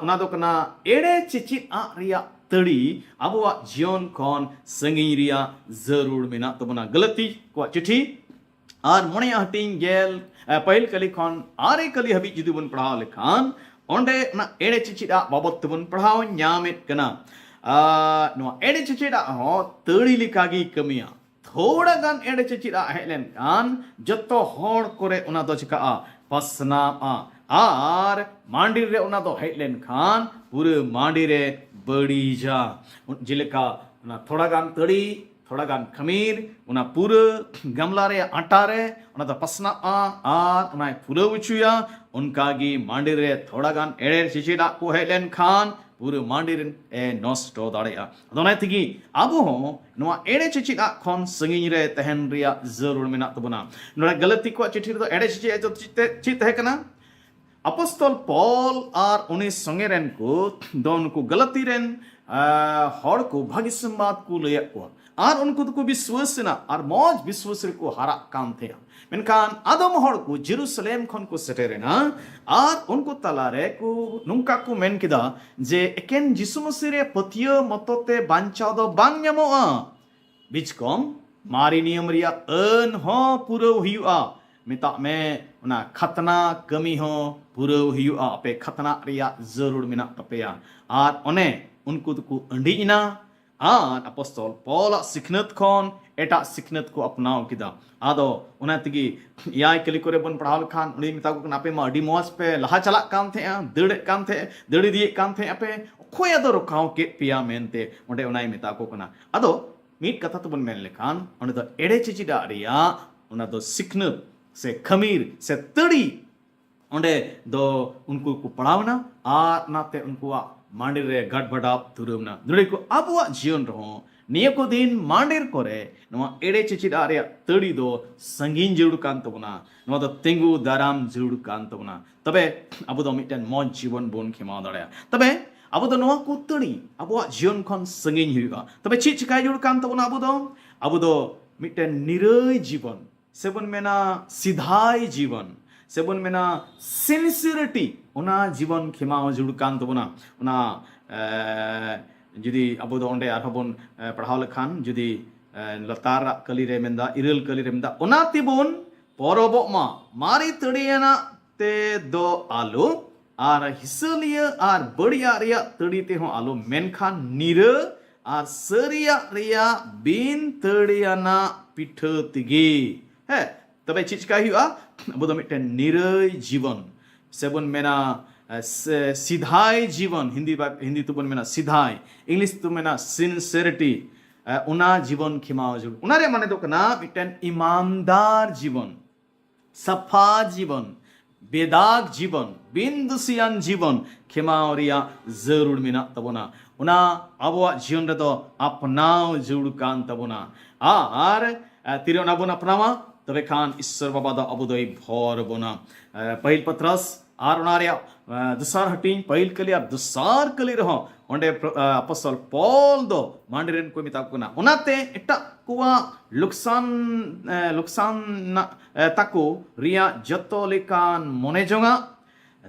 ᱚᱱᱟ ᱫᱚ ᱠᱟᱱᱟ ᱮᱲᱮ ᱪᱮᱪᱮᱫ ᱟᱜ ᱨᱮᱭᱟᱜ ᱛᱟᱹᱲᱤ ᱟᱵᱚᱣᱟᱜ ᱡᱤᱭᱚᱱ ᱠᱷᱚᱱ ᱥᱟᱺᱜᱤᱧ ᱨᱮᱭᱟᱜ ᱡᱟᱹᱨᱩᱲ ᱢᱮᱱᱟᱜ ᱛᱟᱵᱚᱱᱟ᱾ ᱜᱟᱹᱞᱟᱹᱛᱤ ᱠᱚᱣᱟᱜ ᱪᱤᱴᱷᱤ ᱟᱨ ᱢᱚᱬᱮᱭᱟᱜ ᱦᱟᱹᱴᱤᱧ ᱜᱮᱞ, ᱮ, ᱯᱟᱹᱦᱤᱞ ᱠᱟᱹᱞᱤ ᱠᱷᱚᱱ ᱟᱨᱮ ᱠᱟᱹᱞᱤ ᱦᱟᱹᱵᱤᱡ ᱡᱩᱫᱤ ᱵᱚᱱ ᱯᱟᱲᱦᱟᱣ ᱞᱮᱠᱷᱟᱱ, ᱚᱸᱰᱮ ᱚᱱᱟ ᱮᱲᱮ ᱪᱮᱪᱮᱫ ᱟᱜ ᱵᱟᱵᱚᱫ ᱛᱮᱵᱚᱱ ᱯᱟᱲᱦᱟᱣ ᱧᱟᱢᱮᱫ ᱠᱟᱱᱟ᱾ ᱟᱨ ᱱᱚᱣᱟ ᱮᱲᱮ ᱪᱮᱪᱮᱫ ᱟᱜ ᱦᱚᱸ ᱛᱟᱹᱲᱤ ᱞᱮᱠᱟᱜᱮ ᱠᱟᱹᱢᱤᱭᱟ᱾ ᱛᱷᱚᱲᱟ ᱜᱟᱱ ᱮᱲᱮ ᱪᱮᱪᱮᱫ ᱟᱜ ᱦᱮᱡ ᱞᱮᱱᱠᱷᱟᱱ ᱡᱚᱛᱚ ᱦᱚᱲ ᱠᱚᱨᱮ ᱚᱱᱟ ᱫᱚ ᱪᱤᱠᱟᱜᱼᱟ? ᱯᱟᱥᱱᱟᱣᱼᱟ᱾ ᱟᱨ ᱢᱟᱸᱰᱮᱨ ᱨᱮ ᱚᱱᱟ ᱫᱚ ᱦᱮᱡ ᱞᱮᱱᱠᱷᱟᱱ ᱯᱩᱨᱟᱹ ᱢᱟᱸᱰᱮᱨ ᱨᱮ ᱵᱟᱹᱲᱤᱡᱟ᱾ ᱡᱮᱞᱮᱠᱟ ᱚᱱᱟ ᱛᱷᱚᱲᱟ ᱜᱟᱱ ᱛᱟᱹᱲᱤ, ᱛᱷᱚᱲᱟ ᱜᱟᱱ ᱠᱷᱟᱢᱤᱨ, ᱚᱱᱟ ᱯᱩᱨᱟᱹ ᱜᱟᱢᱞᱟ ᱨᱮ, ᱟᱴᱟ ᱨᱮ ᱚᱱᱟ ᱫᱚ ᱯᱟᱥᱱᱟᱜᱼᱟ ᱟᱨ ᱚᱱᱟᱭ ᱯᱷᱩᱞᱟᱹᱣ ᱦᱚᱪᱚᱭᱟ᱾ ᱚᱱᱠᱟᱜᱮ ᱢᱟᱸᱰᱮᱨ ᱨᱮ ᱛᱷᱚᱲᱟ ᱜᱟᱱ ᱮᱲᱮ ᱪᱮᱪᱮᱫ ᱟᱜ ᱠᱚ ᱦᱮᱡ ᱞᱮᱱᱠᱷᱟᱱ ᱯᱩᱨᱟᱹ ᱢᱟᱸᱰᱮᱨ ᱮ ᱱᱚᱥᱴᱚ ᱫᱟᱲᱮᱭᱟᱜᱼᱟ᱾ ᱟᱫᱚ ᱚᱱᱟ ᱛᱮᱜᱮ ᱟᱵᱚ ᱦᱚᱸ ᱱᱚᱣᱟ ᱮᱲᱮ ᱪᱮᱪᱮᱫ ᱟᱜ ᱠᱷᱚᱱ ᱥᱟᱺᱜᱤᱧ ᱨᱮ ᱛᱟᱦᱮᱱ ᱨᱮᱭᱟᱜ ᱡᱟᱹᱨᱩᱲ ᱢᱮᱱᱟᱜ ᱛᱟᱵᱚᱱᱟ᱾ ᱱᱚᱰᱮ ᱜᱟᱞᱟᱹᱛᱤ ᱠᱚᱣᱟᱜ ᱪᱤᱴᱷᱤ ᱨᱮᱫᱚ ᱮᱲᱮ ᱪᱮᱪᱮᱫ ᱫᱚ ᱪᱮᱫ ᱛᱮ-, ᱪᱮᱫ ᱛᱟᱦᱮᱸ ᱠᱟᱱᱟ? ᱟᱯᱚᱥᱛᱚᱞ ᱯᱚᱞ ᱟᱨ ᱩᱱᱤ ᱥᱚᱸᱜᱮ ᱨᱮᱱ ᱠᱚ ᱫᱚ ᱩᱱᱠᱩ ᱜᱟᱞᱟᱹᱛᱤ ᱨᱮᱱ, ᱟ, ᱦᱚᱲ ᱠᱚ ᱵᱷᱟᱹᱜᱤ ᱥᱚᱢᱵᱟᱫ ᱠᱚ ᱞᱟᱹᱭᱟᱫ ᱠᱚᱣᱟ ᱟᱨ ᱩᱱᱠᱩ ᱫᱚᱠᱚ ᱵᱤᱥᱣᱟᱹᱥ ᱮᱱᱟ ᱟᱨ ᱢᱚᱡᱽ ᱵᱤᱥᱣᱟᱹᱥ ᱨᱮᱠᱚ ᱦᱟᱨᱟᱜ ᱠᱟᱱ ᱛᱟᱦᱮᱸᱜᱼᱟ᱾ ᱢᱮᱱᱠᱷᱟᱱ ᱟᱫᱚᱢ ᱦᱚᱲ ᱠᱚ ᱡᱮᱨᱩᱥᱟᱞᱮᱢ ᱠᱷᱚᱱ ᱠᱚ ᱥᱮᱴᱮᱨ ᱮᱱᱟ ᱟᱨ ᱩᱱᱠᱩ ᱛᱟᱞᱟᱨᱮ ᱠᱚ ᱱᱚᱝᱠᱟ ᱠᱚ ᱢᱮᱱ ᱠᱮᱫᱟ ᱡᱮ ᱮᱠᱮᱱ ᱡᱤᱥᱩ ᱢᱟᱹᱥᱤ ᱨᱮ ᱯᱟᱹᱛᱭᱟᱹᱣ ᱢᱚᱛᱚ ᱛᱮ ᱵᱟᱧᱪᱟᱣ ᱫᱚ ᱵᱟᱝ ᱧᱟᱢᱚᱜᱼᱟ᱾ ᱵᱤᱪᱠᱚᱢ ᱢᱟᱨᱮ ᱱᱤᱭᱚᱢ ᱨᱮᱭᱟᱜ ᱟᱹᱱ ᱦᱚᱸ ᱯᱩᱨᱟᱹᱣ ᱦᱩᱭᱩᱜᱼᱟ᱾ ᱢᱮᱛᱟᱜ ᱢᱮ, ᱚᱱᱟ ᱠᱷᱟᱛᱱᱟ ᱠᱟᱹᱢᱤ ᱦᱚᱸ ᱯᱩᱨᱟᱹᱣ ᱦᱩᱭᱩᱜᱼᱟ᱾ ᱟᱯᱮ ᱠᱷᱟᱛᱱᱟᱜ ᱨᱮᱭᱟᱜ ᱡᱟᱹᱨᱩᱲ ᱢᱮᱱᱟᱜ ᱛᱟᱯᱮᱭᱟ᱾ ᱟᱨ ᱚᱱᱮ ᱩᱱᱠᱩ ᱫᱚᱠᱚ ᱟᱹᱰᱤᱡ ᱮᱱᱟ, ᱟᱨ ᱟᱯᱚᱥᱛᱚᱞ ᱯᱚᱞᱟᱜ ᱥᱤᱠᱷᱱᱟᱹᱛ ᱠᱷᱚᱱ ᱮᱴᱟᱜ ᱥᱤᱠᱷᱱᱟᱹᱛ ᱠᱚ ᱟᱯᱱᱟᱣ ᱠᱮᱫᱟ᱾ ᱟᱫᱚ ᱚᱱᱟ ᱛᱮᱜᱮ ᱮᱭᱟᱭ ᱠᱟᱹᱞᱤ ᱠᱚᱨᱮ ᱵᱚᱱ ᱯᱟᱲᱦᱟᱣ ᱞᱮᱠᱷᱟᱱ ᱩᱱᱤᱭ ᱢᱮᱛᱟ ᱠᱚ ᱠᱟᱱᱟ, ᱟᱯᱮ ᱢᱟ ᱟᱹᱰᱤ ᱢᱚᱡᱽ ᱯᱮ ᱞᱟᱦᱟ ᱪᱟᱞᱟᱜ ᱠᱟᱱ ᱛᱟᱦᱮᱸᱜᱼᱟ, ᱫᱟᱹᱲᱮᱫ ᱠᱟᱱ ᱛᱟᱦᱮᱸᱜᱼᱟ, ᱫᱟᱹᱲ ᱤᱫᱤᱭᱮᱫ ᱠᱟᱱ ᱛᱟᱦᱮᱸᱜᱼᱟ ᱯᱮ, ᱚᱠᱚᱭ ᱟᱫᱚ ᱨᱚᱠᱷᱟᱣ ᱠᱮᱫ ᱯᱮᱭᱟ ᱢᱮᱱᱛᱮ ᱚᱸᱰᱮ ᱚᱱᱟᱭ ᱢᱮᱛᱟ ᱠᱚ ᱠᱟᱱᱟ᱾ ᱟᱫᱚ ᱢᱤᱫ ᱠᱟᱛᱷᱟ ᱛᱮᱵᱚᱱ ᱢᱮᱱ ᱞᱮᱠᱷᱟᱱ ᱚᱸᱰᱮ ᱫᱚ ᱮᱲᱮ ᱪᱮᱪᱮᱫᱟᱜ ᱨᱮᱭᱟᱜ ᱚᱱᱟ ᱫᱚ ᱥᱤᱠᱷᱱᱟᱹᱛ ᱥᱮ ᱠᱷᱟᱹᱢᱤᱨ ᱥᱮ ᱛᱟᱹᱲᱤ ᱚᱸᱰᱮ ᱫᱚ ᱩᱱᱠᱩ ᱠᱚ ᱯᱟᱲᱟᱣᱱᱟ ᱟᱨ ᱚᱱᱟᱛᱮ ᱩᱱᱠᱩᱣᱟᱜ ᱢᱟᱸᱰᱮᱨ ᱨᱮ ᱜᱟᱰᱵᱟᱰᱟᱵ ᱫᱷᱩᱨᱟᱹᱣᱱᱟ᱾ ᱫᱟᱹᱲᱤ ᱠᱚ ᱟᱵᱚᱣᱟᱜ ᱡᱤᱭᱚᱱ ᱨᱮᱦᱚᱸ ᱱᱤᱭᱟᱹ ᱠᱚ ᱫᱤᱱ ᱢᱟᱸᱰᱮᱨ ᱠᱚᱨᱮ ᱱᱚᱣᱟ ᱮᱲᱮ ᱪᱮᱪᱮᱫᱟᱜ ᱨᱮᱭᱟᱜ ᱛᱟᱹᱲᱤ ᱫᱚ ᱥᱟᱺᱜᱤᱧ ᱡᱟᱹᱨᱩᱲ ᱠᱟᱱ ᱛᱟᱵᱚᱱᱟ᱾ ᱱᱚᱣᱟ ᱫᱚ ᱛᱤᱸᱜᱩ ᱫᱟᱨᱟᱢ ᱡᱟᱹᱨᱩᱲ ᱠᱟᱱ ᱛᱟᱵᱚᱱᱟ᱾ ᱛᱚᱵᱮ ᱟᱵᱚ ᱫᱚ ᱢᱤᱫᱴᱮᱱ ᱢᱚᱡᱽ ᱡᱤᱵᱚᱱ ᱵᱚᱱ ᱠᱷᱮᱢᱟᱣ ᱫᱟᱲᱮᱭᱟᱜᱼᱟ᱾ ᱛᱚᱵᱮ ᱟᱵᱚ ᱫᱚ ᱱᱚᱣᱟ ᱠᱚ ᱛᱟᱹᱲᱤ ᱟᱵᱚᱣᱟᱜ ᱡᱤᱭᱚᱱ ᱠᱷᱚᱱ ᱥᱟᱺᱜᱤᱧ ᱦᱩᱭᱩᱜᱼᱟ᱾ ᱛᱚᱵᱮ ᱪᱮᱫ ᱪᱤᱠᱟᱭ ᱡᱟᱹᱨᱩᱲ ᱠᱟᱱ ᱛᱟᱵᱚᱱᱟ? ᱟᱵᱚ ᱫᱚ ᱟᱵᱚ ᱫᱚ ᱢᱤᱫᱴᱮᱱ ᱱᱤᱨᱟᱹᱭ ᱡᱤᱵᱚᱱ ᱥᱮᱵᱚᱱ ᱢᱮᱱᱟ ᱥᱤᱫᱷᱟᱭ ᱡᱤᱵᱚᱱ ᱥᱮᱵᱚᱱ ᱢᱮᱱᱟ ᱥᱤᱱᱥᱤᱭᱟᱨᱤᱴᱤ, ᱚᱱᱟ ᱡᱤᱵᱚᱱ ᱠᱷᱮᱢᱟᱣ ᱡᱟᱹᱨᱩᱲ ᱠᱟᱱ ᱛᱟᱵᱚᱱᱟ᱾ ᱚᱱᱟ ᱮ, ᱡᱩᱫᱤ ᱟᱵᱚ ᱫᱚ ᱚᱸᱰᱮ ᱟᱨᱦᱚᱸ ᱵᱚᱱ ᱮ, ᱯᱟᱲᱦᱟᱣ ᱞᱮᱠᱷᱟᱱ ᱡᱩᱫᱤ ᱮ, ᱞᱟᱛᱟᱨᱟᱜ ᱠᱟᱹᱞᱤ ᱨᱮ ᱢᱮᱱᱫᱟ, ᱤᱨᱟᱹᱞ ᱠᱟᱹᱞᱤ ᱨᱮ ᱢᱮᱱᱫᱟ, ᱚᱱᱟ ᱛᱮᱵᱚᱱ ᱯᱚᱨᱚᱵᱚᱜ ᱢᱟ, ᱢᱟᱨᱮ ᱛᱟᱹᱲᱤᱭᱟᱱᱟᱜ ᱛᱮ ᱫᱚ ᱟᱞᱚ, ᱟᱨ ᱦᱤᱥᱟᱹᱞᱤᱭᱟᱹ ᱟᱨ ᱵᱟᱹᱲᱤᱡᱟᱜ ᱨᱮᱭᱟᱜ ᱛᱟᱹᱲᱤ ᱛᱮᱦᱚᱸ ᱟᱞᱚ, ᱢᱮᱱᱠᱷᱟᱱ ᱱᱤᱨᱟᱹ ᱟᱨ ᱥᱟᱹᱨᱤᱭᱟᱜ ᱨᱮᱭᱟᱜ ᱵᱤᱱ ᱛᱟᱹᱲᱤᱭᱟᱱᱟᱜ ᱯᱤᱴᱷᱟᱹ ᱛᱮᱜᱮ᱾ ᱦᱮᱸ, ᱛᱚᱵᱮ ᱪᱮᱫ ᱪᱤᱠᱟᱭ ᱦᱩᱭᱩᱜᱼᱟ? ᱟᱵᱚ ᱫᱚ ᱢᱤᱫᱴᱮᱱ ᱱᱤᱨᱟᱹᱭ ᱡᱤᱵᱚᱱ ᱥᱮᱵᱚᱱ ᱢᱮᱱᱟ ᱮ, ᱥᱮ-, ᱥᱤᱫᱷᱟᱭ ᱡᱤᱵᱚᱱ, ᱦᱤᱱᱫᱤ ᱵᱟ-, ᱦᱤᱱᱫᱤ ᱛᱮᱵᱚᱱ ᱢᱮᱱᱟ ᱥᱤᱫᱷᱟᱭ, ᱤᱝᱞᱤᱥ ᱛᱮᱵᱚᱱ ᱢᱮᱱᱟ ᱥᱤᱱᱥᱮᱨᱤᱴᱤ, ᱚᱱᱟ ᱡᱤᱵᱚᱱ ᱠᱷᱮᱢᱟᱣ ᱡᱟᱹᱨᱩᱲ᱾ ᱚᱱᱟ ᱨᱮᱭᱟᱜ ᱢᱟᱱᱮ ᱫᱚ ᱠᱟᱱᱟ ᱢᱤᱫᱴᱮᱱ ᱤᱢᱟᱱᱫᱟᱨ ᱡᱤᱵᱚᱱ, ᱥᱟᱯᱷᱟ ᱡᱤᱵᱚᱱ, ᱵᱮᱫᱟᱜᱽ ᱡᱤᱵᱚᱱ, ᱵᱤᱱ ᱫᱩᱥᱤᱭᱟᱱ ᱡᱤᱵᱚᱱ ᱠᱷᱮᱢᱟᱣ ᱨᱮᱭᱟᱜ ᱡᱟᱹᱨᱩᱲ ᱢᱮᱱᱟᱜ ᱛᱟᱵᱚᱱᱟ᱾ ᱚᱱᱟ ᱟᱵᱚᱣᱟᱜ ᱡᱤᱭᱚᱱ ᱨᱮᱫᱚ ᱟᱯᱱᱟᱣ ᱡᱟᱹᱨᱩᱲ ᱠᱟᱱ ᱛᱟᱵᱚᱱᱟ᱾ ᱟᱨ ᱮ, ᱛᱤᱨᱮ ᱚᱱᱟ ᱵᱚᱱ ᱟᱯᱱᱟᱣᱟ? ᱛᱚᱵᱮ ᱠᱷᱟᱱ ᱤᱥᱥᱚᱨ ᱵᱟᱵᱟ ᱫᱚ ᱟᱵᱚ ᱫᱚᱭ ᱵᱷᱚᱨ ᱵᱚᱱᱟ᱾ ᱮ, ᱯᱟᱹᱦᱤᱞ ᱯᱟᱛᱨᱟᱥ ᱟᱨ ᱚᱱᱟ ᱨᱮᱭᱟᱜ ᱮ, ᱫᱚᱥᱟᱨ ᱦᱟᱹᱴᱤᱧ, ᱯᱟᱹᱦᱤᱞ ᱠᱟᱹᱞᱤ ᱟᱨ ᱫᱚᱥᱟᱨ ᱠᱟᱹᱞᱤ ᱨᱮᱦᱚᱸ ᱚᱸᱰᱮ ᱯᱨᱚ-, ᱮ, ᱟᱯᱚᱥᱛᱚᱞ ᱯᱚᱞ ᱫᱚ ᱢᱟᱹᱱᱰᱤ ᱨᱮᱱ ᱠᱚ ᱢᱮᱛᱟ ᱠᱚ ᱠᱟᱱᱟ, ᱚᱱᱟᱛᱮ ᱮᱴᱟᱜ ᱠᱚᱣᱟᱜ ᱞᱚᱠᱥᱟᱱ, ᱮ, ᱞᱚᱠᱥᱟᱱ ᱱᱟ-, ᱮ, ᱛᱟᱠᱚ ᱨᱮᱭᱟᱜ ᱡᱚᱛᱚ ᱞᱮᱠᱟᱱ ᱢᱚᱱᱮ ᱡᱚᱝᱟᱜ,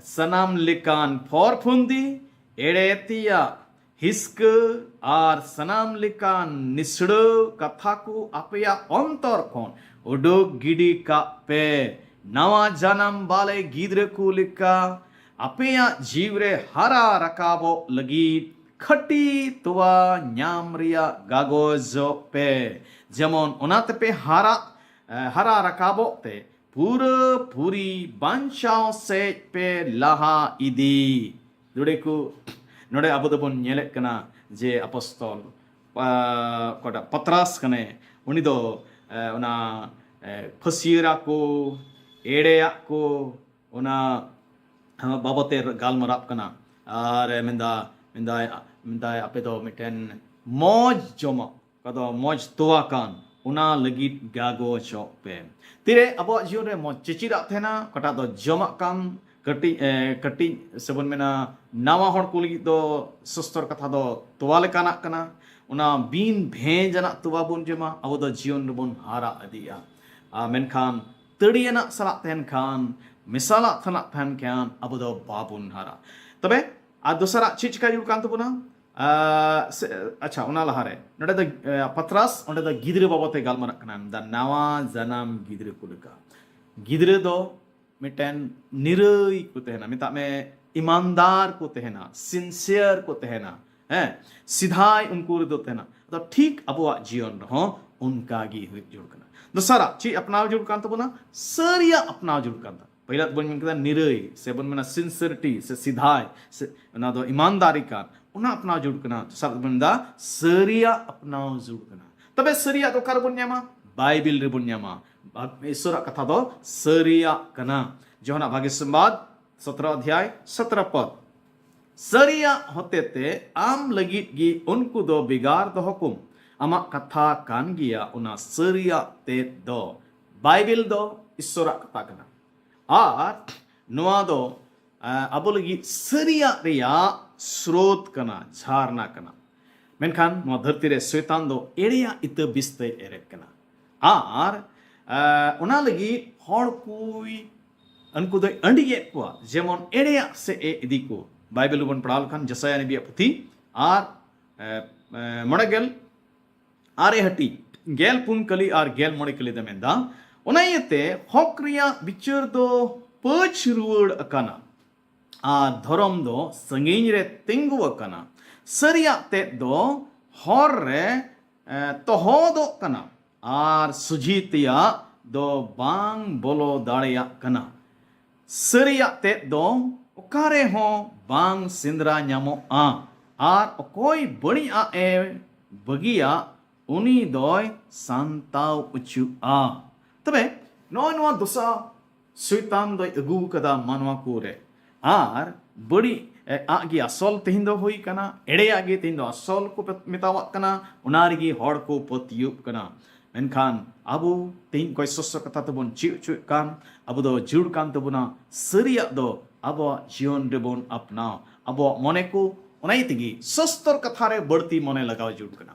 ᱥᱟᱱᱟᱢ ᱞᱮᱠᱟᱱ ᱯᱷᱚᱨ ᱯᱷᱩᱱᱫᱤ, ᱮᱲᱮ ᱛᱮᱭᱟᱜ, ᱦᱤᱥᱠᱟᱹ ᱟᱨ ᱥᱟᱱᱟᱢ ᱞᱮᱠᱟᱱ ᱱᱤᱥᱲᱟᱹᱣ ᱠᱟᱛᱷᱟ ᱠᱚ ᱟᱯᱮᱭᱟᱜ ᱚᱱᱛᱚᱨ ᱠᱷᱚᱱ ᱩᱰᱩᱠ ᱜᱤᱰᱤ ᱠᱟᱜ ᱯᱮ᱾ ᱱᱟᱣᱟ ᱡᱟᱱᱟᱢ ᱵᱟᱞᱮ ᱜᱤᱫᱽᱨᱟᱹ ᱠᱚ ᱞᱮᱠᱟ ᱟᱯᱮᱭᱟᱜ ᱡᱤᱣᱤ ᱨᱮ ᱦᱟᱨᱟ ᱨᱟᱠᱟᱵᱚᱜ ᱞᱟᱹᱜᱤᱫ ᱠᱷᱟᱹᱴᱤ ᱛᱚᱣᱟ ᱧᱟᱢ ᱨᱮᱭᱟᱜ ᱜᱟᱜᱚᱡᱚᱜ ᱯᱮ, ᱡᱮᱢᱚᱱ ᱚᱱᱟ ᱛᱮᱯᱮ ᱦᱟᱨᱟ ᱦᱟᱨᱟ ᱨᱟᱠᱟᱵᱚᱜ ᱛᱮ ᱯᱩᱨᱟᱹ ᱯᱩᱨᱤ ᱵᱟᱧᱪᱟᱣ ᱥᱮᱫ ᱯᱮ ᱞᱟᱦᱟ ᱤᱫᱤ᱾ ᱱᱚᱰᱮ ᱠᱚ ᱱᱚᱰᱮ ᱟᱵᱚ ᱫᱚᱵᱚᱱ ᱧᱮᱞᱮᱫ ᱠᱟᱱᱟ ᱡᱮ ᱟᱯᱚᱥᱛᱚᱞ ᱚᱠᱟᱴᱟᱜ ᱯᱟᱛᱨᱟᱥ ᱠᱟᱱᱮ, ᱩᱱᱤ ᱫᱚ ᱚᱱᱟ ᱯᱷᱟᱹᱥᱭᱟᱹᱨᱟ ᱠᱚ, ᱮᱲᱮᱭᱟᱜ ᱠᱚ, ᱚᱱᱟ ᱵᱟᱵᱚᱛᱮ ᱜᱟᱞᱢᱟᱨᱟᱜ ᱠᱟᱱᱟ᱾ ᱟᱨ ᱢᱮᱱᱫᱟ ᱢᱮᱱᱫᱟᱭ ᱢᱮᱱᱫᱟᱭ ᱟᱯᱮ ᱫᱚ ᱢᱤᱫᱴᱮᱱ ᱢᱚᱡᱽ ᱡᱚᱢᱟᱜ, ᱚᱠᱟ ᱫᱚ ᱢᱚᱡᱽ ᱛᱚᱣᱟ ᱠᱟᱱ, ᱚᱱᱟ ᱞᱟᱹᱜᱤᱫ ᱜᱟᱜᱚᱡᱚᱜ ᱯᱮ᱾ ᱛᱤᱨᱮ ᱟᱵᱚᱣᱟᱜ ᱡᱤᱭᱚᱱ ᱨᱮ ᱢᱚᱡᱽ ᱪᱮᱪᱤᱨᱟᱜ ᱛᱟᱦᱮᱱᱟ, ᱚᱠᱟᱴᱟᱜ ᱫᱚ ᱡᱚᱢᱟᱜ ᱠᱟᱱ, ᱠᱟᱹᱴᱤᱡ ᱮ, ᱠᱟᱹᱴᱤᱡ ᱥᱮᱵᱚᱱ ᱢᱮᱱᱟ ᱱᱟᱣᱟ ᱦᱚᱲ ᱠᱚ ᱞᱟᱹᱜᱤᱫ ᱫᱚ ᱥᱚᱥᱛᱚᱨ ᱠᱟᱛᱷᱟ ᱫᱚ ᱛᱚᱣᱟ ᱞᱮᱠᱟᱱᱟᱜ ᱠᱟᱱᱟ᱾ ᱚᱱᱟ ᱵᱤᱱ ᱵᱷᱮᱡᱽ ᱟᱱᱟᱜ ᱛᱚᱣᱟ ᱵᱚᱱ ᱡᱚᱢᱟ, ᱟᱵᱚ ᱫᱚ ᱡᱤᱭᱚᱱ ᱨᱮᱵᱚᱱ ᱦᱟᱨᱟ ᱤᱫᱤᱜᱼᱟ᱾ ᱟᱨ ᱢᱮᱱᱠᱷᱟᱱ ᱛᱟᱹᱲᱤᱭᱟᱱᱟᱜ ᱥᱟᱞᱟᱜ ᱛᱟᱦᱮᱱ ᱠᱷᱟᱱ, ᱢᱮᱥᱟᱞᱟᱜ ᱥᱟᱞᱟᱜ ᱛᱟᱦᱮᱱ ᱠᱷᱟᱱ ᱟᱵᱚ ᱫᱚ ᱵᱟᱵᱚᱱ ᱦᱟᱨᱟ᱾ ᱛᱚᱵᱮ ᱟᱨ ᱫᱚᱥᱟᱨᱟᱜ ᱪᱮᱫ ᱪᱤᱠᱟ ᱡᱟᱹᱨᱩᱲ ᱠᱟᱱ ᱛᱟᱵᱚᱱᱟ? ᱟᱨ ᱥᱮ, ᱟᱪᱪᱷᱟ, ᱚᱱᱟ ᱞᱟᱦᱟᱨᱮ ᱱᱚᱰᱮ ᱫᱚ ᱮ, ᱯᱟᱛᱨᱟᱥ ᱚᱸᱰᱮ ᱫᱚ ᱜᱤᱫᱽᱨᱟᱹ ᱵᱟᱵᱚᱛᱮ ᱜᱟᱞᱢᱟᱨᱟᱜ ᱠᱟᱱᱟ᱾ ᱢᱮᱱᱫᱟ ᱱᱟᱣᱟ ᱡᱟᱱᱟᱢ ᱜᱤᱫᱽᱨᱟᱹ ᱠᱚ ᱞᱮᱠᱟ᱾ ᱜᱤᱫᱽᱨᱟᱹ ᱫᱚ ᱢᱤᱫᱴᱮᱱ ᱱᱤᱨᱟᱹᱭ ᱠᱚ ᱛᱟᱦᱮᱱᱟ, ᱢᱮᱛᱟᱜ ᱢᱮ ᱤᱢᱟᱱᱫᱟᱨ ᱠᱚ ᱛᱟᱦᱮᱱᱟ, ᱥᱤᱱᱥᱤᱭᱟᱨ ᱠᱚ ᱛᱟᱦᱮᱱᱟ, ᱦᱮᱸ, ᱥᱤᱫᱷᱟᱭ ᱩᱱᱠᱩ ᱨᱮᱫᱚ ᱛᱟᱦᱮᱱᱟ᱾ ᱟᱫᱚ ᱴᱷᱤᱠ ᱟᱵᱚᱣᱟᱜ ᱡᱤᱭᱚᱱ ᱨᱮᱦᱚᱸ ᱚᱱᱠᱟ ᱜᱮ ᱦᱩᱭᱩᱜ ᱡᱟᱹᱨᱩᱲ ᱠᱟᱱᱟ᱾ ᱫᱚᱥᱟᱨᱟᱜ ᱪᱮᱫ ᱟᱯᱱᱟᱣ ᱡᱟᱹᱨᱩᱲ ᱠᱟᱱ ᱛᱟᱵᱚᱱᱟ? ᱥᱟᱹᱨᱤᱭᱟᱜ ᱟᱯᱱᱟᱣ ᱡᱟᱹᱨᱩᱲ ᱠᱟᱱ ᱛᱟᱵᱚᱱᱟ᱾ ᱯᱟᱹᱦᱤᱞᱟᱜ ᱵᱚᱱ ᱢᱮᱱ ᱠᱮᱫᱟ ᱱᱤᱨᱟᱹᱭ, ᱥᱮ ᱵᱚᱱ ᱢᱮᱱᱟ ᱥᱤᱱᱥᱤᱭᱟᱨᱤᱴᱤ, ᱥᱮ ᱥᱤᱫᱷᱟᱭ, ᱥᱮ ᱚᱱᱟ ᱫᱚ ᱤᱢᱟᱱᱫᱟᱨᱤ ᱠᱟᱱ, ᱚᱱᱟ ᱟᱯᱱᱟᱣ ᱡᱟᱹᱨᱩᱲ ᱠᱟᱱᱟ᱾ ᱫᱚᱥᱟᱨ ᱵᱚᱱ ᱢᱮᱱᱫᱟ ᱥᱟᱹᱨᱤᱭᱟᱜ ᱟᱯᱱᱟᱣ ᱡᱟᱹᱨᱩᱲ ᱠᱟᱱᱟ᱾ ᱛᱚᱵᱮ ᱥᱟᱹᱨᱤᱭᱟᱜ ᱫᱚ ᱚᱠᱟ ᱨᱮᱵᱚᱱ ᱧᱟᱢᱟ? ᱵᱟᱭᱵᱮᱞ ᱨᱮᱵᱚᱱ ᱧᱟᱢᱟ᱾ ᱤᱥᱚᱨᱟᱜ ᱠᱟᱛᱷᱟ ᱫᱚ ᱥᱟᱹᱨᱤᱭᱟᱜ ᱠᱟᱱᱟ᱾ ᱡᱚᱦᱟᱱᱟᱜ ᱵᱷᱟᱜᱮ ᱥᱚᱢᱵᱟᱫ ᱥᱚᱛᱨᱚ ᱚᱫᱷᱭᱟᱭ ᱥᱚᱛᱨᱚ ᱯᱚᱫ, ᱥᱟᱹᱨᱤᱭᱟᱜ ᱦᱚᱛᱮᱛᱮ ᱟᱢ ᱞᱟᱹᱜᱤᱫ ᱜᱮ ᱩᱱᱠᱩ ᱫᱚ ᱵᱷᱮᱜᱟᱨ ᱫᱚᱦᱚ ᱠᱚᱢ᱾ ᱟᱢᱟᱜ ᱠᱟᱛᱷᱟ ᱠᱟᱱ ᱜᱮᱭᱟ, ᱚᱱᱟ ᱥᱟᱹᱨᱤᱭᱟᱜ ᱛᱮᱫ ᱫᱚ᱾ ᱵᱟᱭᱵᱮᱞ ᱫᱚ ᱤᱥᱚᱨᱟᱜ ᱠᱟᱛᱷᱟ ᱠᱟᱱᱟ᱾ ᱟᱨ ᱱᱚᱣᱟ ᱫᱚ ᱟᱵᱚ ᱞᱟᱹᱜᱤᱫ ᱥᱟᱹᱨᱤᱭᱟᱜ ᱨᱮᱭᱟᱜ ᱥᱨᱳᱛ ᱠᱟᱱᱟ, ᱡᱷᱟᱨᱱᱟ ᱠᱟᱱᱟ᱾ ᱢᱮᱱᱠᱷᱟᱱ ᱱᱚᱣᱟ ᱫᱷᱟᱹᱨᱛᱤ ᱨᱮ ᱥᱚᱭᱛᱟᱱ ᱫᱚ ᱮᱲᱮᱭᱟᱜ ᱤᱛᱟᱹ ᱵᱤᱥ ᱛᱮᱭ ᱮᱨᱮᱫ ᱠᱟᱱᱟ᱾ ᱟᱨ ᱚᱱᱟ ᱞᱟᱹᱜᱤᱫ ᱦᱚᱲ ᱠᱚᱭ ᱩᱱᱠᱩ ᱫᱚᱭ ᱟᱹᱰᱤᱭᱮᱫ ᱠᱚᱣᱟ, ᱡᱮᱢᱚᱱ ᱮᱲᱮᱭᱟᱜ ᱥᱮᱫ ᱮ ᱤᱫᱤ ᱠᱚ᱾ ᱵᱟᱭᱵᱮᱞ ᱨᱮᱵᱚᱱ ᱯᱟᱲᱦᱟᱣ ᱞᱮᱠᱷᱟᱱ ᱡᱮᱥᱟᱭᱟ ᱱᱮᱵᱤᱭᱟᱜ ᱯᱩᱛᱷᱤ ᱟᱨ ᱢᱚᱬᱮ ᱜᱮᱞ ᱟᱨᱮ ᱦᱟᱹᱴᱤᱧ ᱜᱮᱞ ᱯᱩᱱ ᱠᱟᱹᱞᱤ ᱟᱨ ᱜᱮᱞ ᱢᱚᱬᱮ ᱠᱟᱹᱞᱤ ᱫᱚ ᱢᱮᱱᱫᱟ, ᱚᱱᱟ ᱤᱭᱟᱹᱛᱮ ᱦᱚᱠ ᱨᱮᱭᱟᱜ ᱵᱤᱪᱟᱹᱨ ᱫᱚ ᱯᱟᱹᱪ ᱨᱩᱣᱟᱹᱲ ᱟᱠᱟᱱᱟ ᱟᱨ ᱫᱷᱚᱨᱚᱢ ᱫᱚ ᱥᱟᱺᱜᱤᱧ ᱨᱮ ᱛᱤᱸᱜᱩ ᱟᱠᱟᱱᱟ᱾ ᱥᱟᱹᱨᱤᱭᱟᱜ ᱛᱮᱫ ᱫᱚ ᱦᱚᱨ ᱨᱮ ᱮ, ᱛᱚᱦᱚᱫᱚᱜ ᱠᱟᱱᱟ ᱟᱨ ᱥᱚᱡᱷᱮ ᱛᱮᱭᱟᱜ ᱫᱚ ᱵᱟᱝ ᱵᱚᱞᱚ ᱫᱟᱲᱮᱭᱟᱜ ᱠᱟᱱᱟ᱾ ᱥᱟᱹᱨᱤᱭᱟᱜ ᱛᱮᱫ ᱫᱚ ᱚᱠᱟ ᱨᱮᱦᱚᱸ ᱵᱟᱝ ᱥᱮᱸᱫᱽᱨᱟ ᱧᱟᱢᱚᱜᱼᱟ, ᱟᱨ ᱚᱠᱚᱭ ᱵᱟᱹᱲᱤᱡᱟᱜ ᱮ ᱵᱟᱹᱜᱤᱭᱟ, ᱩᱱᱤ ᱫᱚᱭ ᱥᱟᱱᱛᱟᱣ ᱚᱪᱚᱜᱼᱟ᱾ ᱛᱚᱵᱮ ᱱᱚᱜᱼᱚᱭ ᱱᱚᱣᱟ ᱫᱚᱥᱟ ᱥᱚᱭᱛᱟᱱ ᱫᱚᱭ ᱟᱹᱜᱩ ᱠᱟᱫᱟ ᱢᱟᱱᱣᱟ ᱠᱚᱨᱮ᱾ ᱟᱨ ᱵᱟᱹᱲᱤᱡ ᱟᱜ ᱜᱮ ᱟᱥᱚᱞ ᱛᱮᱦᱮᱧ ᱫᱚ ᱦᱩᱭ ᱠᱟᱱᱟ, ᱮᱲᱮᱭᱟᱜ ᱜᱮ ᱛᱮᱦᱮᱧ ᱫᱚ ᱟᱥᱚᱞ ᱠᱚ ᱯᱮ-, ᱢᱮᱛᱟᱣᱟᱜ ᱠᱟᱱᱟ, ᱚᱱᱟ ᱨᱮᱜᱮ ᱦᱚᱲ ᱠᱚ ᱯᱟᱹᱛᱭᱟᱹᱜ ᱠᱟᱱᱟ᱾ ᱢᱮᱱᱠᱷᱟᱱ ᱟᱵᱚ ᱛᱮᱦᱮᱧ ᱚᱠᱚᱭ ᱥᱚᱥᱚ ᱠᱟᱛᱷᱟ ᱛᱮᱵᱚᱱ ᱪᱮᱫ ᱦᱚᱪᱚᱭᱮᱫ ᱠᱟᱱ, ᱟᱵᱚ ᱫᱚ ᱡᱟᱹᱨᱩᱲ ᱠᱟᱱ ᱛᱟᱵᱚᱱᱟ ᱥᱟᱹᱨᱤᱭᱟᱜ ᱫᱚ ᱟᱵᱚᱣᱟᱜ ᱡᱤᱭᱚᱱ ᱨᱮᱵᱚᱱ ᱟᱯᱱᱟᱣ, ᱟᱵᱚᱣᱟᱜ ᱢᱚᱱᱮ ᱠᱚ᱾ ᱚᱱᱟ ᱤᱭᱟᱹ ᱛᱮᱜᱮ ᱥᱚᱥᱛᱚᱨ ᱠᱟᱛᱷᱟ ᱨᱮ ᱵᱟᱹᱲᱛᱤ ᱢᱚᱱᱮ ᱞᱟᱜᱟᱣ ᱡᱟᱹᱨᱩᱲ ᱠᱟᱱᱟ᱾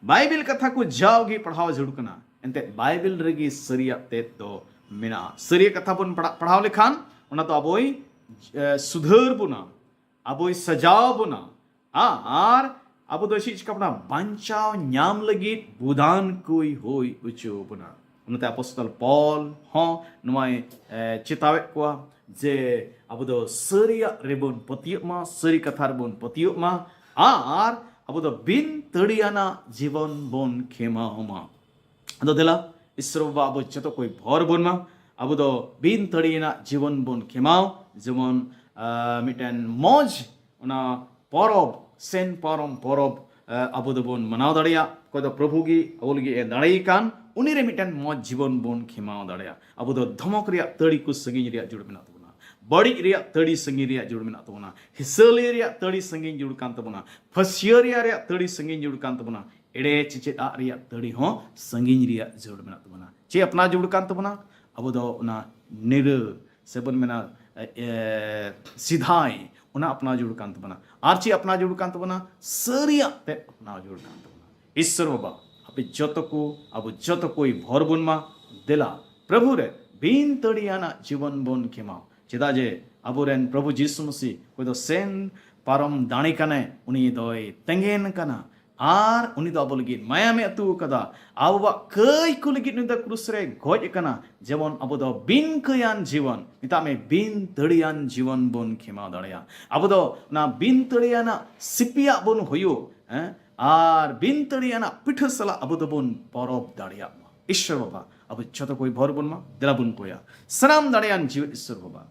ᱵᱟᱭᱵᱮᱞ ᱠᱟᱛᱷᱟ ᱠᱚ ᱡᱟᱣᱜᱮ ᱯᱟᱲᱦᱟᱣ ᱡᱟᱹᱨᱩᱲ ᱠᱟᱱᱟ᱾ ᱮᱱᱛᱮᱫ ᱵᱟᱭᱵᱮᱞ ᱨᱮᱜᱮ ᱥᱟᱹᱨᱤᱭᱟᱜ ᱛᱮᱫ ᱫᱚ ᱢᱮᱱᱟᱜᱼᱟ᱾ ᱥᱟᱹᱨᱤᱭᱟᱜ ᱠᱟᱛᱷᱟ ᱵᱚᱱ ᱯᱟᱲᱦᱟᱜ, ᱯᱟᱲᱦᱟᱣ ᱞᱮᱠᱷᱟᱱ ᱚᱱᱟ ᱫᱚ ᱟᱵᱚᱭ, ᱮ, ᱥᱩᱫᱷᱟᱹᱨ ᱵᱚᱱᱟ, ᱟᱵᱚᱭ ᱥᱟᱡᱟᱣ ᱵᱚᱱᱟ, ᱟ-, ᱟᱨ ᱟᱵᱚ ᱫᱚ ᱪᱮᱫ ᱪᱤᱠᱟ ᱵᱚᱱᱟ? ᱵᱟᱧᱪᱟᱣ ᱧᱟᱢ ᱞᱟᱹᱜᱤᱫ ᱵᱩᱫᱟᱱ ᱠᱚᱭ ᱦᱩᱭ ᱦᱚᱪᱚ ᱵᱚᱱᱟ᱾ ᱚᱱᱟᱛᱮ ᱟᱯᱚᱥᱛᱚᱞ ᱯᱚᱞ ᱦᱚᱸ ᱱᱚᱣᱟᱭ, ᱮ, ᱪᱮᱛᱟᱣᱮᱫ ᱠᱚᱣᱟ ᱡᱮ ᱟᱵᱚ ᱫᱚ ᱥᱟᱹᱨᱤᱭᱟᱜ ᱨᱮᱵᱚᱱ ᱯᱟᱹᱛᱭᱟᱹᱜ ᱢᱟ, ᱥᱟᱹᱨᱤ ᱠᱟᱛᱷᱟ ᱨᱮᱵᱚᱱ ᱯᱟᱹᱛᱭᱟᱹᱜ ᱢᱟ, ᱟᱨ ᱟᱵᱚ ᱫᱚ ᱵᱤᱱ ᱛᱟᱹᱲᱤᱭᱟᱱᱟᱜ ᱡᱤᱵᱚᱱ ᱵᱚᱱ ᱠᱷᱮᱢᱟᱣ ᱢᱟ᱾ ᱟᱫᱚ ᱫᱮᱞᱟ, ᱤᱥᱨᱚ ᱵᱟᱵᱟ ᱟᱵᱚ ᱡᱚᱛᱚ ᱠᱚᱭ ᱵᱷᱚᱨ ᱵᱚᱱ ᱢᱟ, ᱟᱵᱚ ᱫᱚ ᱵᱤᱱ ᱛᱟᱹᱲᱤᱭᱟᱱᱟᱜ ᱡᱤᱵᱚᱱ ᱵᱚᱱ ᱠᱷᱮᱢᱟᱣ, ᱡᱮᱢᱚᱱ, ᱟ, ᱢᱤᱫᱴᱮᱱ ᱢᱚᱡᱽ ᱚᱱᱟ ᱯᱚᱨᱚᱵᱽ, ᱥᱮᱱ ᱯᱟᱨᱚᱢ ᱯᱚᱨᱚᱵᱽ, ᱟ, ᱟᱵᱚ ᱫᱚᱵᱚᱱ ᱢᱟᱱᱟᱣ ᱫᱟᱲᱮᱭᱟᱜ᱾ ᱚᱠᱚᱭ ᱫᱚ ᱯᱨᱚᱵᱷᱩ ᱜᱮ ᱟᱵᱚ ᱞᱟᱹᱜᱤᱫ ᱮ ᱫᱟᱲᱮᱭ ᱠᱟᱱ, ᱩᱱᱤ ᱨᱮ ᱢᱤᱫᱴᱮᱱ ᱢᱚᱡᱽ ᱡᱤᱵᱚᱱ ᱵᱚᱱ ᱠᱷᱮᱢᱟᱣ ᱫᱟᱲᱮᱭᱟᱜᱼᱟ᱾ ᱟᱵᱚ ᱫᱚ ᱫᱷᱚᱢᱚᱠ ᱨᱮᱭᱟᱜ ᱛᱟᱹᱲᱤ ᱠᱚ ᱥᱟᱺᱜᱤᱧ ᱨᱮᱭᱟᱜ ᱡᱟᱹᱨᱩᱲ ᱢᱮᱱᱟᱜ ᱛᱟᱵᱚᱱᱟ, ᱵᱟᱹᱲᱤᱡ ᱨᱮᱭᱟᱜ ᱛᱟᱹᱲᱤ ᱥᱟᱺᱜᱤᱧ ᱨᱮᱭᱟᱜ ᱡᱟᱹᱨᱩᱲ ᱢᱮᱱᱟᱜ ᱛᱟᱵᱚᱱᱟ, ᱦᱤᱥᱟᱹᱞᱤ ᱨᱮᱭᱟᱜ ᱛᱟᱹᱲᱤ ᱥᱟᱺᱜᱤᱧ ᱡᱟᱹᱨᱩᱲ ᱠᱟᱱ ᱛᱟᱵᱚᱱᱟ, ᱯᱷᱟᱹᱥᱭᱟᱹ ᱨᱮᱭᱟᱜ, ᱨᱮᱭᱟᱜ ᱛᱟᱹᱲᱤ ᱥᱟᱺᱜᱤᱧ ᱡᱟᱹᱨᱩᱲ ᱠᱟᱱ ᱛᱟᱵᱚᱱᱟ, ᱮᱲᱮ ᱪᱮᱪᱮᱫ ᱟᱜ ᱨᱮᱭᱟᱜ ᱛᱟᱹᱲᱤ ᱦᱚᱸ ᱥᱟᱺᱜᱤᱧ ᱨᱮᱭᱟᱜ ᱡᱟᱹᱨᱩᱲ ᱢᱮᱱᱟᱜ ᱛᱟᱵᱚᱱᱟ᱾ ᱪᱮᱫ ᱟᱯᱱᱟᱨ ᱡᱟᱹᱨᱩᱲ ᱠᱟᱱ ᱛᱟᱵᱚᱱᱟ? ᱟᱵᱚ ᱫᱚ ᱚᱱᱟ ᱱᱤᱨᱟᱹ ᱥᱮᱵᱚᱱ ᱢᱮᱱᱟ, ᱮ, ᱮ, ᱥᱤᱫᱷᱟᱭ, ᱚᱱᱟ ᱟᱯᱱᱟᱨ ᱡᱟᱹᱨᱩᱲ ᱠᱟᱱ ᱛᱟᱵᱚᱱᱟ᱾ ᱟᱨ ᱪᱮᱫ ᱟᱯᱱᱟᱨ ᱡᱟᱹᱨᱩᱲ ᱠᱟᱱ ᱛᱟᱵᱚᱱᱟ? ᱥᱟᱹᱨᱤᱭᱟᱜ ᱛᱮᱫ ᱟᱯᱱᱟᱨ ᱡᱟᱹᱨᱩᱲ ᱠᱟᱱ ᱛᱟᱵᱚᱱᱟ᱾ ᱤᱥᱥᱚᱨ ᱵᱟᱵᱟ, ᱟᱯᱮ ᱡᱚᱛᱚ ᱠᱚ, ᱟᱵᱚ ᱡᱚᱛᱚ ᱠᱚᱭ ᱵᱷᱚᱨ ᱵᱚᱱ ᱢᱟ᱾ ᱫᱮᱞᱟ, ᱯᱨᱚᱵᱷᱩ ᱨᱮ ᱵᱤᱱ ᱛᱟᱹᱲᱤᱭᱟᱱᱟᱜ ᱡᱤᱵᱚᱱ ᱵᱚᱱ ᱠᱷᱮᱢᱟᱣ᱾ ᱪᱮᱫᱟᱜ ᱡᱮ ᱟᱵᱚᱨᱮᱱ ᱯᱨᱚᱵᱷᱩ ᱡᱤᱥᱩ ᱢᱟᱹᱥᱤ, ᱚᱠᱚᱭ ᱫᱚ ᱥᱮᱱ ᱯᱟᱨᱚᱢ ᱫᱟᱲᱮ ᱠᱟᱱᱟᱭ, ᱩᱱᱤ ᱫᱚᱭ ᱛᱮᱸᱜᱮᱱ ᱠᱟᱱᱟ᱾ ᱟᱨ ᱩᱱᱤ ᱫᱚ ᱟᱵᱚ ᱞᱟᱹᱜᱤᱫ ᱢᱟᱭᱟᱢᱮ ᱟᱹᱛᱩ ᱟᱠᱟᱫᱟ᱾ ᱟᱵᱚᱣᱟᱜ ᱠᱟᱹᱭ ᱠᱚ ᱞᱟᱹᱜᱤᱫ ᱩᱱᱤ ᱫᱚ ᱠᱨᱩᱥ ᱨᱮ ᱜᱚᱡ ᱟᱠᱟᱱᱟ, ᱡᱮᱢᱚᱱ ᱟᱵᱚ ᱫᱚ ᱵᱤᱱ ᱠᱟᱹᱭᱟᱱ ᱡᱤᱵᱚᱱ, ᱢᱮᱛᱟᱜ ᱢᱮ, ᱵᱤᱱ ᱛᱟᱹᱲᱤᱭᱟᱱ ᱡᱤᱵᱚᱱ ᱵᱚᱱ ᱠᱷᱮᱢᱟᱣ ᱫᱟᱲᱮᱭᱟᱜᱼᱟ᱾ ᱟᱵᱚ ᱫᱚ ᱚᱱᱟ ᱵᱤᱱ ᱛᱟᱹᱲᱤᱭᱟᱱᱟᱜ ᱥᱤᱯᱤᱭᱟᱜ ᱵᱚᱱ ᱦᱩᱭᱩᱜ, ᱦᱮᱸ, ᱟᱨ ᱵᱤᱱ ᱛᱟᱹᱲᱤᱭᱟᱱᱟᱜ ᱯᱤᱴᱷᱟᱹ ᱥᱟᱞᱟᱜ ᱟᱵᱚ ᱫᱚᱵᱚᱱ ᱯᱚᱨᱚᱵᱽ ᱫᱟᱲᱮᱭᱟᱜ ᱢᱟ᱾ ᱤᱥᱥᱚᱨ ᱵᱟᱵᱟ, ᱟᱵᱚ ᱡᱚᱛᱚ ᱠᱚᱭ ᱵᱷᱚᱨ ᱵᱚᱱ ᱢᱟ᱾ ᱫᱮᱞᱟ ᱵᱚᱱ ᱠᱚᱭᱟ᱾ ᱥᱟᱱᱟᱢ ᱫᱟᱲᱮᱭᱟᱱ ᱡᱤᱣᱮᱫ ᱤᱥᱥᱚᱨ ᱵᱟᱵᱟ,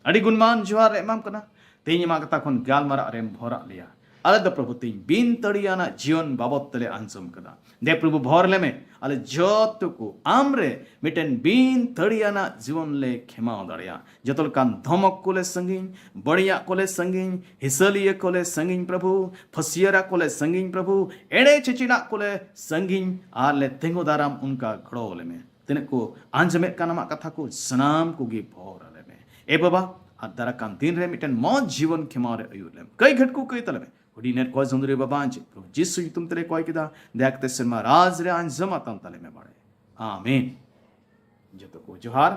ᱟᱹᱰᱤ ᱜᱩᱱᱢᱟᱱ ᱡᱚᱦᱟᱨ ᱞᱮ ᱮᱢᱟᱢ ᱠᱟᱱᱟ᱾ ᱛᱮᱦᱮᱧ ᱟᱢᱟᱜ ᱠᱟᱛᱷᱟ ᱠᱷᱚᱱ ᱜᱟᱞᱢᱟᱨᱟᱜ ᱨᱮᱢ ᱵᱷᱚᱨᱟᱜ ᱞᱮᱭᱟ᱾ ᱟᱞᱮ ᱫᱚ ᱯᱨᱚᱵᱷᱩ ᱛᱮᱦᱮᱧ ᱵᱤᱱ ᱛᱟᱹᱲᱤᱭᱟᱱᱟᱜ ᱡᱤᱭᱚᱱ ᱵᱟᱵᱚᱫ ᱛᱮᱞᱮ ᱟᱸᱡᱚᱢ ᱠᱟᱫᱟ᱾ ᱫᱮ ᱯᱨᱚᱵᱷᱩ, ᱵᱷᱚᱨ ᱞᱮᱢᱮ, ᱟᱞᱮ ᱡᱚᱛᱚ ᱠᱚ ᱟᱢᱨᱮ ᱢᱤᱫᱴᱮᱱ ᱵᱤᱱ ᱛᱟᱹᱲᱤᱭᱟᱱᱟᱜ ᱡᱤᱵᱚᱱ ᱞᱮ ᱠᱷᱮᱢᱟᱣ ᱫᱟᱲᱮᱭᱟᱜᱼᱟ᱾ ᱡᱚᱛᱚ ᱞᱮᱠᱟᱱ ᱫᱷᱚᱢᱚᱠ ᱠᱚᱞᱮ ᱥᱟᱺᱜᱤᱧ, ᱵᱟᱹᱲᱤᱡᱟᱜ ᱠᱚᱞᱮ ᱥᱟᱺᱜᱤᱧ, ᱦᱤᱥᱟᱹᱞᱤᱭᱟᱹ ᱠᱚᱞᱮ ᱥᱟᱺᱜᱤᱧ ᱯᱨᱚᱵᱷᱩ, ᱯᱷᱟᱹᱥᱤᱭᱟᱹᱨᱟ ᱠᱚᱞᱮ ᱥᱟᱺᱜᱤᱧ ᱯᱨᱚᱵᱷᱩ, ᱮᱲᱮ ᱪᱮᱪᱮᱱᱟᱜ ᱠᱚᱞᱮ ᱥᱟᱺᱜᱤᱧ, ᱟᱨ ᱞᱮ ᱛᱤᱸᱜᱩ ᱫᱟᱨᱟᱢ ᱚᱱᱠᱟ ᱜᱚᱲᱚ ᱞᱮᱢᱮ᱾ ᱛᱤᱱᱟᱹᱜ ᱠᱚ ᱟᱸᱡᱚᱢᱮᱫ ᱠᱟᱱ ᱟᱢᱟᱜ ᱠᱟᱛᱷᱟ ᱠᱚ, ᱥᱟᱱᱟᱢ ᱠᱚᱜᱮ ᱵᱷᱚᱨ ᱟᱞᱮ ᱢᱮ᱾ ᱮ ᱵᱟᱵᱟ, ᱟᱨ ᱫᱟᱨᱟᱭ ᱠᱟᱱ ᱫᱤᱱ ᱨᱮ ᱢᱤᱫᱴᱮᱱ ᱢᱚᱡᱽ ᱡᱤᱵᱚᱱ ᱠᱷᱮᱢᱟᱣ ᱨᱮ ᱟᱹᱭᱩᱨ ᱞᱮᱢ᱾ ᱠᱟᱹᱭ ᱜᱷᱟᱹᱴᱠᱩ ᱠᱟᱹᱭ ᱛᱟᱞᱮ ᱢᱮ᱾ ᱦᱩᱰᱤᱧ ᱱᱮᱨ ᱠᱚ ᱡᱚᱸᱫᱩᱨᱤ ᱵᱟᱵᱟ ᱟᱸᱡᱮ ᱯᱨᱚᱵᱷᱩ ᱡᱤᱥᱩ ᱧᱩᱛᱩᱢ ᱛᱮᱞᱮ ᱠᱚᱭ ᱠᱮᱫᱟ᱾ ᱫᱟᱭᱟ ᱠᱟᱛᱮ ᱥᱮᱨᱢᱟ ᱨᱟᱡᱽ ᱨᱮ ᱟᱸᱡᱚᱢ ᱟᱛᱟᱢ ᱛᱟᱞᱮ ᱢᱮ ᱵᱟᱲᱮ᱾ ᱟᱢᱮᱱ᱾ ᱡᱚᱛᱚ ᱠᱚ ᱡᱚᱦᱟᱨ᱾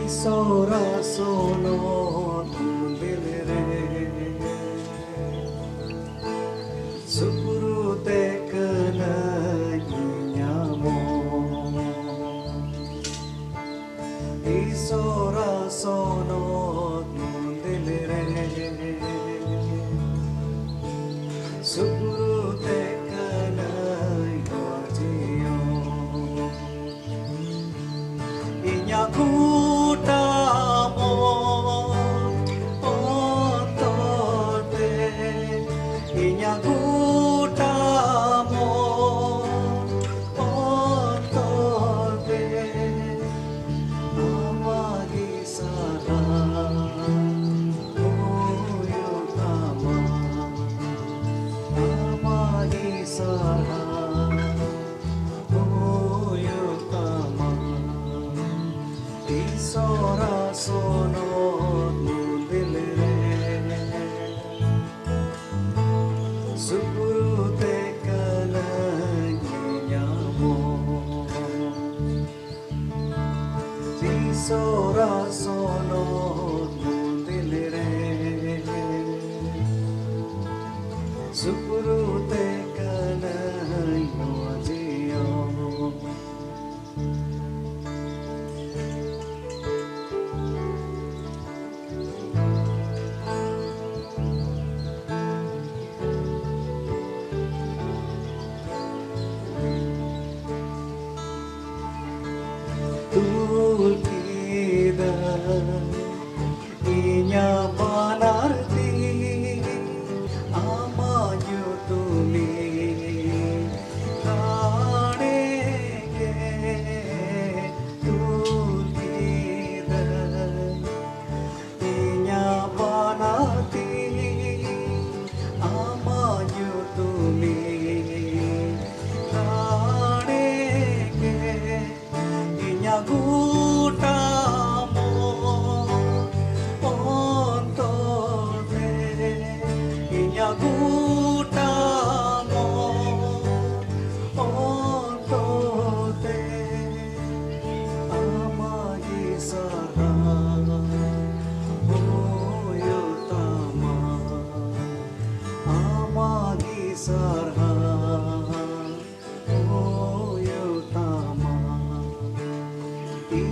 ᱤᱥᱚᱨᱟ ᱥᱚᱱᱚᱛ ᱢᱚᱱᱫᱤᱨ ᱨᱮ ᱥᱩᱯᱨᱩ ᱛᱮ ᱠᱟᱹᱱᱟᱹᱧ ᱧᱟᱢᱚᱜ᱾ ᱤᱥᱚᱨᱟ ᱥᱚᱱᱚᱛ ᱢᱚᱱᱫᱤᱨ ᱨᱮ ᱥᱩᱯᱨᱩ ᱛᱮ ᱠᱟᱹᱱᱟᱹᱧ ᱜᱚᱡᱤᱭᱟ᱾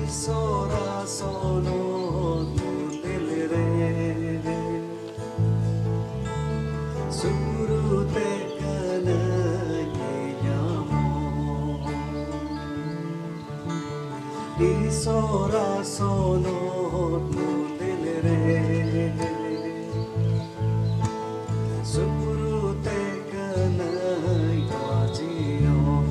ᱤᱥᱚᱨᱟ ᱥᱚᱱᱚᱛ ᱢᱚᱱᱫᱤᱞ ᱨᱮ ᱥᱩᱨᱩᱛᱮ ᱠᱟᱱᱟᱭ ᱧᱟᱢᱚᱜ᱾ ᱤᱥᱚᱨᱟ ᱥᱚᱱᱚᱛ ᱢᱚᱱᱫᱤᱞ ᱨᱮ ᱥᱩᱨᱩᱛᱮ ᱠᱟᱱᱟᱭ ᱱᱚᱣᱟ ᱡᱤᱭᱚᱱ᱾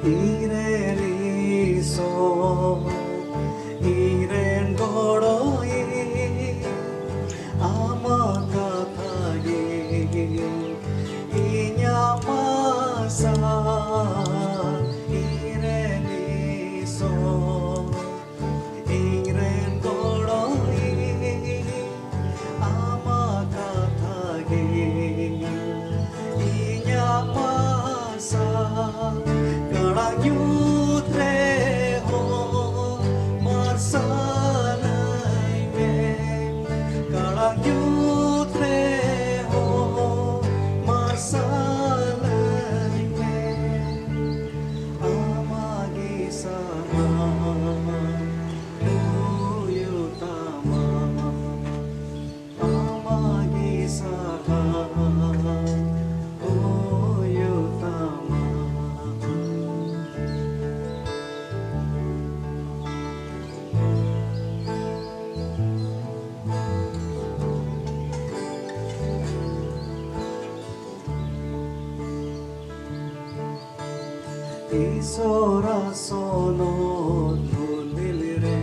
ᱤᱧᱨᱮᱱ ᱤᱥᱚᱨ, ᱤᱧᱨᱮᱱ ᱜᱚᱲᱚᱭᱤᱡ, ᱟᱢᱟᱜ ᱠᱟᱛᱷᱟ ᱜᱮ ᱤᱧᱟᱹᱜ ᱢᱟᱨᱥᱟᱞ᱾ ᱤᱧᱨᱮᱱ ᱤᱥᱚᱨ, ᱤᱧᱨᱮᱱ ᱜᱚᱲᱚᱭᱤᱡ, ᱟᱢᱟᱜ ᱠᱟᱛᱷᱟ ᱜᱮ ᱤᱧᱟᱹᱜ ᱢᱟᱨᱥᱟᱞ᱾ ᱠᱟᱲᱟᱝ ᱧᱩᱛ ᱨᱮᱦᱚᱸ ᱢᱟᱨᱥᱟᱞᱟᱹᱧ ᱢᱮ, ᱠᱟᱲᱟᱝ ᱧᱩᱛ ᱨᱮᱦᱚᱸ ᱢᱟᱨᱥᱟᱞᱟᱹᱧ ᱢᱮ᱾ ᱟᱢᱟᱜ ᱜᱮ ᱥᱟᱨᱦᱟᱣ ᱦᱩᱭᱩᱜ ᱛᱟᱢᱟ, ᱟᱢᱟᱜ ᱜᱮ ᱥᱟᱨᱦᱟᱣ ᱦᱩᱭᱩᱜ ᱛᱟᱢᱟ᱾ ᱤᱥᱚᱨᱟ ᱥᱚᱱᱚᱛ ᱢᱚᱱᱫᱤᱞ ᱨᱮ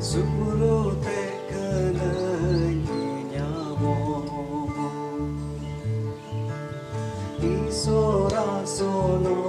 ᱥᱩᱨᱩᱛᱮ ᱠᱟᱱᱟᱭ ᱧᱟᱢᱚᱜ᱾ ᱤᱥᱚᱨᱟ ᱥᱚᱱᱚᱛ